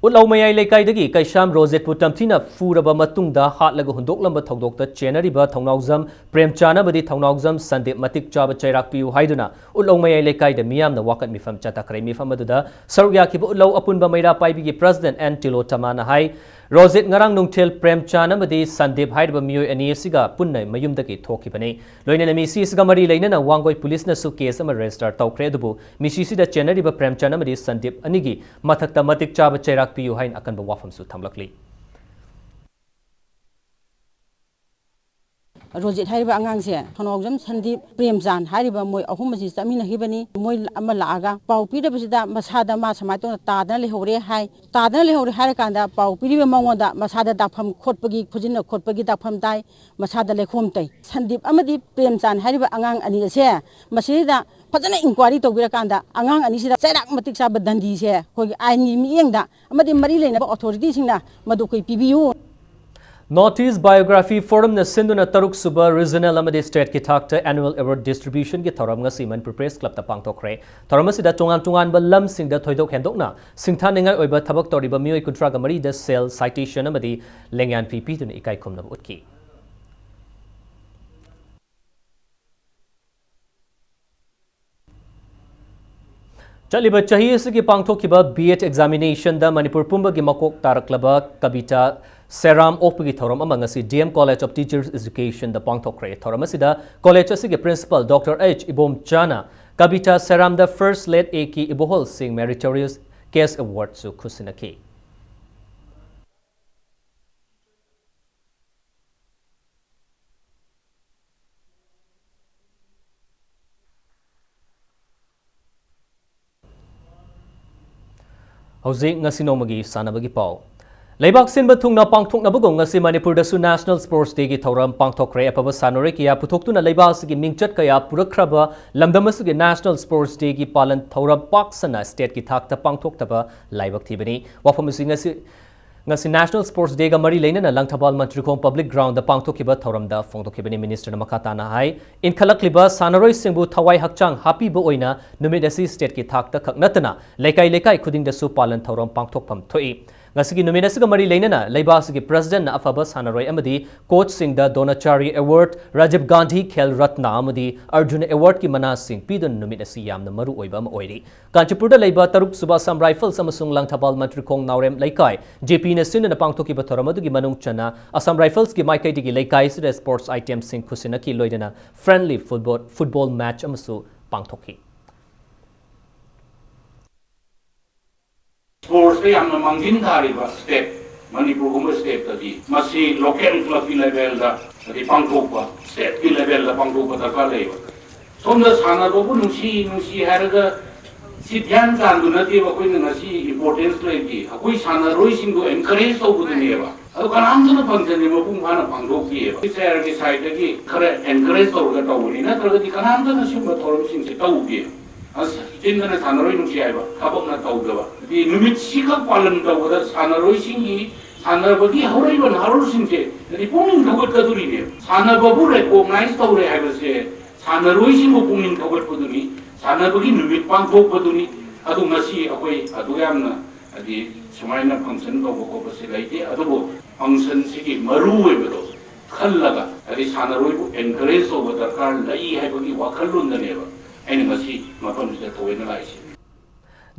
ꯎꯠꯂꯧ ꯃꯌꯥꯏ ꯂꯩꯀꯥꯏꯗꯒꯤ ꯀꯩꯁꯥꯝ ꯔꯣꯖꯦꯠꯄꯨ ꯇꯝꯊꯤꯅ ꯐꯨꯔꯕ ꯃꯇꯨꯡꯗ ꯍꯥꯠꯂꯒ ꯍꯨꯟꯗꯣꯛꯂꯝꯕ ꯊꯧꯗꯣꯛꯇ ꯆꯦꯟꯅꯔꯤꯕ ꯊꯧꯅꯥꯎꯖꯝ ꯄ꯭ꯔꯦꯝꯆꯥꯟ ꯑꯃꯗꯤ ꯊꯧꯅꯥꯎꯖꯝ ꯁꯟꯗꯤꯞ ꯃꯇꯤꯛ ꯆꯥꯕ ꯆꯩꯔꯥꯛ ꯄꯤꯌꯨ ꯍꯥꯏꯗꯨꯅ ꯎꯠꯂꯧ ꯃꯌꯥꯏ ꯂꯩꯀꯥꯏꯗ ꯃꯤꯌꯥꯝꯅ ꯋꯥꯀꯠ ꯃꯤꯐꯝ ꯆꯠꯊꯈ꯭ꯔꯦ꯫ ꯃꯤꯐꯝ ꯑꯗꯨꯗ ꯁꯔꯨꯛ ꯌꯥꯈꯤꯕ ꯎꯠꯂꯧ ꯑꯄꯨꯟꯕ ꯃꯩꯔꯥ ꯄꯥꯏꯕꯤꯒꯤ President N ꯇꯤꯂꯣꯇꯃꯥꯅ ꯍꯥꯏ, ꯔꯣꯖꯦꯠ ꯉꯔꯥꯡ ꯅꯨꯡꯊꯤꯜ ꯄ꯭ꯔꯦꯝꯆꯥꯟ ꯑꯃꯗꯤ ꯁꯟꯗꯤꯞ ꯍꯥꯏꯔꯤꯕ ꯃꯤꯑꯣꯏ ꯑꯅꯤ ꯑꯁꯤꯒ ꯄꯨꯟꯅ ꯃꯌꯨꯝꯗꯒꯤ ꯊꯣꯛꯈꯤꯕꯅꯤ꯫ ꯂꯣꯏꯅꯅ ꯃꯤꯁꯤ ꯑꯁꯤꯒ ꯃꯔꯤ ꯂꯩꯅꯅ ꯋꯥꯡꯒꯣꯏ ꯄꯨꯂꯤꯁꯅꯁꯨ ꯀꯦꯁ ꯑꯃ ꯔꯦꯖꯤꯁꯇꯔ ꯇꯧꯈ꯭ꯔꯦ꯫ ꯑꯗꯨꯕꯨ ꯃꯤꯁꯤꯁꯤꯗ ꯆꯦꯟꯅꯔꯤꯕ ꯄ꯭ꯔꯦꯝꯆꯥꯟ ꯑꯃꯗꯤ ꯁꯟꯗꯤꯞ ꯑꯅꯤꯒꯤ ꯃꯊꯛꯇ ꯃꯇꯤꯛ ꯆꯥꯕ ꯆꯩꯔꯥꯛ ꯄꯤꯌꯨ ꯍꯥꯏꯅ ꯑꯀꯟꯕ ꯋꯥꯐꯝꯁꯨ ꯊꯝꯂꯛꯂꯤ꯫ ꯔꯣꯖꯤꯠ ꯍꯥꯏꯔꯤꯕ ꯑꯉꯥꯡꯁꯦ, ꯊꯧꯅꯥꯎꯖꯝ, ꯁꯟꯗꯤꯞ, ꯄ꯭ꯔꯦꯝꯆꯥꯟ ꯍꯥꯏꯔꯤꯕ ꯃꯣꯏ ꯑꯍꯨꯝ ꯑꯁꯤ ꯆꯠꯃꯤꯟꯅꯈꯤꯕꯅꯤ꯫ ꯃꯣꯏ ꯑꯃ ꯂꯥꯛꯑꯒ ꯄꯥꯎ ꯄꯤꯔꯕꯁꯤꯗ ꯃꯁꯥꯗ ꯃꯥ ꯁꯨꯃꯥꯏꯅ ꯇꯧꯅ ꯇꯥꯗꯅ ꯂꯩꯍꯧꯔꯦ ꯍꯥꯏ꯫ ꯇꯥꯗꯅ ꯂꯩꯍꯧꯔꯦ ꯍꯥꯏꯔꯀꯥꯟꯗ ꯄꯥꯎ ꯄꯤꯔꯤꯕ ꯃꯉꯣꯟꯗ ꯃꯁꯥꯗ ꯗꯥꯛꯐꯝ ꯈꯣꯠꯄꯒꯤ, ꯈꯨꯖꯤꯟꯅ ꯈꯣꯠꯄꯒꯤ ꯗꯥꯛꯐꯝ ꯇꯥꯏ, ꯃꯁꯥꯗ ꯂꯩꯈꯣꯝ ꯇꯩ꯫ ꯁꯟꯗꯤꯞ ꯑꯃꯗꯤ ꯄ꯭ꯔꯦꯝꯆꯥꯟ ꯍꯥꯏꯔꯤꯕ ꯑꯉꯥꯡ ꯑꯅꯤ ꯑꯁꯦ ꯃꯁꯤꯗ ꯐꯖꯅ ꯏꯟꯀ꯭ꯋꯥꯏꯔꯤ ꯇꯧꯕꯤꯔꯀꯥꯟꯗ ꯑꯉꯥꯡ ꯑꯅꯤꯁꯤꯗ ꯆꯩꯔꯥꯛ ꯃꯇꯤꯛ ꯆꯥꯕ ꯗꯟꯗꯤꯁꯦ ꯑꯩꯈꯣꯏꯒꯤ ꯑꯥꯏꯟꯒꯤ ꯃꯤꯠꯌꯦꯡꯗ ꯑꯃꯗꯤ ꯃꯔꯤ ꯂꯩꯅꯕ ꯑꯣꯊꯣꯔꯤꯇꯤꯁꯤꯡꯅ ꯃꯗꯨ ꯑꯩꯈꯣꯏ ꯄꯤꯕꯤꯌꯨ꯫ North East Biography Forumꯅ ꯁꯤꯟꯗꯨꯅ ꯇꯔꯨꯛ ꯁꯨꯕ regional ꯑꯃꯗꯤ stateꯀꯤ ꯊꯥꯛꯇ annual award distributionꯒꯤ ꯊꯧꯔꯝ ꯉꯁꯤ ꯃꯅꯤꯄꯨꯔ Press Clubꯇ ꯄꯥꯡꯊꯣꯛꯈ꯭ꯔꯦ꯫ ꯊꯧꯔꯝ ꯑꯁꯤꯗ ꯇꯣꯉꯥꯟ ꯇꯣꯉꯥꯟꯕ ꯂꯝꯁꯤꯡꯗ ꯊꯣꯏꯗꯣꯛ ꯍꯦꯟꯗꯣꯛꯅ ꯁꯤꯡꯊꯥꯅꯤꯡꯉꯥꯏ ꯑꯣꯏꯕ ꯊꯕꯛ ꯇꯧꯔꯤꯕ ꯃꯤꯑꯣꯏ ꯀꯨꯟꯊ꯭ꯔꯥꯒ ꯃꯔꯤꯗ ꯁꯦꯜ, citation ꯑꯃꯗꯤ ꯂꯦꯡꯌꯥꯟ ꯐꯤ ꯄꯤꯗꯨꯅ ꯏꯀꯥꯏ ꯈꯨꯝꯅꯕ ꯎꯠꯈꯤ꯫ ꯆꯠꯂꯤꯕ ꯆꯍꯤ ꯑꯁꯤꯒꯤ ꯄꯥꯡꯊꯣꯛꯈꯤꯕ B.Ed examinationꯗ ꯃꯅꯤꯄꯨꯔ ꯄꯨꯝꯕꯒꯤ ꯃꯀꯣꯛ ꯇꯥꯔꯛꯂꯕ ꯀꯕꯤꯇꯥ ꯁꯦꯔꯥꯝ ꯑꯣꯛꯄꯒꯤ ꯊꯧꯔꯝ ꯑꯃ ꯉꯁꯤ D M College of Teachers Educationꯗ ꯄꯥꯡꯊꯣꯛꯈ꯭ꯔꯦ꯫ ꯊꯧꯔꯝ ꯑꯁꯤꯗ college ꯑꯁꯤꯒꯤ principal Doctor H ꯏꯕꯣꯝꯆꯥꯅ Kavita ꯁꯦꯔꯥꯝꯗ First Late A K ꯏꯕꯣꯍꯣꯜ ꯁꯤꯡ Meritorious Guest Awardꯁꯨ ꯈꯨꯠꯁꯤꯟꯅꯈꯤ꯫ ꯍꯧꯖꯤꯛ ꯉꯁꯤ ꯅꯣꯡꯃꯒꯤ ꯁꯥꯟꯅꯕꯒꯤ ꯄꯥꯎ꯫ ꯂꯩꯕꯥꯛ ꯁꯤꯟꯕ ꯊꯨꯡꯅ ꯄꯥꯡꯊꯣꯛꯅꯕꯒꯨꯝ ꯉꯁꯤ ꯃꯅꯤꯄꯨꯔꯗꯁꯨ National Sports Dayꯒꯤ ꯊꯧꯔꯝ ꯄꯥꯡꯊꯣꯛꯈ꯭ꯔꯦ꯫ ꯑꯐꯕ ꯁꯥꯟꯅꯔꯣꯏ ꯀꯌꯥ ꯄꯨꯊꯣꯛꯇꯨꯅ ꯂꯩꯕꯥꯛ ꯑꯁꯤꯒꯤ ꯃꯤꯡꯆꯠ ꯀꯌꯥ ꯄꯨꯔꯛꯈ꯭ꯔꯕ ꯂꯝꯗꯝ ꯑꯁꯤꯒꯤ National Sports Dayꯒꯤ ꯄꯥꯂꯟ ꯊꯧꯔꯝ ꯄꯥꯛ ꯁꯟꯅ stateꯀꯤ ꯊꯥꯛꯇ ꯄꯥꯡꯊꯣꯛꯇꯕ ꯂꯥꯏꯕꯛ ꯊꯤꯕꯅꯤ꯫ ꯋꯥꯐꯝ ꯑꯁꯤ ꯉꯁꯤ ꯉꯁꯤ National Sports Dayꯒ ꯃꯔꯤ ꯂꯩꯅꯅ ꯂꯪꯊꯕꯥꯜ ꯃꯟꯇ꯭ꯔꯤꯈꯣꯡ Public Groundꯗ ꯄꯥꯡꯊꯣꯛꯈꯤꯕ ꯊꯧꯔꯝꯗ ꯐꯣꯡꯗꯣꯛꯈꯤꯕꯅꯤ꯫ Ministerꯅ ꯃꯈꯥ ꯇꯥꯅ ꯍꯥꯏ, ꯏꯟꯈꯠꯂꯛꯂꯤꯕ ꯁꯥꯟꯅꯔꯣꯏꯁꯤꯡꯕꯨ ꯊꯋꯥꯏ ꯍꯛꯆꯥꯡ ꯍꯥꯞꯄꯤꯕ ꯑꯣꯏꯅ ꯅꯨꯃꯤꯠ ꯑꯁꯤ stateꯀꯤ ꯊꯥꯛꯇ ꯈꯛ ꯅꯠꯇꯅ ꯂꯩꯀꯥꯏ ꯂꯩꯀꯥꯏ ꯈꯨꯗꯤꯡꯗꯁꯨ ꯄꯥꯂꯟ ꯊꯧꯔꯝ ꯄꯥꯡꯊꯣꯛꯐꯝ ꯊꯣꯛꯏ꯫ ꯉꯁꯤꯒꯤ ꯅꯨꯃꯤꯠ ꯑꯁꯤꯒ ꯃꯔꯤ ꯂꯩꯅꯅ ꯂꯩꯕꯥꯛ ꯑꯁꯤꯒꯤ Presidentꯅ ꯑꯐꯕ ꯁꯥꯟꯅꯔꯣꯏ ꯑꯃꯗꯤ coachꯁꯤꯡꯗ Dronacharya Award, Rajiv Gandhi Khel Ratna ꯑꯃꯗꯤ Arjuna Awardꯀꯤ ꯃꯅꯥꯁꯤꯡ ꯄꯤꯗꯨꯅ ꯅꯨꯃꯤꯠ ꯑꯁꯤ ꯌꯥꯝꯅ ꯃꯔꯨ ꯑꯣꯏꯕ ꯑꯃ ꯑꯣꯏꯔꯤ꯫ ꯀꯥꯟꯆꯤꯄꯨꯔꯗ ꯂꯩꯕ ꯇꯔꯨꯛ ꯁꯨꯕ Assam Rifles ꯑꯃꯁꯨꯡ ꯂꯪꯊꯕꯥꯜ ꯃꯟꯇ꯭ꯔꯤꯈꯣꯡ ꯅꯥꯎꯔꯦꯝ ꯂꯩꯀꯥꯏ, J Pꯅ ꯁꯤꯟꯗꯨꯅ ꯄꯥꯡꯊꯣꯛꯈꯤꯕ ꯊꯧꯔꯝ ꯑꯗꯨꯒꯤ ꯃꯅꯨꯡ ꯆꯟꯅ Assam Riflesꯀꯤ ꯃꯥꯏꯀꯩꯗꯒꯤ ꯂꯩꯀꯥꯏ ꯑꯁꯤꯗ sports itemꯁꯤꯡ ꯈꯨꯠꯁꯤꯟꯅꯈꯤ, ꯂꯣꯏꯅꯅ friendly football, football match ꯑꯃꯁꯨ ꯄꯥꯡꯊꯣꯛꯈꯤ꯫ Sportsꯇ ꯌꯥꯝꯅ ꯃꯥꯡꯖꯤꯟ ꯊꯥꯔꯤꯕ state ꯃꯅꯤꯄꯨꯔꯒꯨꯝꯕ ꯁ꯭ꯇꯦꯠꯇꯗꯤ ꯃꯁꯤ ꯂꯣꯀꯦꯜ ꯀ꯭ꯂꯕꯀꯤ ꯂꯦꯚꯦꯜꯗ, ꯑꯗꯩ ꯄꯥꯡꯊꯣꯛꯄ, ꯁ꯭ꯇꯦꯠꯀꯤ ꯂꯦꯚꯦꯜꯗ ꯄꯥꯡꯊꯣꯛꯄ ꯗꯔꯀꯥꯔ ꯂꯩꯌꯦꯕ꯫ ꯁꯣꯝꯗ ꯁꯥꯟꯅꯕꯕꯨ ꯅꯨꯡꯁꯤ ꯅꯨꯡꯁꯤ ꯍꯥꯏꯔꯒ ꯁꯤ ꯙ꯭ꯌꯥꯟ ꯆꯥꯟꯗꯨ ꯅꯠꯇꯦꯕ ꯑꯩꯈꯣꯏꯅ ꯉꯁꯤ ꯏꯝꯄꯣꯔꯇꯦꯟꯁ ꯂꯩꯔꯤꯗꯤ, ꯑꯩꯈꯣꯏ ꯁꯥꯟꯅꯔꯣꯏꯁꯤꯡꯗꯨ ꯑꯦꯟꯀꯔꯦꯖ ꯇꯧꯕꯗꯨꯅꯦꯕ꯫ ꯑꯗꯣ ꯀꯅꯥꯝꯇꯅ ꯐꯪꯁꯟꯁꯦ ꯃꯄꯨꯡ ꯐꯥꯅ ꯄꯥꯡꯊꯣꯛꯇꯦꯕ꯫ ꯁꯤ ꯁꯥꯏꯒꯤ ꯁꯥꯏꯠꯇꯒꯤ ꯈꯔ ꯑꯦꯟꯀꯔꯦꯖ ꯇꯧꯔꯒ ꯇꯧꯕꯅꯤ, ꯅꯠꯇ꯭ꯔꯒꯗꯤ ꯀꯅꯥꯝꯇꯅ ꯁꯤꯒꯨꯝꯕ ꯊꯧꯔꯝꯁꯤꯡꯁꯦ ꯇꯧꯗꯦ꯫ ꯑꯁ, ꯆꯤꯟꯗꯅ ꯁꯥꯟꯅꯔꯣꯏ ꯅꯨꯡꯁꯤ ꯍꯥꯏꯕ ꯊꯕꯛꯅ ꯇꯧꯗꯕ꯫ ꯍꯥꯏꯗꯤ ꯅꯨꯃꯤꯠꯁꯤꯈꯛ ꯄꯥꯂꯟ ꯇꯧꯕꯗ ꯁꯥꯟꯅꯔꯣꯏꯁꯤꯡꯒꯤ, ꯁꯥꯟꯅꯕꯒꯤ ꯍꯧꯔꯛꯏꯕ ꯅꯍꯥꯔꯣꯜꯁꯤꯡꯁꯦ ꯍꯥꯏꯗꯤ ꯄꯨꯛꯅꯤꯡ ꯊꯧꯒꯠꯀꯗꯣꯔꯤꯅꯦꯕ꯫ ꯁꯥꯟꯅꯕꯕꯨ ꯔꯦꯀꯣꯒꯅꯥꯏꯖ ꯇꯧꯔꯦ ꯍꯥꯏꯕꯁꯦ ꯁꯥꯟꯅꯔꯣꯏꯁꯤꯡꯕꯨ ꯄꯨꯛꯅꯤꯡ ꯊꯧꯒꯠꯄꯗꯨꯅꯤ, ꯁꯥꯟꯅꯕꯒꯤ ꯅꯨꯃꯤꯠ ꯄꯥꯡꯊꯣꯛꯄꯗꯨꯅꯤ꯫ ꯑꯗꯨ ꯉꯁꯤ ꯑꯩꯈꯣꯏ ꯑꯗꯨ ꯌꯥꯝꯅ ꯍꯥꯏꯗꯤ ꯁꯨꯃꯥꯏꯅ ꯐꯪꯁꯟ ꯇꯧꯕ ꯈꯣꯠꯄꯁꯦ ꯂꯩꯇꯦ꯫ ꯑꯗꯨꯕꯨ ꯐꯪꯁꯟꯁꯤꯒꯤ ꯃꯔꯨ ꯑꯣꯏꯕꯗꯣ ꯈꯜꯂꯒ ꯍꯥꯏꯗꯤ ꯁꯥꯟꯅꯔꯣꯏꯕꯨ ꯑꯦꯟꯀꯔꯦꯖ ꯇꯧꯕ ꯗꯔꯀꯥꯔ ꯂꯩ ꯍꯥꯏꯕꯒꯤ ꯋꯥꯈꯜꯂꯣꯟꯗꯅꯦꯕ ꯑꯩꯅ ꯉꯁꯤ ꯃꯐꯝꯁꯤꯗ ꯊꯑꯣꯏꯅ ꯂꯥꯛꯏꯁꯦ꯫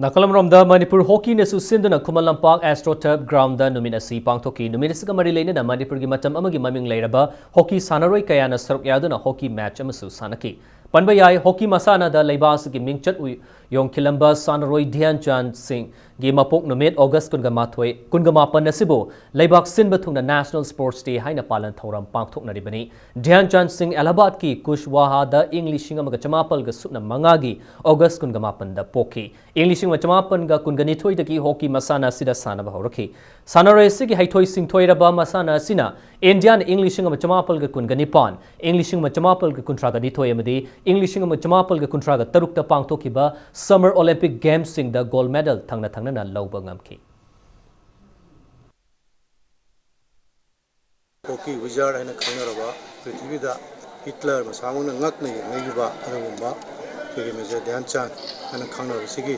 ꯅꯥꯀꯜ ꯑꯃꯔꯣꯝꯗ ꯃꯅꯤꯄꯨꯔ ꯍꯣꯀꯤꯅꯁꯨ ꯁꯤꯟꯗꯨꯅ ꯈꯨꯃꯟ ꯂꯝꯄꯥꯛ ꯑꯦꯁꯇ꯭ꯔꯣ ꯇꯔꯐ ꯒ꯭ꯔꯥꯎꯟꯗ ꯅꯨꯃꯤꯠ ꯑꯁꯤ ꯄꯥꯡꯊꯣꯛꯈꯤ꯫ ꯅꯨꯃꯤꯠ ꯑꯁꯤꯒ ꯃꯔꯤ ꯂꯩꯅꯅ ꯃꯅꯤꯄꯨꯔꯒꯤ ꯃꯇꯝ ꯑꯃꯒꯤ ꯃꯃꯤꯡ ꯂꯩꯔꯕ ꯍꯣꯀꯤ ꯁꯥꯟꯅꯔꯣꯏ ꯀꯌꯥꯅ ꯁꯔꯨꯛ ꯌꯥꯗꯨꯅ ꯍꯣꯀꯤ ꯃꯦꯆ ꯑꯃꯁꯨ ꯁꯥꯟꯅꯈꯤ꯫ ꯄꯟꯕ ꯌꯥꯏ, ꯍꯣꯀꯤ ꯃꯁꯥꯟꯅꯗ ꯂꯩꯕꯥꯛ ꯑꯁꯤꯒꯤ ꯃꯤꯡꯆꯠ ꯎ-, ꯌꯣꯡꯈꯤꯜꯂꯝꯕ ꯁꯥꯟꯅꯔꯣꯏ ꯙ꯭ꯌꯥꯟ ꯆꯥꯟ ꯁꯤꯡꯒꯤ ꯃꯄꯣꯛ ꯅꯨꯃꯤꯠ ꯑꯣꯒꯁ ꯀꯨꯟꯒ ꯃꯥꯊꯣꯏ, ꯀꯨꯟꯒ ꯃꯥꯄꯟ ꯑꯁꯤꯕꯨ ꯂꯩꯕꯥꯛ ꯁꯤꯟꯕ ꯊꯨꯡꯅ ꯅꯦꯁꯅꯦꯜ ꯁ꯭ꯄꯣꯔꯠꯁ ꯗꯦ ꯍꯥꯏꯅ ꯄꯥꯂꯟ ꯊꯧꯔꯝ ꯄꯥꯡꯊꯣꯛꯅꯔꯤꯕꯅꯤ꯫ ꯙ꯭ꯌꯥꯟ ꯆꯥꯟ ꯁꯤꯡ ꯑꯦꯂꯥꯍꯥꯕꯥꯗꯀꯤ ꯀꯨꯁꯋꯥꯍꯥꯗ ꯏꯪ ꯂꯤꯁꯤꯡ ꯑꯃꯒ ꯆꯃꯥꯄꯜꯒ ꯁꯨꯞꯅ ꯃꯉꯥꯒꯤ ꯑꯣꯒꯁ ꯀꯨꯟꯒ ꯃꯥꯄꯟꯗ ꯄꯣꯛꯈꯤ꯫ ꯏꯪ ꯂꯤꯁꯤꯡ ꯑꯃ ꯆꯃꯥꯄꯟꯒ ꯀꯨꯟꯒ ꯅꯤꯊꯣꯏꯗꯒꯤ ꯍꯣꯀꯤ ꯃꯁꯥꯟꯅ ꯑꯁꯤꯗ ꯁꯥꯟꯅꯕ ꯍꯧꯔꯛꯈꯤ꯫ ꯁꯥꯟꯅꯔꯣꯏ ꯑꯁꯤꯒꯤ ꯍꯩꯊꯣꯏ ꯁꯤꯡꯊꯣꯏꯔꯕ ꯃꯁꯥꯟꯅ ꯑꯁꯤꯅ ꯏꯟꯗꯤꯌꯥꯅ ꯏꯪ ꯂꯤꯁꯤꯡ ꯑꯃ ꯆꯃꯥꯄꯜꯒ ꯀꯨꯟꯒ ꯅꯤꯄꯥꯟ, ꯏꯪ ꯂꯤꯁꯤꯡ ꯑꯃ ꯆꯃꯥꯄꯜꯒ ꯀꯨꯟꯊ꯭ꯔꯥꯒ ꯅꯤꯊꯣꯏ ꯑꯃꯗꯤ ꯏꯪ ꯂꯤꯁꯤꯡ ꯑꯃ ꯆꯃꯥꯄꯜꯒ ꯀꯨꯟꯊ꯭ꯔꯥꯒ ꯇꯔꯨꯛꯇ ꯄꯥꯡꯊꯣꯛꯈꯤꯕ ꯁꯝꯃꯔ ꯑꯣꯂꯦꯝꯄꯤꯛ ꯒꯦꯝꯁꯁꯤꯡꯗ ꯒꯣꯜꯗ ꯃꯦꯗꯜ ꯊꯪꯅ ꯊꯪꯅꯅ ꯂꯧꯕ ꯉꯝꯈꯤ꯫ ꯍꯣꯀꯤ ꯋꯤꯖꯥꯔꯗ ꯍꯥꯏꯅ ꯈꯪꯅꯔꯕ, ꯄ꯭ꯔꯤꯊꯤꯕꯤꯗ ꯍꯤꯠꯂꯔ ꯃꯁꯥꯃꯛꯅ ꯉꯛꯅ ꯌꯦꯡꯅꯈꯤꯕ ꯑꯗꯨꯒꯨꯝꯕ ꯑꯩꯈꯣꯏꯒꯤ ꯃꯦꯖꯔ ꯙ꯭ꯌꯥꯟ ꯆꯥꯟ ꯍꯥꯏꯅ ꯈꯪꯅꯕꯁꯤꯒꯤ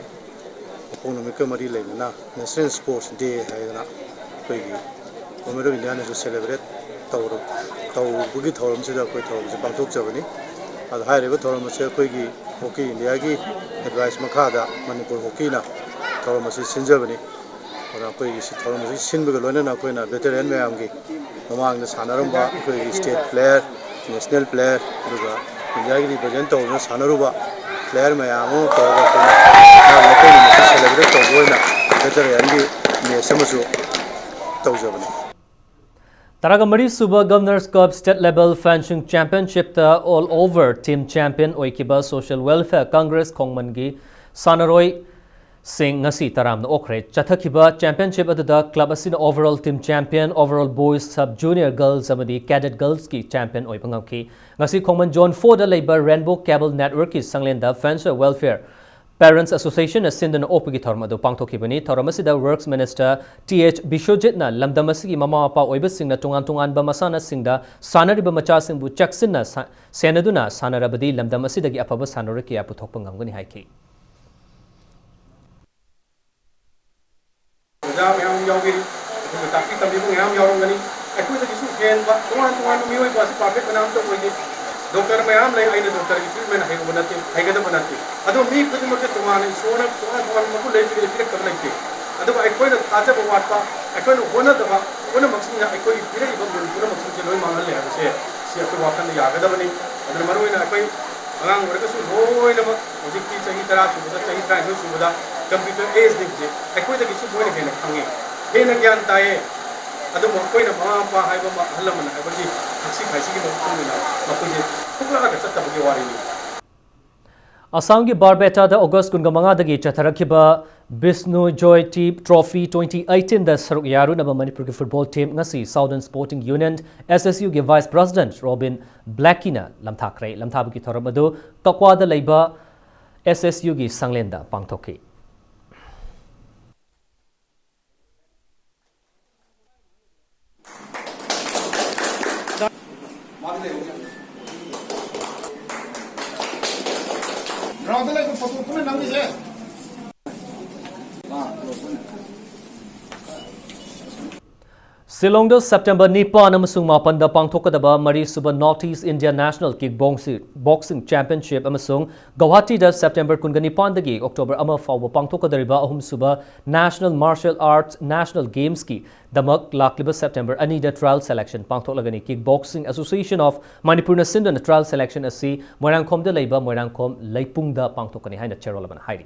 ꯃꯄꯣꯛ ꯅꯨꯃꯤꯠꯀ ꯃꯔꯤ ꯂꯩꯅꯅ ꯅꯦꯁꯅꯦꯜ ꯁ꯭ꯄꯣꯔꯠꯁ ꯗꯦ ꯍꯥꯏꯗꯅ ꯑꯩꯈꯣꯏꯒꯤ ꯒꯣꯔꯃꯦꯟ ꯑꯣꯐ ꯏꯟꯗꯤꯌꯥꯅꯁꯨ ꯁꯦꯂꯦꯕ꯭ꯔꯦꯠ ꯇꯧꯔ-, ꯇꯧꯕꯒꯤ ꯊꯧꯔꯝꯁꯤꯗ ꯑꯩꯈꯣꯏ ꯊꯧꯔꯝꯁꯦ ꯄꯥꯡꯊꯣꯛꯆꯕꯅꯤ꯫ ꯑꯗꯣ ꯍꯥꯏꯔꯤꯕ ꯊꯧꯔꯝ ꯑꯁꯦ ꯑꯩꯈꯣꯏꯒꯤ ꯍꯣꯀꯤ ꯏꯟꯗꯤꯌꯥꯒꯤ ꯑꯦꯗꯚꯥꯏꯁ ꯃꯈꯥꯗ ꯃꯅꯤꯄꯨꯔ ꯍꯣꯀꯤꯅ ꯊꯧꯔꯝ ꯑꯁꯤ ꯁꯤꯟꯖꯕꯅꯤ꯫ ꯑꯗꯨꯅ ꯑꯩꯈꯣꯏꯒꯤ ꯁꯤ ꯊꯧꯔꯝ ꯑꯁꯤ ꯁꯤꯟꯕꯒ ꯂꯣꯏꯅꯅ ꯑꯩꯈꯣꯏꯅ ꯚꯦꯇꯔꯦꯟ ꯃꯌꯥꯝꯒꯤ, ꯃꯃꯥꯡꯗ ꯁꯥꯟꯅꯔꯝꯕ ꯑꯩꯈꯣꯏꯒꯤ ꯁ꯭ꯇꯦꯠ ꯄ꯭ꯂꯦꯌꯔ, ꯅꯦꯁꯅꯦꯜ ꯄ꯭ꯂꯦꯌꯔ, ꯑꯗꯨꯒ ꯏꯟꯗꯤꯌꯥꯒꯤ ꯔꯤꯄ꯭ꯔꯖꯦꯟ ꯇꯧꯗꯨꯅ ꯁꯥꯟꯅꯔꯨꯕ ꯄ꯭ꯂꯦꯌꯔ ꯃꯌꯥꯝ ꯑꯃ ꯇꯧꯔꯒ ꯑꯩꯈꯣꯏꯅ ꯃꯌꯥꯝ ꯃꯩꯇꯩ ꯅꯨꯃꯤꯠꯁꯤ ꯁꯦꯂꯦꯕ꯭ꯔꯦꯠ ꯇꯧꯕ ꯑꯣꯏꯅ ꯚꯦꯇꯔꯦꯟꯒꯤ ꯃꯦꯆ ꯑꯃꯁꯨ ꯇꯧꯖꯕꯅꯤ꯫ ꯇꯔꯥꯒ ꯃꯔꯤ ꯁꯨꯕ Governors Cup State Level Fencing Championshipꯇ all over team champion ꯑꯣꯏꯈꯤꯕ Social Welfare Congress ꯈꯣꯡꯃꯟꯒꯤ ꯁꯥꯟꯅꯔꯣꯏꯁꯤꯡ ꯉꯁꯤ ꯇꯔꯥꯝꯅ ꯑꯣꯛꯈ꯭ꯔꯦ꯫ ꯆꯠꯊꯈꯤꯕ championship ꯑꯗꯨꯗ club ꯑꯁꯤꯅ overall team champion, overall boys, sub junior girls ꯑꯃꯗꯤ cadet girlsꯀꯤ champion ꯑꯣꯏꯕ ꯉꯝꯈꯤ꯫ ꯉꯁꯤ ꯈꯣꯡꯃꯟ Zone fourꯗ ꯂꯩꯕ Rainbow Cable Networkꯀꯤ ꯁꯪꯂꯦꯟꯗ Fencer Welfare Parents Associationꯅ ꯁꯤꯟꯗꯨꯅ ꯑꯣꯛꯄꯒꯤ ꯊꯧꯔꯝ ꯑꯗꯨ ꯄꯥꯡꯊꯣꯛꯈꯤꯕꯅꯤ꯫ ꯊꯧꯔꯝ ꯑꯁꯤꯗ Works Minister ꯇꯤ ꯑꯩꯆ ꯕꯤꯁ꯭ꯋꯖꯤꯠꯅ ꯂꯝꯗꯝ ꯑꯁꯤꯒꯤ ꯃꯃꯥ ꯃꯄꯥ ꯑꯣꯏꯕꯁꯤꯡꯅ ꯇꯣꯉꯥꯟ ꯇꯣꯉꯥꯟꯕ ꯃꯁꯥꯟꯅꯁꯤꯡꯗ ꯁꯥꯟꯅꯔꯤꯕ ꯃꯆꯥꯁꯤꯡꯕꯨ ꯆꯦꯛꯁꯤꯟꯅ ꯁꯥ-, ꯁꯦꯟꯅꯗꯨꯅ ꯁꯥꯟꯅꯔꯕꯗꯤ ꯂꯝꯗꯝ ꯑꯁꯤꯗꯒꯤ ꯑꯐꯕ ꯁꯥꯟꯅꯔꯣꯏ ꯀꯌꯥ ꯄꯨꯊꯣꯛꯄ ꯉꯝꯒꯅꯤ ꯍꯥꯏꯈꯤ꯫ ꯑꯣꯖꯥ ꯃꯌꯥꯝ ꯌꯥꯎꯕꯤꯔꯤ, ꯑꯩꯈꯣꯏꯕꯨ ꯇꯥꯛꯄꯤ ꯇꯝꯕꯤꯕ ꯃꯌꯥꯝ ꯌꯥꯎꯔꯝꯒꯅꯤ꯫ ꯑꯩꯈꯣꯏꯗꯒꯤꯁꯨ ꯍꯦꯟꯕ ꯇꯣꯉꯥꯟ ꯇꯣꯉꯥꯟꯕ ꯃꯤꯑꯣꯏꯕ ꯑꯁꯤ perfect ꯀꯅꯥꯝꯇ ꯑꯣꯏꯗꯦ꯫ Doctor ꯃꯌꯥꯝ ꯂꯩ, ꯑꯩꯅ doctorꯒꯤ treatment ꯍꯩꯔꯨꯕ ꯅꯠꯇꯦ, ꯍꯩꯒꯗꯕ ꯅꯠꯇꯦ꯫ ꯑꯗꯣ ꯃꯤ ꯈꯨꯗꯤꯡꯃꯛꯀꯤ ꯇꯣꯉꯥꯟꯅ ꯏꯁꯣꯔꯅ ꯇꯣꯉꯥꯟ ꯇꯣꯉꯥꯟꯕ ꯃꯒꯨꯟ ꯂꯩꯕꯒꯤ ꯄꯤꯔꯛꯇꯕ ꯂꯩꯇꯦ꯫ ꯑꯗꯨꯒ ꯑꯩꯈꯣꯏꯅ ꯊꯥꯖꯕ ꯋꯥꯠꯄ, ꯑꯩꯈꯣꯏꯅ ꯍꯣꯠꯅꯗꯕ ꯄꯨꯝꯅꯃꯛꯁꯤꯡꯅ ꯑꯩꯈꯣꯏꯒꯤ ꯄꯤꯔꯛꯏꯕ ꯒꯨꯟ ꯄꯨꯝꯅꯃꯛꯁꯤꯡꯁꯦ ꯂꯣꯏ ꯃꯥꯡꯍꯜꯂꯦ ꯍꯥꯏꯕꯁꯦ ꯁꯤ ꯑꯩꯈꯣꯏ ꯋꯥꯈꯜꯗ ꯌꯥꯒꯗꯕꯅꯤ꯫ ꯑꯗꯨꯅ ꯃꯔꯨꯑꯣꯏꯅ ꯑꯩꯈꯣꯏ ꯑꯉꯥꯡ ꯑꯣꯏꯔꯒꯁꯨ ꯂꯣꯏꯅꯃꯛ ꯍꯧꯖꯤꯛꯇꯤ ꯆꯍꯤ ꯇꯔꯥ ꯁꯨꯕꯗ, ꯆꯍꯤ ꯇꯔꯥꯅꯤꯊꯣꯏ ꯁꯨꯕꯗ computer ageꯅꯤ ꯍꯧꯖꯤꯛ꯫ ꯑꯩꯈꯣꯏꯗꯒꯤꯁꯨ ꯃꯣꯏꯅ ꯍꯦꯟꯅ ꯈꯪꯉꯤ, ꯍꯦꯟꯅ ꯒ꯭ꯌꯥꯟ ꯇꯥꯏꯌꯦ꯫ ꯑꯗꯨꯕꯨ ꯑꯩꯈꯣꯏꯅ ꯃꯃꯥ ꯃꯄꯥ ꯍꯥꯏꯕ ꯑꯃ, ꯑꯍꯜ ꯂꯃꯟ ꯍꯥꯏꯕꯒꯤ ꯊꯛꯁꯤ ꯈꯥꯁꯤꯒꯤ ꯃꯇꯨꯡ ꯏꯟꯅ ꯃꯈꯣꯏꯁꯦ ꯊꯣꯛꯂꯛꯑꯒ ꯆꯠꯇꯕꯒꯤ ꯋꯥꯔꯤꯅꯤ꯫ ꯑꯁꯥꯝꯒꯤ ꯕꯥꯔꯄꯦꯇꯥꯗ ꯑꯣꯒꯁ ꯀꯨꯟꯒ ꯃꯉꯥꯗꯒꯤ ꯆꯠꯊꯔꯛꯈꯤꯕ ꯕꯤꯁꯅꯨ ꯖꯣꯏꯇꯤ Trophy twenty eighteenꯗ ꯁꯔꯨꯛ ꯌꯥꯔꯨꯅꯕ ꯃꯅꯤꯄꯨꯔꯒꯤ football team ꯉꯁꯤ Southern Sporting Union, S S Uꯒꯤ Vice President Robin Blackyꯅ ꯂꯝꯊꯥꯈ꯭ꯔꯦ꯫ ꯂꯝꯊꯥꯕꯒꯤ ꯊꯧꯔꯝ ꯑꯗꯨ ꯀꯛꯋꯥꯗ ꯂꯩꯕ S S Uꯒꯤ ꯁꯪꯂꯦꯟꯗ ꯄꯥꯡꯊꯣꯛꯈꯤ꯫ ꯁꯤꯂꯣꯡꯗ September ꯅꯤꯄꯥꯟ ꯑꯃꯁꯨꯡ ꯃꯥꯄꯟꯗ ꯄꯥꯡꯊꯣꯛꯀꯗꯕ ꯃꯔꯤꯁꯨꯕ North East India National Kick Boxing, Boxing Championship ꯑꯃꯁꯨꯡ ꯒꯧꯍꯥꯇꯤꯗ September ꯀꯨꯟꯒ ꯅꯤꯄꯥꯟꯗꯒꯤ October ꯑꯃ ꯐꯥꯎꯕ ꯄꯥꯡꯊꯣꯛꯀꯗꯧꯔꯤꯕ ꯑꯍꯨꯝꯁꯨꯕ National Martial Arts National Gamesꯀꯤ ꯗꯃꯛ ꯂꯥꯛꯂꯤꯕ September ꯑꯅꯤꯗ trial selection ꯄꯥꯡꯊꯣꯛꯂꯒꯅꯤ꯫ Kick Boxing Association of ꯃꯅꯤꯄꯨꯔꯅ ꯁꯤꯟꯗꯨꯅ trial selection ꯑꯁꯤ ꯃꯣꯏꯔꯥꯡꯈꯣꯝꯗ ꯂꯩꯕ ꯃꯣꯏꯔꯥꯡꯈꯣꯝ ꯂꯩꯄꯨꯡꯗ ꯄꯥꯡꯊꯣꯛꯀꯅꯤ ꯍꯥꯏꯅ ꯆꯦꯔꯣꯜ ꯑꯃꯅ ꯍꯥꯏꯔꯤ꯫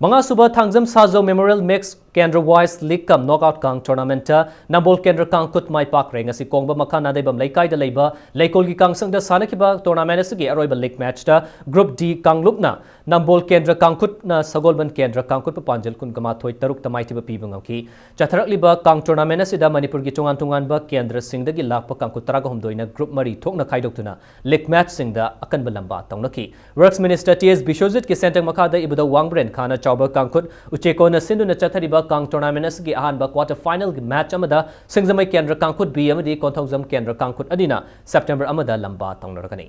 ꯃꯉꯥꯁꯨꯕ Thangjam ꯁꯥꯖꯧ Memorial Mixed Kendra Wise League cum Knockout Kang Tournament ꯇ ꯅꯝꯕꯣꯜ ꯀꯦꯟꯗ꯭ꯔ ꯀꯥꯡꯈꯨꯠ ꯃꯥꯏ ꯄꯥꯛꯈ꯭ꯔꯦ꯫ ꯉꯁꯤ ꯀꯣꯡꯕ ꯃꯈꯥ ꯅꯥꯗꯩꯕꯝ ꯂꯩꯀꯥꯏꯗ ꯂꯩꯕ ꯂꯩꯀꯣꯜꯒꯤ ꯀꯥꯡꯁꯪꯗ ꯁꯥꯟꯅꯈꯤꯕ tournament ꯑꯁꯤꯒꯤ ꯑꯔꯣꯏꯕ league match ꯇ Group D ꯀꯥꯡꯂꯨꯞꯅ ꯅꯝꯕꯣꯜ ꯀꯦꯟꯗ꯭ꯔ ꯀꯥꯡꯈꯨꯠꯅ ꯁꯒꯣꯜꯕꯟ ꯀꯦꯟꯗ꯭ꯔ ꯀꯥꯡꯈꯨꯠꯄꯨ ꯄꯥꯟꯖꯤꯜ ꯀꯨꯟꯒ ꯃꯥꯊꯣꯏ ꯇꯔꯨꯛꯇ ꯃꯥꯏꯊꯤꯕ ꯄꯤꯕ ꯉꯝꯈꯤ꯫ ꯆꯠꯊꯔꯛꯂꯤꯕ ꯀꯥꯡ tournament ꯑꯁꯤꯗ ꯃꯅꯤꯄꯨꯔꯒꯤ ꯇꯣꯉꯥꯟ ꯇꯣꯉꯥꯟꯕ ꯀꯦꯟꯗ꯭ꯔꯁꯤꯡꯗꯒꯤ ꯂꯥꯛꯄ ꯀꯥꯡꯈꯨꯠ ꯇꯔꯥꯒ ꯍꯨꯝꯗꯣꯏꯅ group ꯃꯔꯤ ꯊꯣꯛꯅ ꯈꯥꯏꯗꯣꯛꯇꯨꯅ league match ꯁꯤꯡꯗ ꯑꯀꯟꯕ ꯂꯝꯕꯥ ꯇꯧꯅꯈꯤ꯫ Works Minister ꯇꯤ ꯑꯦꯁ ꯕꯤꯁ꯭ꯋꯖꯤꯠꯀꯤ ꯁꯦꯟꯇꯪ ꯃꯈꯥꯗ ꯏꯕꯨꯙꯧ ꯋꯥꯡꯕ꯭ꯔꯦꯟ ꯈꯥꯅ ꯆꯥꯎꯕ ꯀꯥꯡꯈꯨꯠ ꯎꯆꯦꯀꯣꯟꯅ ꯁꯤꯟꯗꯨꯅ ꯆꯠꯊꯔꯤꯕ ꯀꯥꯡ tournament ꯑꯁꯤꯒꯤ ꯑꯍꯥꯟꯕ quarter final ꯒꯤ match ꯑꯃꯗ ꯁꯤꯡꯖꯃꯩ ꯀꯦꯟꯗ꯭ꯔ ꯀꯥꯡꯈꯨꯠ B ꯑꯃꯗꯤ ꯀꯣꯟꯊꯧꯖꯝ ꯀꯦꯟꯗ꯭ꯔ ꯀꯥꯡꯈꯨꯠ ꯑꯅꯤꯅ September ꯑꯃꯗ ꯂꯝꯕꯥ ꯇꯧꯅꯔꯒꯅꯤ꯫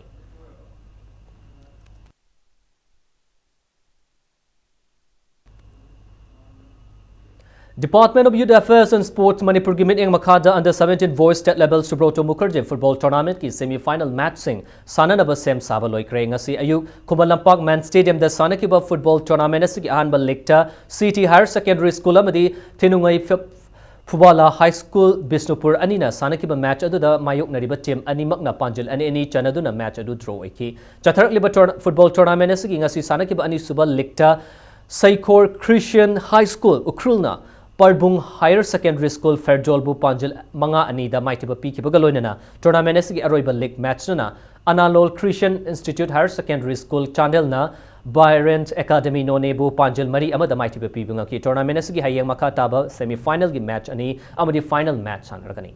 Department of Youth Affairs and Sports ꯃꯅꯤꯄꯨꯔꯒꯤ ꯃꯤꯠꯌꯦꯡ ꯃꯈꯥꯗ under seventeen boys state level Subroto Mukherjee football tournament ꯀꯤ semi final match ꯁꯤꯡ ꯁꯥꯟꯅꯅꯕ ꯁꯦꯝ ꯁꯥꯕ ꯂꯣꯏꯈ꯭ꯔꯦ꯫ ꯉꯁꯤ ꯑꯌꯨꯛ ꯈꯨꯃꯟ ꯂꯝꯄꯥꯛ MAN Stadium ꯗ ꯁꯥꯟꯅꯈꯤꯕ football tournament ꯑꯁꯤꯒꯤ ꯑꯍꯥꯟꯕ league ꯇ C T Higher Secondary School ꯑꯃꯗꯤ ꯊꯤꯅꯨꯡꯉꯩ ꯐ-, ꯐꯨꯕꯥꯂꯥ High School ꯕꯤꯁꯅꯨꯄꯨꯔ ꯑꯅꯤꯅ ꯁꯥꯟꯅꯈꯤꯕ match ꯑꯗꯨꯗ ꯃꯥꯌꯣꯛꯅꯔꯤꯕ team ꯑꯅꯤꯃꯛꯅ ꯄꯥꯟꯖꯤꯜ ꯑꯅꯤ ꯑꯅꯤ ꯆꯟꯅꯗꯨꯅ match ꯑꯗꯨ draw ꯑꯣꯏꯈꯤ꯫ ꯆꯠꯊꯔꯛꯂꯤꯕ ꯇꯣꯔ-, football tournament ꯑꯁꯤꯒꯤ ꯉꯁꯤ ꯁꯥꯟꯅꯈꯤꯕ ꯑꯅꯤꯁꯨꯕ league ꯇ ꯁꯩꯈꯣꯔ Christian High School ꯎꯈ꯭ꯔꯨꯜꯅ ꯄꯔꯕꯨꯡ Higher Secondary School ꯐꯦꯔꯖꯣꯜꯕꯨ ꯄꯥꯟꯖꯤꯜ ꯃꯉꯥ ꯑꯅꯤꯗ ꯃꯥꯏꯊꯤꯕ ꯄꯤꯈꯤꯕꯒ ꯂꯣꯏꯅꯅ tournament ꯑꯁꯤꯒꯤ ꯑꯔꯣꯏꯕ league match ꯇꯨꯅ ꯑꯅꯥꯂꯣꯜ Christian Institute Higher Secondary School ꯆꯥꯟꯗꯦꯜꯅ Byron Academy ꯅꯣꯅꯦꯕꯨ ꯄꯥꯟꯖꯤꯜ ꯃꯔꯤ ꯑꯃꯗ ꯃꯥꯏꯊꯤꯕ ꯄꯤꯕ ꯉꯝꯈꯤ꯫ Tournament ꯑꯁꯤꯒꯤ ꯍꯌꯦꯡ ꯃꯈꯥ ꯇꯥꯕ semi final ꯒꯤ match ꯑꯅꯤ ꯑꯃꯗꯤ final match ꯁꯥꯟꯅꯔꯒꯅꯤ꯫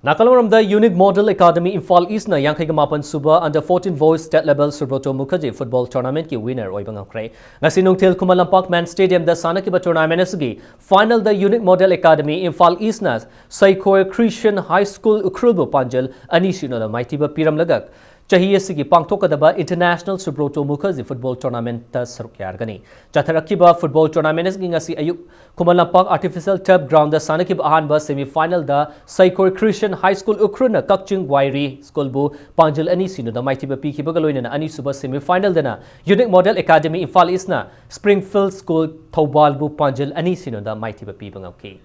ꯅꯥꯀꯜ ꯑꯃꯔꯣꯝꯗ Unique Model Academy Imphal East ꯅ ꯌꯥꯡꯈꯩꯒ ꯃꯥꯄꯟ ꯁꯨꯕ under fourteen boys state level Subroto Mukherjee football tournament ꯀꯤ winner ꯑꯣꯏꯕ ꯉꯝꯈ꯭ꯔꯦ꯫ ꯉꯁꯤ ꯅꯨꯡꯊꯤꯜ ꯈꯨꯃꯟ ꯂꯝꯄꯥꯛ MAN Stadium ꯗ ꯁꯥꯟꯅꯈꯤꯕ tournament ꯑꯁꯤꯒꯤ final ꯗ Unique Model Academy Imphal East ꯅ ꯁꯩꯈꯣꯏ Christian High School ꯎꯈ꯭ꯔꯨꯜꯕꯨ ꯄꯥꯟꯖꯜ ꯑꯅꯤ ꯁꯤꯅꯣꯗ ꯃꯥꯏꯊꯤꯕ ꯄꯤꯔꯝꯂꯒ ꯆꯍꯤ ꯑꯁꯤꯒꯤ ꯄꯥꯡꯊꯣꯛꯀꯗꯕ International Subroto Mukherjee football tournament ꯇ ꯁꯔꯨꯛ ꯌꯥꯔꯒꯅꯤ꯫ ꯆꯠꯊꯔꯛꯈꯤꯕ football tournament ꯑꯁꯤꯒꯤ ꯉꯁꯤ ꯑꯌꯨꯛ Khuman Lampak Artificial Turf Ground ꯗ ꯁꯥꯟꯅꯈꯤꯕ ꯑꯍꯥꯟꯕ semi final ꯗ ꯁꯩꯈꯣꯏ Christian High School ꯎꯈ꯭ꯔꯨꯜꯅ ꯀꯛꯆꯤꯡ ꯋꯥꯏꯔꯤ School ꯕꯨ ꯄꯥꯟꯖꯤꯜ ꯑꯅꯤ ꯁꯤꯅꯣꯗ ꯃꯥꯏꯊꯤꯕ ꯄꯤꯈꯤꯕꯒ ꯂꯣꯏꯅꯅ ꯑꯅꯤꯁꯨꯕ semi final ꯗꯅ Unique Model Academy Imphal East ꯅ Springfield School ꯊꯧꯕꯥꯜꯕꯨ ꯄꯥꯟꯖꯤꯜ ꯑꯅꯤ ꯁꯤꯅꯣꯗ ꯃꯥꯏꯊꯤꯕ ꯄꯤꯕ ꯉꯝꯈꯤ꯫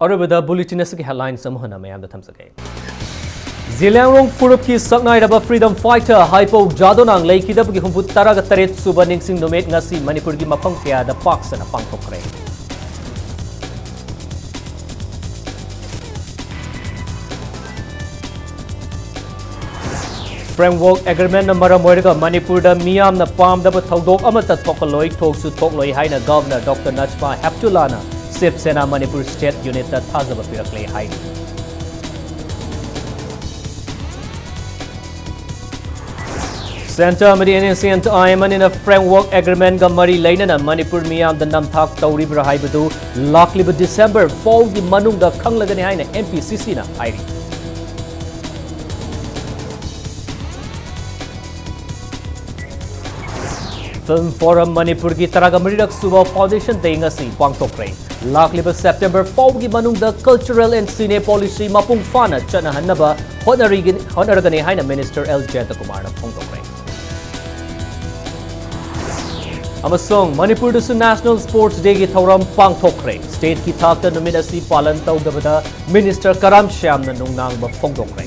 ꯑꯔꯣꯏꯕꯗ bulletin ꯑꯁꯤꯒꯤ headlines ꯑꯃꯨꯛ ꯍꯟꯅ ꯃꯌꯥꯝꯗ ꯊꯝꯖꯒꯦ꯫ ꯖꯤꯂꯤꯌꯥꯡꯔꯣꯡ ꯐꯨꯔꯨꯞꯀꯤ ꯁꯛꯅꯥꯏꯔꯕ freedom fighter ꯍꯥꯏꯄꯧ ꯖꯥꯗꯣꯅꯥꯡ ꯂꯩꯈꯤꯗꯕꯒꯤ ꯍꯨꯝꯐꯨ ꯇꯔꯥꯒ ꯇꯔꯦꯠ ꯁꯨꯕ ꯅꯤꯡꯁꯤꯡ ꯅꯨꯃꯤꯠ ꯉꯁꯤ ꯃꯅꯤꯄꯨꯔꯒꯤ ꯃꯐꯝ ꯀꯌꯥꯗ ꯄꯥꯛ ꯁꯟꯅ ꯄꯥꯡꯊꯣꯛꯈ꯭ꯔꯦ꯫ Framework Agreementꯅ ꯃꯔꯝ ꯑꯣꯏꯔꯒ ꯃꯅꯤꯄꯨꯔꯗ ꯃꯤꯌꯥꯝꯅ ꯄꯥꯝꯗꯕ ꯊꯧꯗꯣꯛ ꯑꯃꯠꯇ ꯊꯣꯛꯍꯜꯂꯣꯏ, ꯊꯣꯛꯁꯨ ꯊꯣꯛꯂꯣꯏ ꯍꯥꯏꯅ Governor Doctor Najma Heptullahꯅ Shiv Sena Manipur State Unitꯇ ꯊꯥꯖꯕ ꯄꯤꯔꯛꯂꯦ ꯍꯥꯏꯔꯤ꯫ Centre ꯑꯃꯗꯤ NSCN-IM ꯑꯅꯤꯅ Framework Agreementꯒ ꯃꯔꯤ ꯂꯩꯅꯅ ꯃꯅꯤꯄꯨꯔ ꯃꯤꯌꯥꯝꯗ ꯅꯝꯊꯥꯛ ꯇꯧꯔꯤꯕ꯭ꯔꯥ ꯍꯥꯏꯕꯗꯨ ꯂꯥꯛꯂꯤꯕ December ꯐꯥꯎꯒꯤ ꯃꯅꯨꯡꯗ ꯈꯪꯂꯒꯅꯤ ꯍꯥꯏꯅ MPCCꯅ ꯍꯥꯏꯔꯤ꯫ Film Forum ꯃꯅꯤꯄꯨꯔꯒꯤ ꯇꯔꯥꯒ ꯃꯔꯤꯔꯛ ꯁꯨꯕ Foundation Day ꯉꯁꯤ ꯄꯥꯡꯊꯣꯛꯈ꯭ꯔꯦ꯫ ꯂꯥꯛꯂꯤꯕ September ꯐꯥꯎꯕꯒꯤ ꯃꯅꯨꯡꯗ Cultural and Cine Policy ꯃꯄꯨꯡ ꯐꯥꯅ ꯆꯠꯅꯍꯟꯅꯕ ꯍꯣꯠꯅꯔꯤꯒꯅꯤ-, ꯍꯣꯠꯅꯔꯒꯅꯤ ꯍꯥꯏꯅ Minister L ꯖꯌꯟꯇꯀꯨꯃꯥꯔꯅ ꯐꯣꯡꯗꯣꯛꯈ꯭ꯔꯦ꯫ ꯑꯃꯁꯨꯡ ꯃꯅꯤꯄꯨꯔꯗꯁꯨ National Sports Dayꯒꯤ ꯊꯧꯔꯝ ꯄꯥꯡꯊꯣꯛꯈ꯭ꯔꯦ꯫ Stateꯀꯤ ꯊꯥꯛꯇ ꯅꯨꯃꯤꯠ ꯑꯁꯤ ꯄꯥꯂꯟ ꯇꯧꯗꯕꯗ Minister ꯀꯔꯥꯝ ꯁ꯭ꯌꯥꯝꯅ ꯅꯨꯡꯅꯥꯡꯕ ꯐꯣꯡꯗꯣꯛꯈ꯭ꯔꯦ꯫